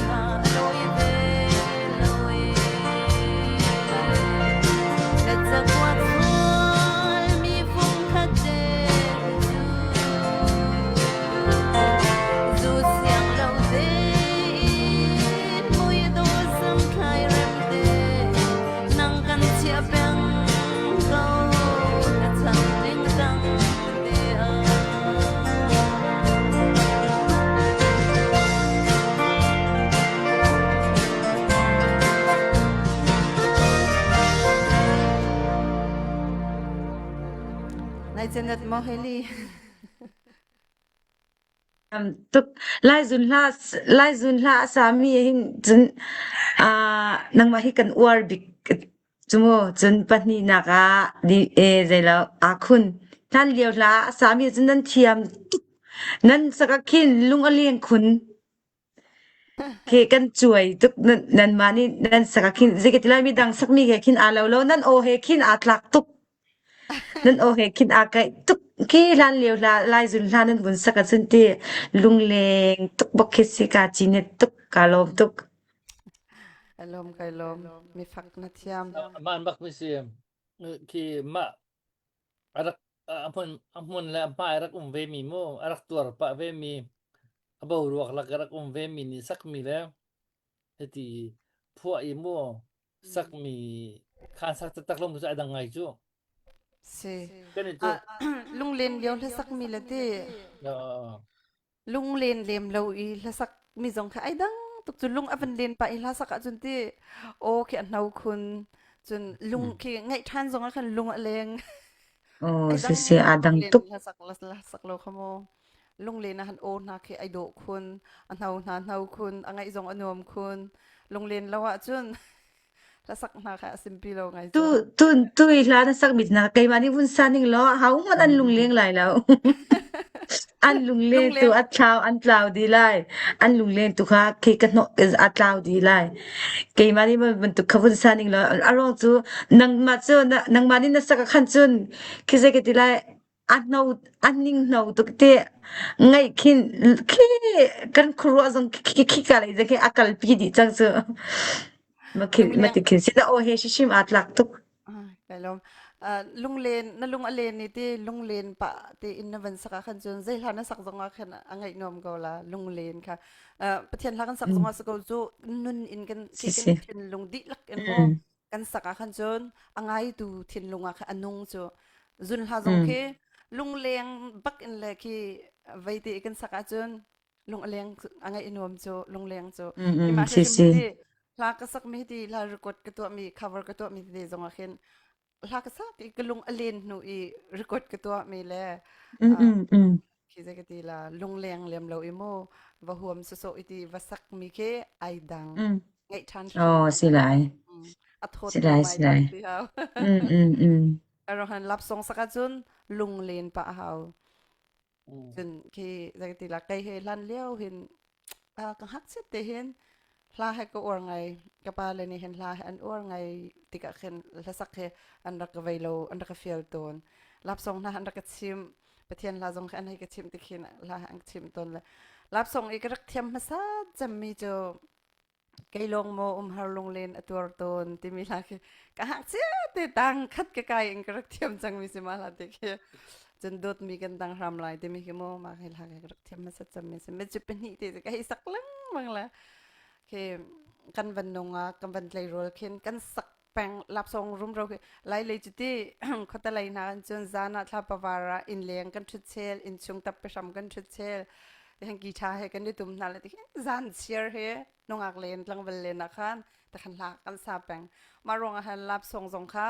kha a lawi ve lo e Ka cakuat sual mi fung khat te cu Zu siang lo tein mui dawh sam thlai rem te nang kan chia peng ko ka chan ding dang te ah. Nai cenat mo Heli. Tuk Lai zun hla Lai zun hla a sami hin cun ah nangmah hi kan uar bik cu mu cun pahnihnak ah di e zeilo aa khun hlan lio hla a sami cun nan thiam tuk nan sak ah khin lung a leng khun khi kan cuai tuk nan nanmah nih nan sak ah khin zeikati lai midang sakmi he khin aa lo lo nan aw he khin aa tlak tuk Nan aw he khin aa kaih tuk khi hlan lio hla Lai zun hla nan vun sak ahcun ti lungleng tuk bak khi si ka cinet tuk kaa lawm tuk. Kai lawm kai lawm mi fak na thiam. Aman bak mi si khi mah a rak a hmun a hmun le a hmai a rak um ve mi mu a rak tuar pah ve mi a boruak lak a rak um ve mi nih sak mi le hiti phuah i mu sakmi khaan sak taktak lo cu a dang ngai cu. Si. Kan i cu. Lunglen lio hlasak mi le ti. Lunglen lem lo i hlasak mi zong kha ai dang tuk cu lung a van len pa i hla sak ahcun ti aw khi a hno khun cun lung khi ngaih ṭhan zong ah khan lung a leng. Oh, Ai si dang si a dang lunglen tuk. hla sak la sak lo kha mu. Lunglen ah han aw hna khi ai dawh khun, a hno hna hno khun, a ngaih zong a nuam khun. Lunglen lo ahcun hlasak hna kha a simpi lo ngai Tu cu. tu tu i hla na sak mit na keimah nih vun sa ning law hau hmanh an lungleng lai lo. An lungleng tu Lungleng a thlau an tlau dih lai. An lungleng tu kha khi ka hnawh a tlau dih lai. Keimah nih bantuk kha vun sa ning law a ruang cu nangmah cu nangmah nih na sak ah khan cun khi zei ka ti lai a hno a hninghno tuk te ngaih khin khi kan khuaruah zong khi khi ka lei zong khi a kalpi dih cang cu ma khin ma lungleng ti khin si na aw he hrim aa tlak tuk Ah, kai lawm. Ah, lunglen na lung a len ni ti lunglen pa ti in na van sak ah khan cun zei hla na sak zong ah khan a ngaih nuam ko la lunglen kha Ah, Pathian hla kan sak zong mm ah si ko cu nun in kan si khi kan si thinlung dihlak in mu mm kan sak ah khan cun a ngaitu thinlung ah khan a nung cu zun hla zong mm khi lungleng bak in le khi vei te kan sak ahcun lung a leng a ngaih nuam cu lungleng cu mm mm keimah si hrim si ti hla ka sak mi ti hla record ka tuah mi cover ka tuah mi te zong ah khin hla ka sak i ka lung a len hnu i record ka tuah mi le mm mm mm khi zei ka ti la lungleng lem lo i mu va huam sawsawh i ti va sak mi khi ai dang mm ngaih ṭhan hrim oh si lai a thawt si hnu lai mai si lai ti hau mm mm mm arohan lap song saka cun lunglen pa hau cun khi zei ka ti la kei he hlan lio hin ka ngakchiat te hin hla he ka uar ngai ka pa le nih hin hla he an uar ngai tikah khin hlasak he an rak ka vei lo an rak ka fial tawn lapsong hna an rak ka chim Pathian hla zong kha an hei ka chimh tikhin hla an ka chimh tawn le lapsong i ka rak thiam hmasa cemmi cu kei lawng maw umhar lunglen a tuar tawn timi hla khi ka ngakchia te tang khat ka kai in ka rak thiam cangmi si ma hla te khi cun dawtmi kan dang hram lai timi khi maw mah khi hla khi ka rak thiam hmasat cemmi si mit cu pahnih te ka hei sak lengmang le khi kan van nungak kan van tleirawl khin kan sak peng lapsong rumro khi lai lei cu ti khuata lei hna kan cun zan ah thla pavar ah inn leng kan ṭhut chel inn chung tappi hram kan ṭhut chel hengki ṭha he kan i tum hna le ti zan chiar he nungak len tlangval len ah khan takhan hla kan sa peng mah ruang ah han lapsong zong kha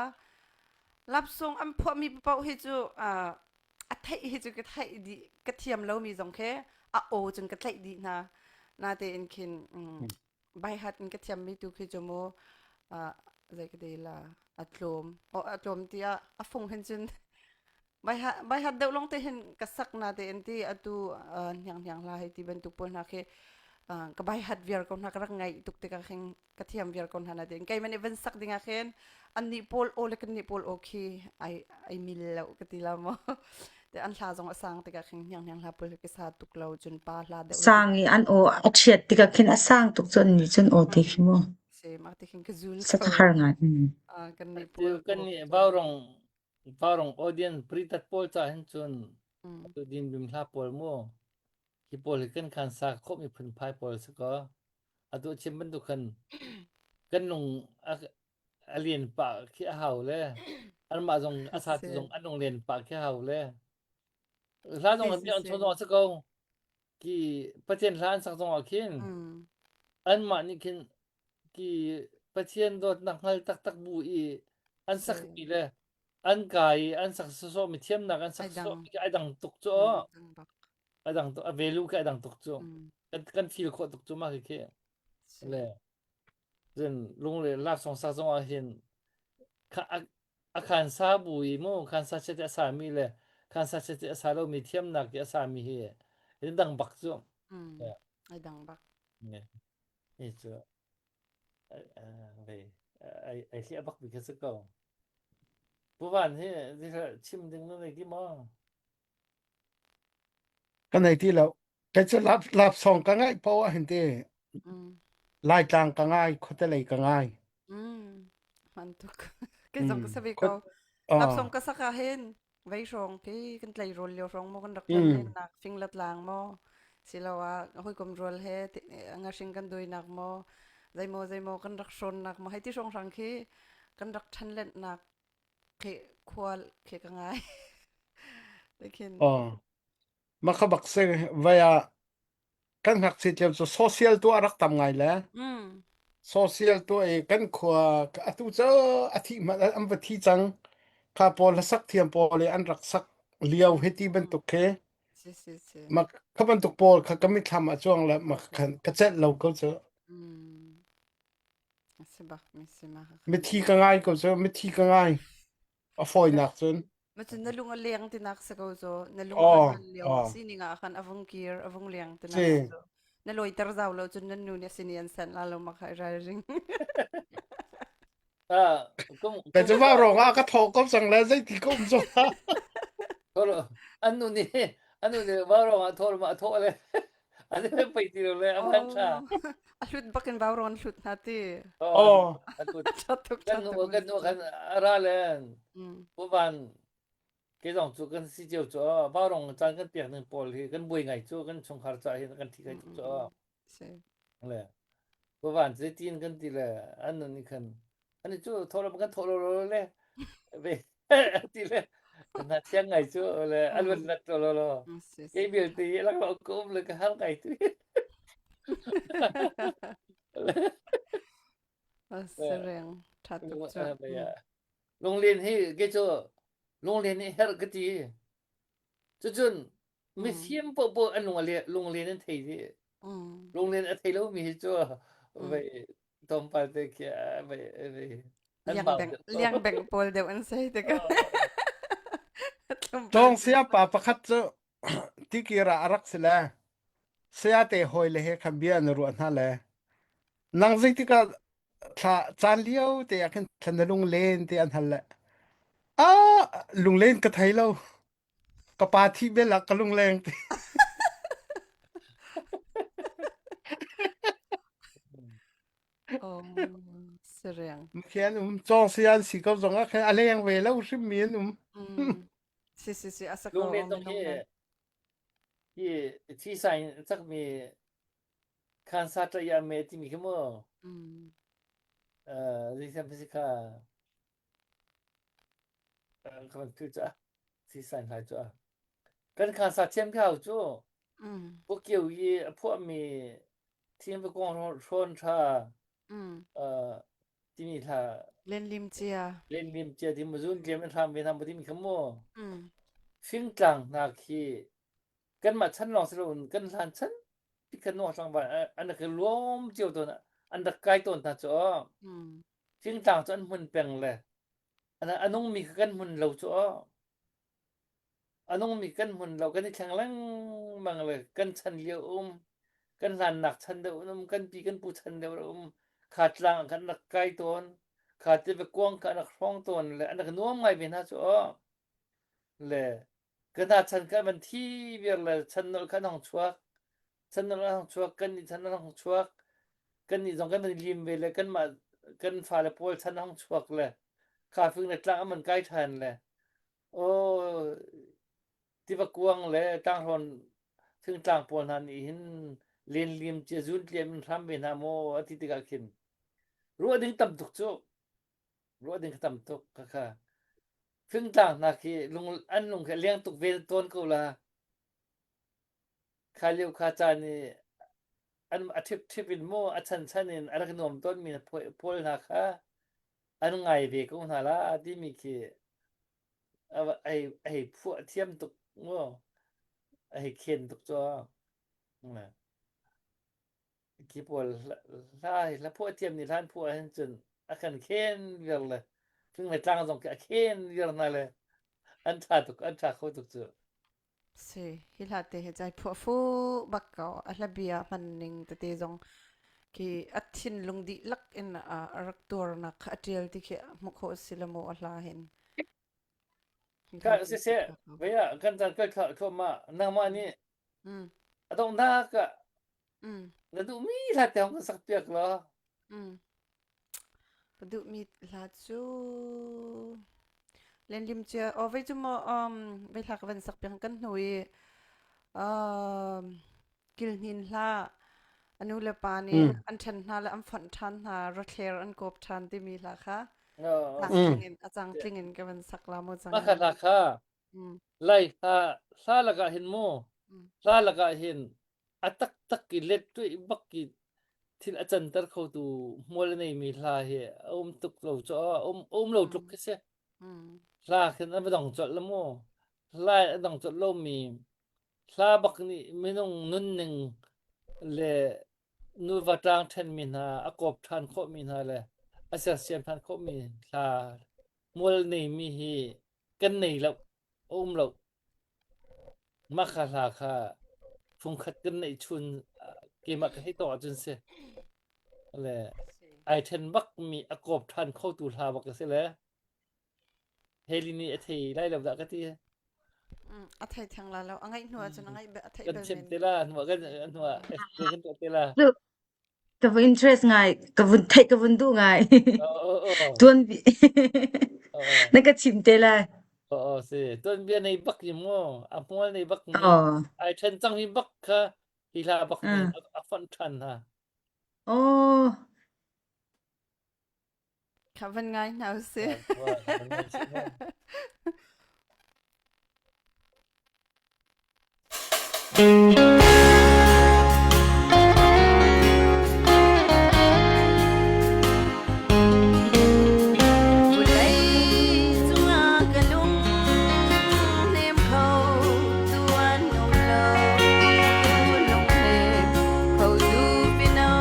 lapsong an phuahmi paoh hi cu a theih hi cu ka theih dih ka thiam lomi zong khi a aw cun ka tlaih dih hna natein khin baihat in ka thiammi tu khi cu mu zei ka ti la a tlawm o a tlawm tiah a fung hin cun baihat baihat deuh long te hin ka sak na te in ti atu hniang hniang hla hei ti bantuk pawl hna khi ka baihat viar ko hna ka rak ngaih tuk tikah khin ka thiam viar ko hna na te kei man i van sak dingah khin annih pawl aw le kannih pawl aw khi ai ai mil lo ka ti la mo te an hla zong a sang tikah khin hniang hniang hla pawl ka sa tuk lo cun pa hla deuh Sang i an aw a ṭhiat tikah khin a sang tuk cun nih cun aw te khi mu se mak ti khin ka zul sak ko har ngai. Mm. kan nih Cu pawl kan nih vaurong vaurong audience pritat pawl ca hin cun atu din bim hla pawl mu hi pawl hi kan khan sa khawhmi phunphai pawl si ko atu chim bantuk khan kan lung a lian pah khi a hau le anmah zong a sa tu zong an lung len pah khi a hau le hla zong an an chon zong a si ko ki Pathian hla an sak zong ah khin anmah nih khin ki Pathian dawtnak hngal taktak bu i an sak mi le an kai i an sak sawsawh mi thiamnak an sak sawsawh mi ai dang tuk cu. A dang tuk a value khi a dang tuk cu. Mm. Kan kan feel khawh tuk cu mah khi khi. Si. Le cun lung le laksawng sak zong ah hin kha a, a khan sa bu i mu khan sa chiat a sa mi le khan sa chiat a sa lo mi thiamnak i a sa mi hi in dang bak cu. Mm. Yeah. Ai dang bak. Yeah. Hi cu ai ai ai hliah bak mi khi si ko. Pu Van hi chim ding na nei ti maw? Ka nei ti lo. Kei cu lap lapsawng ka ngaih poah ah hin ti Mm. Laitlang ka ngai, khuatelei ka ngai. Mm. Hman tuk. Kei zong ka Mm. sa ve Khua ko. ah. Lapsawng ka sak ah hin vei hrawng khi kan tlei rawl lio hrawng maw kan rak tlan Mm. len nak fing la tlang maw siloah hawikom rual he ngahring kan duinak maw zeimaw zeimaw kan rak hrawnnak maw hei ti hrawng hrang khi kan rak ṭhan lennak khi khual khi ka ngai. Tekhin Oh. Mah kha bak si vai ah kan ngakchia tlem cu social tu a rak tam ngai le mm. social tu i kan khua atu cu a thi hmanh an va thi cang kha pawl hlasak thiam pawl i an rak sak lio he ti bantuk khi Si si si. ma kha bantuk pawl kha ka mitthlam ah cuang le ma khan ka celh lo ko cu Mm. A si bak mi si ma kha. mithi ka ngai ko cu mithi ka ngai a fawinak cun Ma cun na lung a leng tinak si ko cu na lung aw a hlan lio aw sining ah khan a vung kir a vung leng tinak si si cu na lawiter zau lo cun nan nu nih a sini an sanh la lo ma kha i ralring Ah, kum Ka kum cu va rong ah ka thaw ko cang le zeiti ka um zong ah. Thor an nu nih an nu nih vaurawng ah thor ma a thawh le an pei ti lo le a van tha. Oh, a hlut bakin vauron hlut hna ti. Oh, Oh, an hlut. Tha tuk tha Kan nu tuk. kan nu kan ra le Mm. pu van ke zong cu kan si cio cu vaurawng caan kan pek ning pawl hi kan buai ngai cu kan chungkhar ca hin kan thi kai Mm, tuk mm, cu. mm. Si. Le pu van zeitin kan ti le an nu nih khan ani cu thawh lo kan thawh lo lo le ve ti le na thiang ngai cu le a luat lat lo lo lo Mm, Si si. kei vialte hi lak lo ka um le ka har ngai tu Sareng tha tuk cu. Lunglen hi ke cu lunglen hi her ka ti cucun mifim poah an lung lunglen an thei dih. Lunglen a thei lomi hi cu vei tlawmpal te khi vei vei an Liang bau beng deuh. liang beng pawl deuh an sei tikah. Tlawng saya pa pakhat cu tikir ah a rak si le saya te hawi le he khan bia an ruah hna le nang zeitik ah thla caan lio te ah khin thla na lunglen te an hal le ah lunglen ka thei lo Ka pa thih bel ah ka lungleng ti. Oh, sareng. Khi an um cawng si an si ko zong ah khin a leng ve lo hrim mi an um. Mm. Si si si asa ko Lunglen zong hi hi thi sai cakmi khan sa ṭa ya me timi khi mu. Mm. Eh zei si kha Ka van tu cu sisan hna cu kan kha sa thiam kha cu Mm. Pukio i a phuahmi Thiam kong hrawn tha Mm. uh, timi hla Len lim cia. len lim cia ti muzun tlem in hram ve hna timi kha mu Mm. fingtlang hna khi kanmah chan lawng si loin kan hlan chan ti khan nuang tlangval an rak i lawm cio tawn an rak kai tawn hna cu Mm. Thingtlang cu an hmun peng le a nungmi kha kan hmun lo cu aw. A nungmi kan hmun lo kan i thleng lengmang le kan chan lio um kan hlannak chan deuh um kan pi kan pu chan deuh um kha tlang ah khan rak kai tawn kha tiva kuang kha an rak hrawng tawn le an rak nuam ngai ve hna cu aw. Le ka hna chan kha van thi viar le chan nolh kha an hong chuak chan nolh an hong chuak kan nih chan an hong chuak kan nih zong kan van lim ve le kanmah kan fale pawl chan hong chuak le kha fing le tlang an kai ṭhan le aw tiva kuang le tlanghrawn thingtlang pawl hna nih hin len lim cia zun tliam in hram ve hna maw a ti tikah khin ruah ding tam tuk cu ruah ding tam tuk kha kha fingtlang hna khi lung an lung khi leng tuk ve tawn ko la Kha lio kha caan i an a ṭhipṭhip in maw a chanchan in a rak nuam tawnmi pawl hna kha an ngai ve ko hna la timi khi a hei phuah thiam tuk maw. A hei khen tuk cu. Khi pawl hla hla phuah thiam nih hlan phuah hin cun a kan khen viar le fing le tlang zong khi a khen viar hna le an ṭha tuk an ṭha kho tuk cu. Si, hi hla te hi cai phuah fu bak ko. A hla bia hman ning tete zong khi a thinlung dihlak in a rak tuarnak kha a ṭial ti khi hmuh khawh si la maw a hla hin. Hi Ka hla te siseh hi ṭha vei ah kan caan kal thluahmah nangmah nih Mm. a donghnak ah Mm. na duhmi hla te hong kan sak piak law. Mm. Ka duhmi hla cu Lenlim cia oh vei cu maw um vei hla ka van sak piak kan hnu i um kilhnin hla a nu le pa nih an ṭhen hna le an fonh ṭhan hna rathler an kawp ṭhan timi hla kha Oh, Mm. tling in a cang tling in ka van sak la mu cang Mah kha hla kha Mm. Lai hla hla lakah hin mu Mm. hla lakah hin a taktak i let tuih bak i thil a canter khotu hmual a neimi hla hi a um tuk lo cu a um um lo tluk Mm. khi si. Mm. Hla khin a va dong colh la mu. Hla a dong colh lomi hla bak nih minung nunning le nuva ṭang ṭhenmi hna a kawp ṭhan khawhmi hna le a sersiam ṭhan khawhmi hla hmual neimi hi kan nei lo a um lo. Mah kha hla kha fungkhat kan neih chun keimah ka hei tawk ahcun si. Le ai ṭhen bak mi a kawp ṭhan khotu hla bak a si le Heli nih a thei lai lo dah ka ti. A thei theng la lo. A ngaih hnu ahcun a ngaih a theih Kan bel chim men. te la hnuah kan hnuah explain kan tuah te la. Ka vun interest ngai, ka vun theih ka vun duh ngai. Oh oh oh. Tuan Oh oh. na ka chim te lai. Oh oh si. Tuanbia nei bak i mu. A hmual nei bak mi. Oh. Ai ṭhen cang mi bak kha hi hla bak nih Uh. a fonh ṭhan hna. Oh. Kha van ngai hna usih. Vulei cungah ka lung nem kho tu an um lo lungnem kho tu pino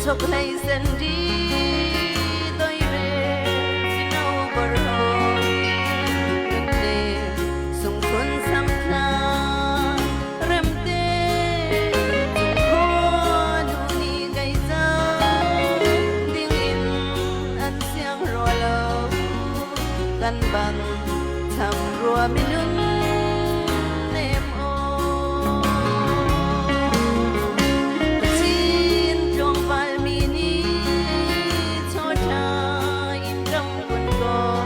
Chokhlei sen di toi re mino borho nunne sungkhun samthla remte chungkhua nu ni kai cang ding in an siang rua lo kan bang tham rua minun nem aw Chin tlawngpal mi nih chawṭha in ram kun kaw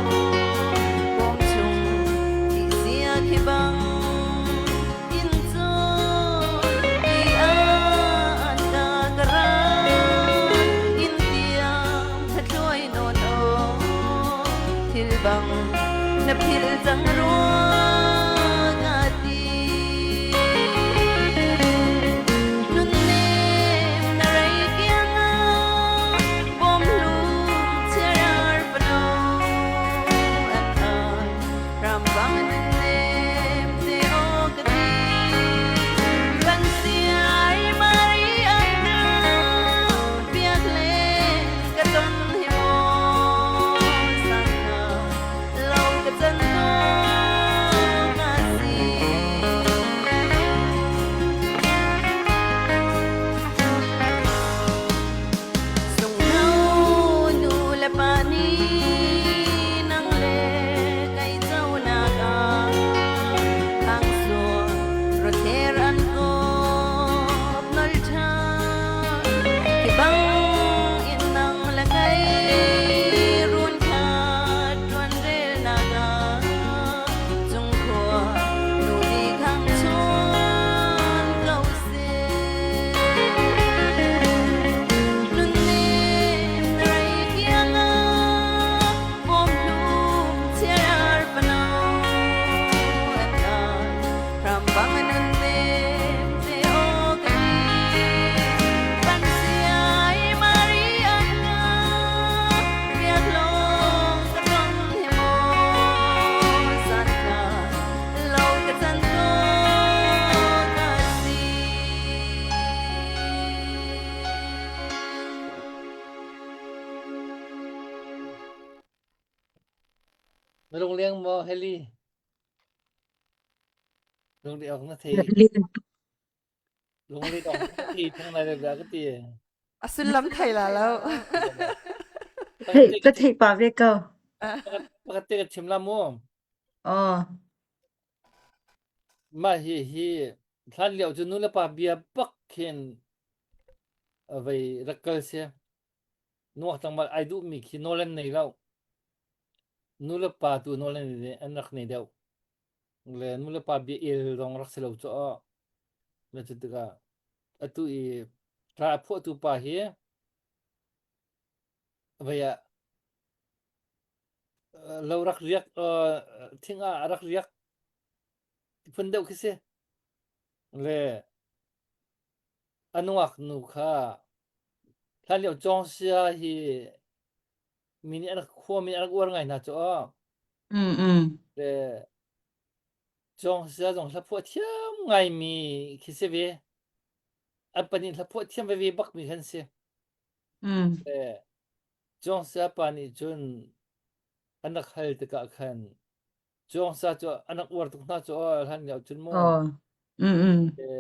bawm chung ti sia khi bang in cawn ti an ka ka ra in tiang thlaṭuai nawn aw thil bang na phil cang rua ka ti Nunnem na rei kiangah bawmhlum chiar fano an ai rambang nunnem te aw ka ti kan siai mari an ka biak le ka ton hi maw san na lo ka can ko ka si. Sungno nu le pa nih nang le kai co nak ah thangsuar rother an kawp nol ṭha khi bang in nang le kai run kha ṭuan rel nak ah Cungkhua nu nih khang chuan ko seh. Nunnem na rei kiangah bawmhlum chiar fano an ai rambang nunnem te aw ka di. Pan siai Mariana biak lawng ka tong hi maw zan ka lo ka can ko ka si. Na lungleng maw Heli? Lungdi awk na thei. Lungli dong ti thang lai le ka ti. A sullam thei la lo. Thei ka thei pa ve ko. Pakhat te ka chim la mu. Aw. Mah hi hi hlan lio cu nu le pa bia bak khin vei rak kal si. Nuak tlangval ai duh mi khi nawl an nei lo. Nu le pa tu nawl an an rak nei deuh. Le nu le pa bia el zong rak si lo cu aw. Na cu tikah atu i hla a phuahtu pa hi vei ah lo rak riak thing ah a rak riak phun deuh khi si. Le a nungak nu kha hlan lio Cawngsia hi mi nih an rak khua mi an rak uar ngai hna cu aw. Mm mm. Le Cawngsia zong hlaphuah thiam ngaimi khi si ve. An pahnih hlaphuah thiam veve bakmi khan si. Mm. Le Cawngsia pa nih cun an rak hal tikah khan Cawngsia cu an rak uar tuk hna cu aw hlan lio cun mu. Oh. Mm mm. Le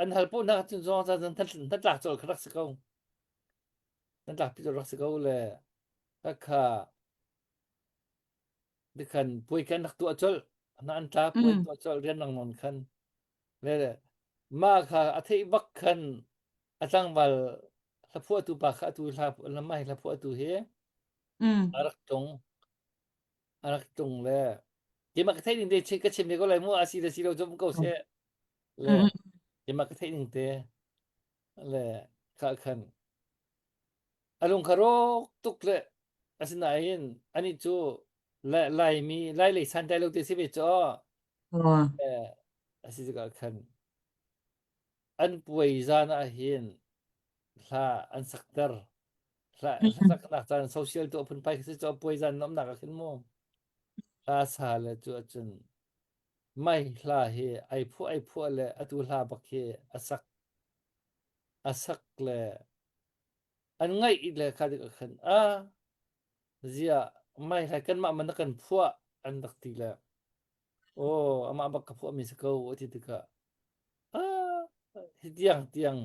an hal poh hna cun Cawngsia cun hnatlak colh kha rak si ko. Hnatlak pi colh rak si ko le khakha Tikhan puai kan rak tuah colh. Hna an tla puai Mm. tuah colh rian rang nawn khan. Le le mah kha a theih bak khan a tlangval hlaphuahtu pa kha atu hla lamah hi hlaphuahtu hi Mm. a rak tlung. A rak tlung le keimah ka theih ning te ka chim ve ko lai mu a si le si lo cu um ko seh. Le Mm. keimah ka theih ning te le kha khan A lung kha rawk tuk le asinain anih cu Laimi Lailei santlai lo te si ve cu aw. Aw. Eh, a si tikah khan an puai zan ah hin hla an sakter. Hla hlasaknak caan social tuah phunphai khi si cu puai zan nuamnak ah khin mu. Hla sa le cu ahcun mai hla hi ai phuah ai phuah le atu hla bak hi a sak a sak le. An ngaih le kha dik ah khan a ziah mai hlai kanmah man na kan phuah an rak ti le aw amah bak ka phuahmi si ko a ti tikah ah hi tiang tiang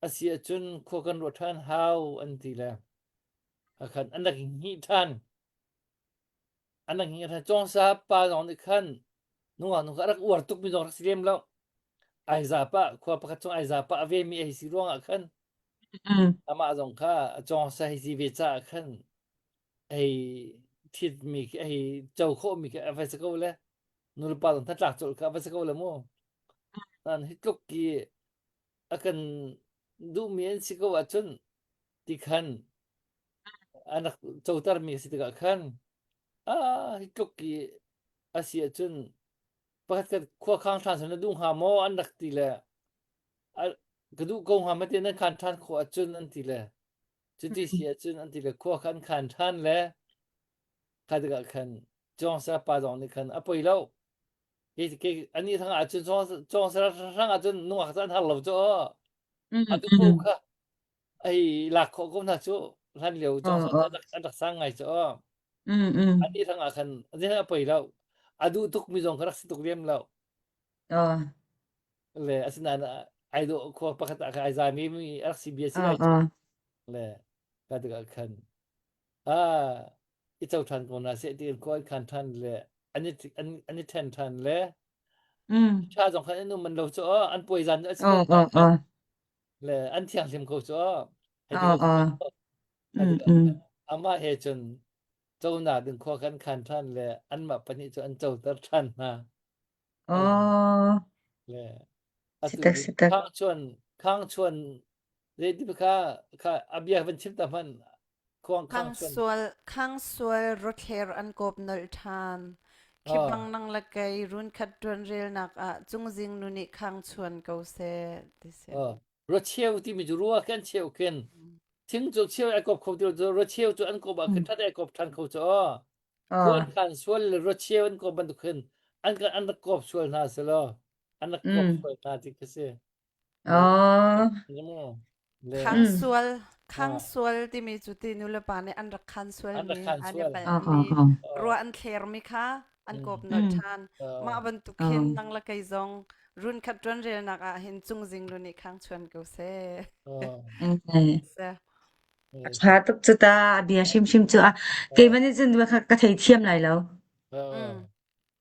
a si ahcun khua kan ruah ṭhan hau an ti le khan an rak hngih ṭhan. An rak hngih ṭhan. Cawngsa pa zong nih khan nungak nu kha a rak uar tukmi zong rak si lem lo. Aiza pa khua pakhat chung Aiza pa a vemi a hei si ruangah khan Mm. amah zong kha cawngsa hei si ve caah khan hei thitmi khi hei co khawhmi khi a va si ko le nulepa zong hnatlak colh kha a va si ko le mu. Nan hi tluk ki a kan duhmi an si ko ahcun ti khan an rak cotermi a si tikah khan ah hi tluk i a si ahcun pakhat khat khua khang ṭhan na duh hnga maw an rak ti le ka duh ko hnga ma ti nan khan ṭhan khawh ahcun an ti le cuti si ahcun an ti le khua kha an khan ṭhan le kha tikah khan Cawngsa pa zong nih khan a poi lo ke ani thang ahcun cawngsa hrang ahcun nungak cu an har lo cu Mm, a tu mm. kha ai lak khawh ko hna cu hlan lio Oh, cawngsa oh. an rak sang ngai cu Mm, mm. ani thang ah khan zing a poi lo a duh tuk mi zong kha rak si tuk lem lo Oh, le asinain ai dawh khua pakhat ah khan ai zami mi a rak si bia si oh, lai cu oh. le ka tikah khan ah i co ṭhan ko hna seh tiin khua an khan ṭhan le an i an, an i ṭhen ṭhan le Mm. ṭha zong khan an um man lo cu aw an puai zan a si ko Oh, oh, oh. le an thianghlim ko cu aw hei ti Oh, ko oh. hei Mm, ti mm. amah he cun conak ding khua kan khan ṭhan le anmah pahnih cu an coter ṭhan hna Oh. le atu Sitak, sitak. khang chuan khang chuan Zeiti kha kha a bia van chim ta hmanh khuang khang Khang chuan. sual khang sual rothler an kawp nolh ṭhan. Khi Ah, bang nang le kei runkhat ṭuanrelnak ah cungzing nu nih khang chuan ko seh ti si. ah. Rocheu timi cu rua khi an cheu khin. Thing cu cheu ai kop kho ti lo rocheu cu an kop ah khin Mm. ṭhat ai kop ṭhan kho cu aw. Khua Oh. an khan sual le rocheu an kop bantuk khin an kan an rak kop sual hna selaw an rak kop Mm. sual hna ti khi si. Oh. Le Khang Mm. sual khang ah, sual timi cu ti nu le pa nih an rak khan an rak sualmi khan an i sual. Oh, oh, palhmi oh. Ah, rua an thlermi kha an mm, kawp nolh Mm. ṭhan. ah, Mah bantuk Oh. hin nang le kei zong run khat ṭuanrelnak ah hin cungzing lu nih khang chuan ko seh. ah, Mm. Seh. A eh, ṭha tuk cu ta a bia hrimhrim cu a ah, keimah nih cun ka ka theithiam lai lo. ah. Mm.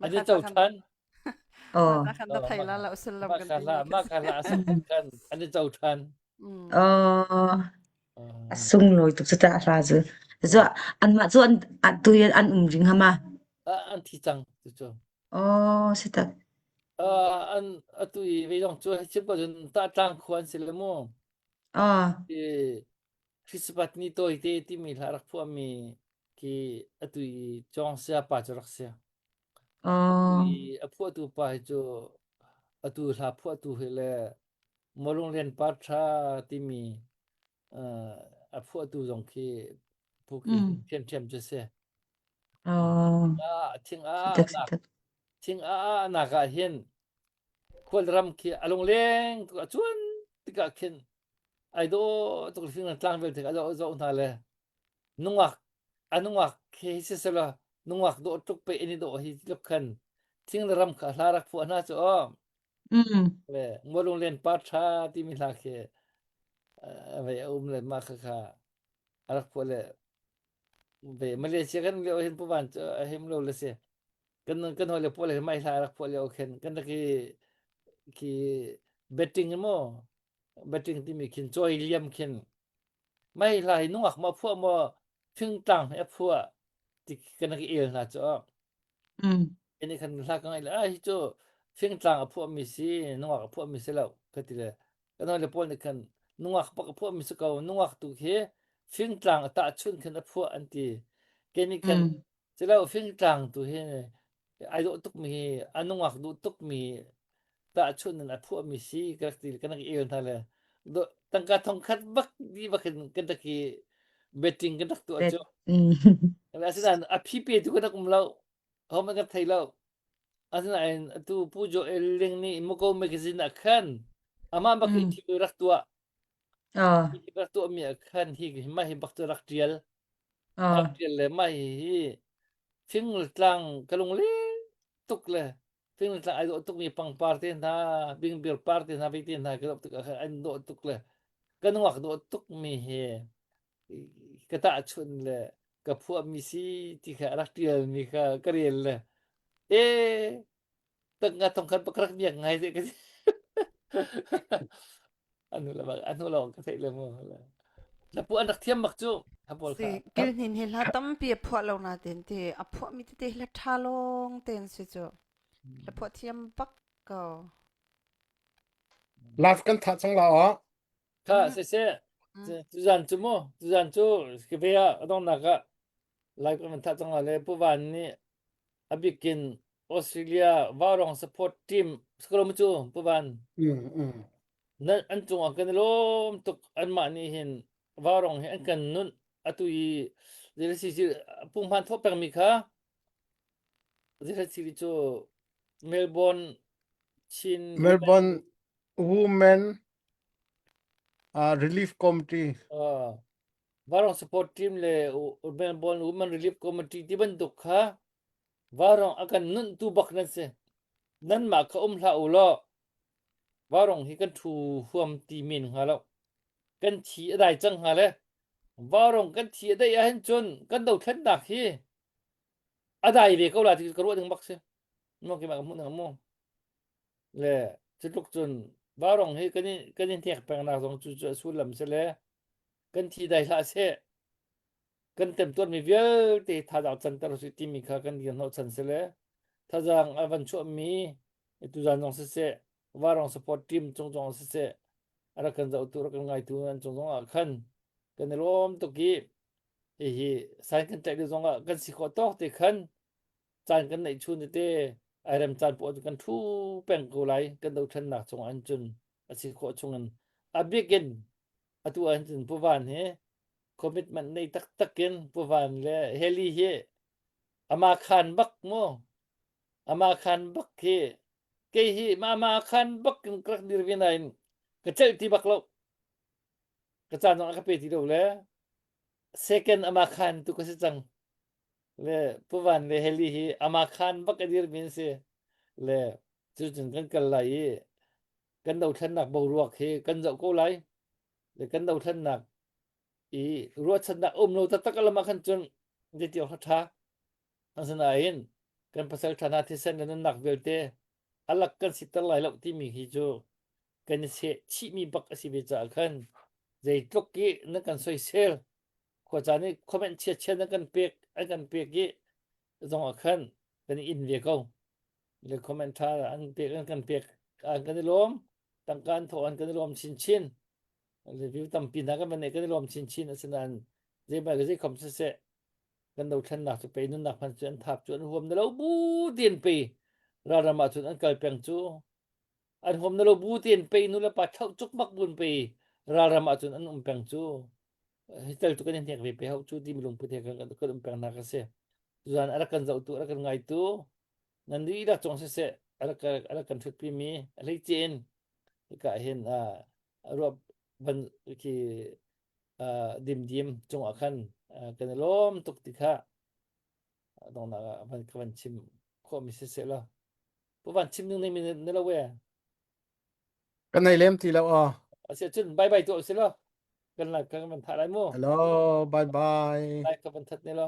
An Mah i kha co khan ṭhan. Oh. mah khan na Oh, thei mah la lo sullam mah kan kha timi hlah khi mah si. kha hlah a sak khan an i co ṭhan. Mm. Oh. A Ah, sunglawi tuk cu ta a hla cu. Cu ah, anmah cu an atu hi an um ring hama. ah, an thi cang tu cu. Oh, si tak. Ah, an atu i ve zong cu chim ko cun tah tlang khua an si le mu. Oh. I Christmas ni tawite timi hla rak phuahmi khi atu i Cawng Saya pa cu rak si. Atu Oh. i a phuahtu pa hi cu atu hla phuahtu hi le Molunglian Pa Ṭha timi uh, a phuahtu zong khi phu khi Mm. ṭhiamṭhiam cu si. Oh. Ah, thing Si a tak si nak tak. thing a nak ah hin khualram khi a lungleng tuk a cuan tikah khin ai dawh tuk fing tlang vialte a zoh zoh hna le nungak a nungak khi si sela nungak dawh tuk pe in i dawh hi tluk khan thing le ram kha hla rak phuah hna cu aw Mm. le ngolung len pa tha timi hla khi a vei a um le mah kha kha a rak phuah le ve Malaysia kan lio hin puvan cu a him lo le si kan kan hoi le pawl he mai hla rak phuah lio khin kan rak i khi betting maw betting timi khin choi liam khin mai hla hi nungak ma phuah maw thingtlang he a phuah ti kan rak i el hna cu Mm. ini khan hla ka ngai le a hi cu thingtlang a phuah mi si nungak a phuah mi si lo ka ti le kan hoi le pawl nih khan nungak pak a phuah mi si ko nungak tu khi fingtlang a tahchun khin a phuah an ti ke nih khan Mm. Cilo fingtlang tu hi ai dawh tukmi hi a nungak duh tukmi tahchunh in a phuahmi si ka rak ti kan rak i el hna le tangka thong khat bak di bak in kan rak i betting kan rak tuah Bet. cu. Mm. Asinain a phi pe tu kan rak um lo. Hohmanh kan thei lo. Asinain atu Pu Joel Ling nih Muko magazine ah khan amah bak Mm. i rak tuah. Aw. Hi rak tuahmi ah khan hi mah hi bak cu rak ṭial. Aw. Rak ṭial le mah hi fing le tlang ka lunglen tuk le fing le tlang ai dawh tukmi pangpar te hna, bingbir par te hna, vei te hna ka dawh tuk ah khan an dawh tuk le ka nungak dawh tukmi hi ka tahchunh le ka phuahmi si ti kha rak ṭialmi kha ka rel le e tangka thong khat pakrak miak ngai te ka anu la bak anu lawng ka theih le mu la pu an rak thiam bak cu ha pawl Si kha kil hnin hi hla tampi a phuah lo na ten ti a phuah mi tete hla tha lawng ten si cu hla phuah thiam bak ko Live kan thah cang la ah. Kha se se tuzan cu mu tuzan cu ke ve ah adongnak ah live kan thah cang la le pu van nih a bikin Australia Vaurong support team skolom cu pu van Mm, mm. nan an cungah kan i lawm tuk anmah nih hin Vaurong hi an kan nunh atu i zeilasi punghman thawh pengmi kha zeilasi cu Melbourne Chin Melbourne Women uh, Relief Committee. Uh, Vaurong support team le Melbourne Women Relief Committee ti bantuk kha Vaurong a kan nunhtu bak nan si. Nanmah kha um hlah u law vaurong hi kan ṭhu huam ti men hnga lo. Kan thi a dai cang hnga le vaurong kan thi a daih ahhin cun kan dothlennak hi a dai ve ko la ti ka ruah ding bak si. Mo keimah ka hmuh ning mu. Le cutluk cun vaurong hi kan i kan i hnek pengnak zong cu cu a sullam si le kan thi dai hlah seh. Kan temtuarmi vialte thazaang canter usih timi kha kan dir hnawhchan si le thazaang a van chuahmi tuzaan zong siseh Varong support team cung zong siseh a rak kan zohtu rak kan ngaitu an cung zong ah khan kan i lawm tuk i hihi sign kan tlaih lio zong ah kan si khawh tawk te khan caan kan neih chun tete ai rem caan poah cu kan thu peng ko lai kan dothlennak cung ah cun a si khawh chung in a bik in atu ah cun Pu Van hi commitment nei taktak in Pu Van le Heli hi ama khan bak mu ama khan bak hi kei hi ma ama khan bak in ka rak dir ve nain ka celh ti bak lo ka caan zong a ka pe ti lo le second ama khan tu ka si cang le Pu Van le Heli hi ama khan bak a dir mi an si le cucun kan kal lai i kan dothlennak boruak hi kan zoh ko lai le kan dothlennak i ruahchannak um lo taktak lam ah khan cun zeiti awk ṭha asinain kan pasal ṭha hna thisen le nunnak vialte alak kan siter lai lo timi hi cu kan i seh chihmi bak a si ve caah khan zeitluk i na kan soisel khuacaan i comment chiachia na kan pek an kan pek i zong ah khan kan i in ve ko le comment ṭha an pek an kan pek an kan i lawm tangka an thawh an kan i lawm chinchin review tampi hna kan van kan i lawm chinchin asinain zeimai le zeikhom siseh kan dothlennak cu pei nunnak hman cu an thap cu an huam na lo bu tiin pei ralram ah cun an kal peng cu an huam na lo bu tiin pei nu le pa thlauh cuk bak bun pei ralram ah cun an um peng cu hi tel tu kan i hnek ve pe hau cu ti mi lungput he kan kan um peng nak a si tuzan a rak kan zohtu a rak kan ngaitu nan dihlak cung siseh a rak a rak kan ṭhutpi mi a hleice in hika hin ruah ban khi dimdim cungah khan kan i lawm tuk ti kha dongnak ah van ka van chim khawh mi siseh law pu van chim ning nei na lo we Kan nei lem ti lo aw. Asi cun bye bye tu si lo kan la kan van thah lai mu Hello, bye bye. Lai ka van that ne lo.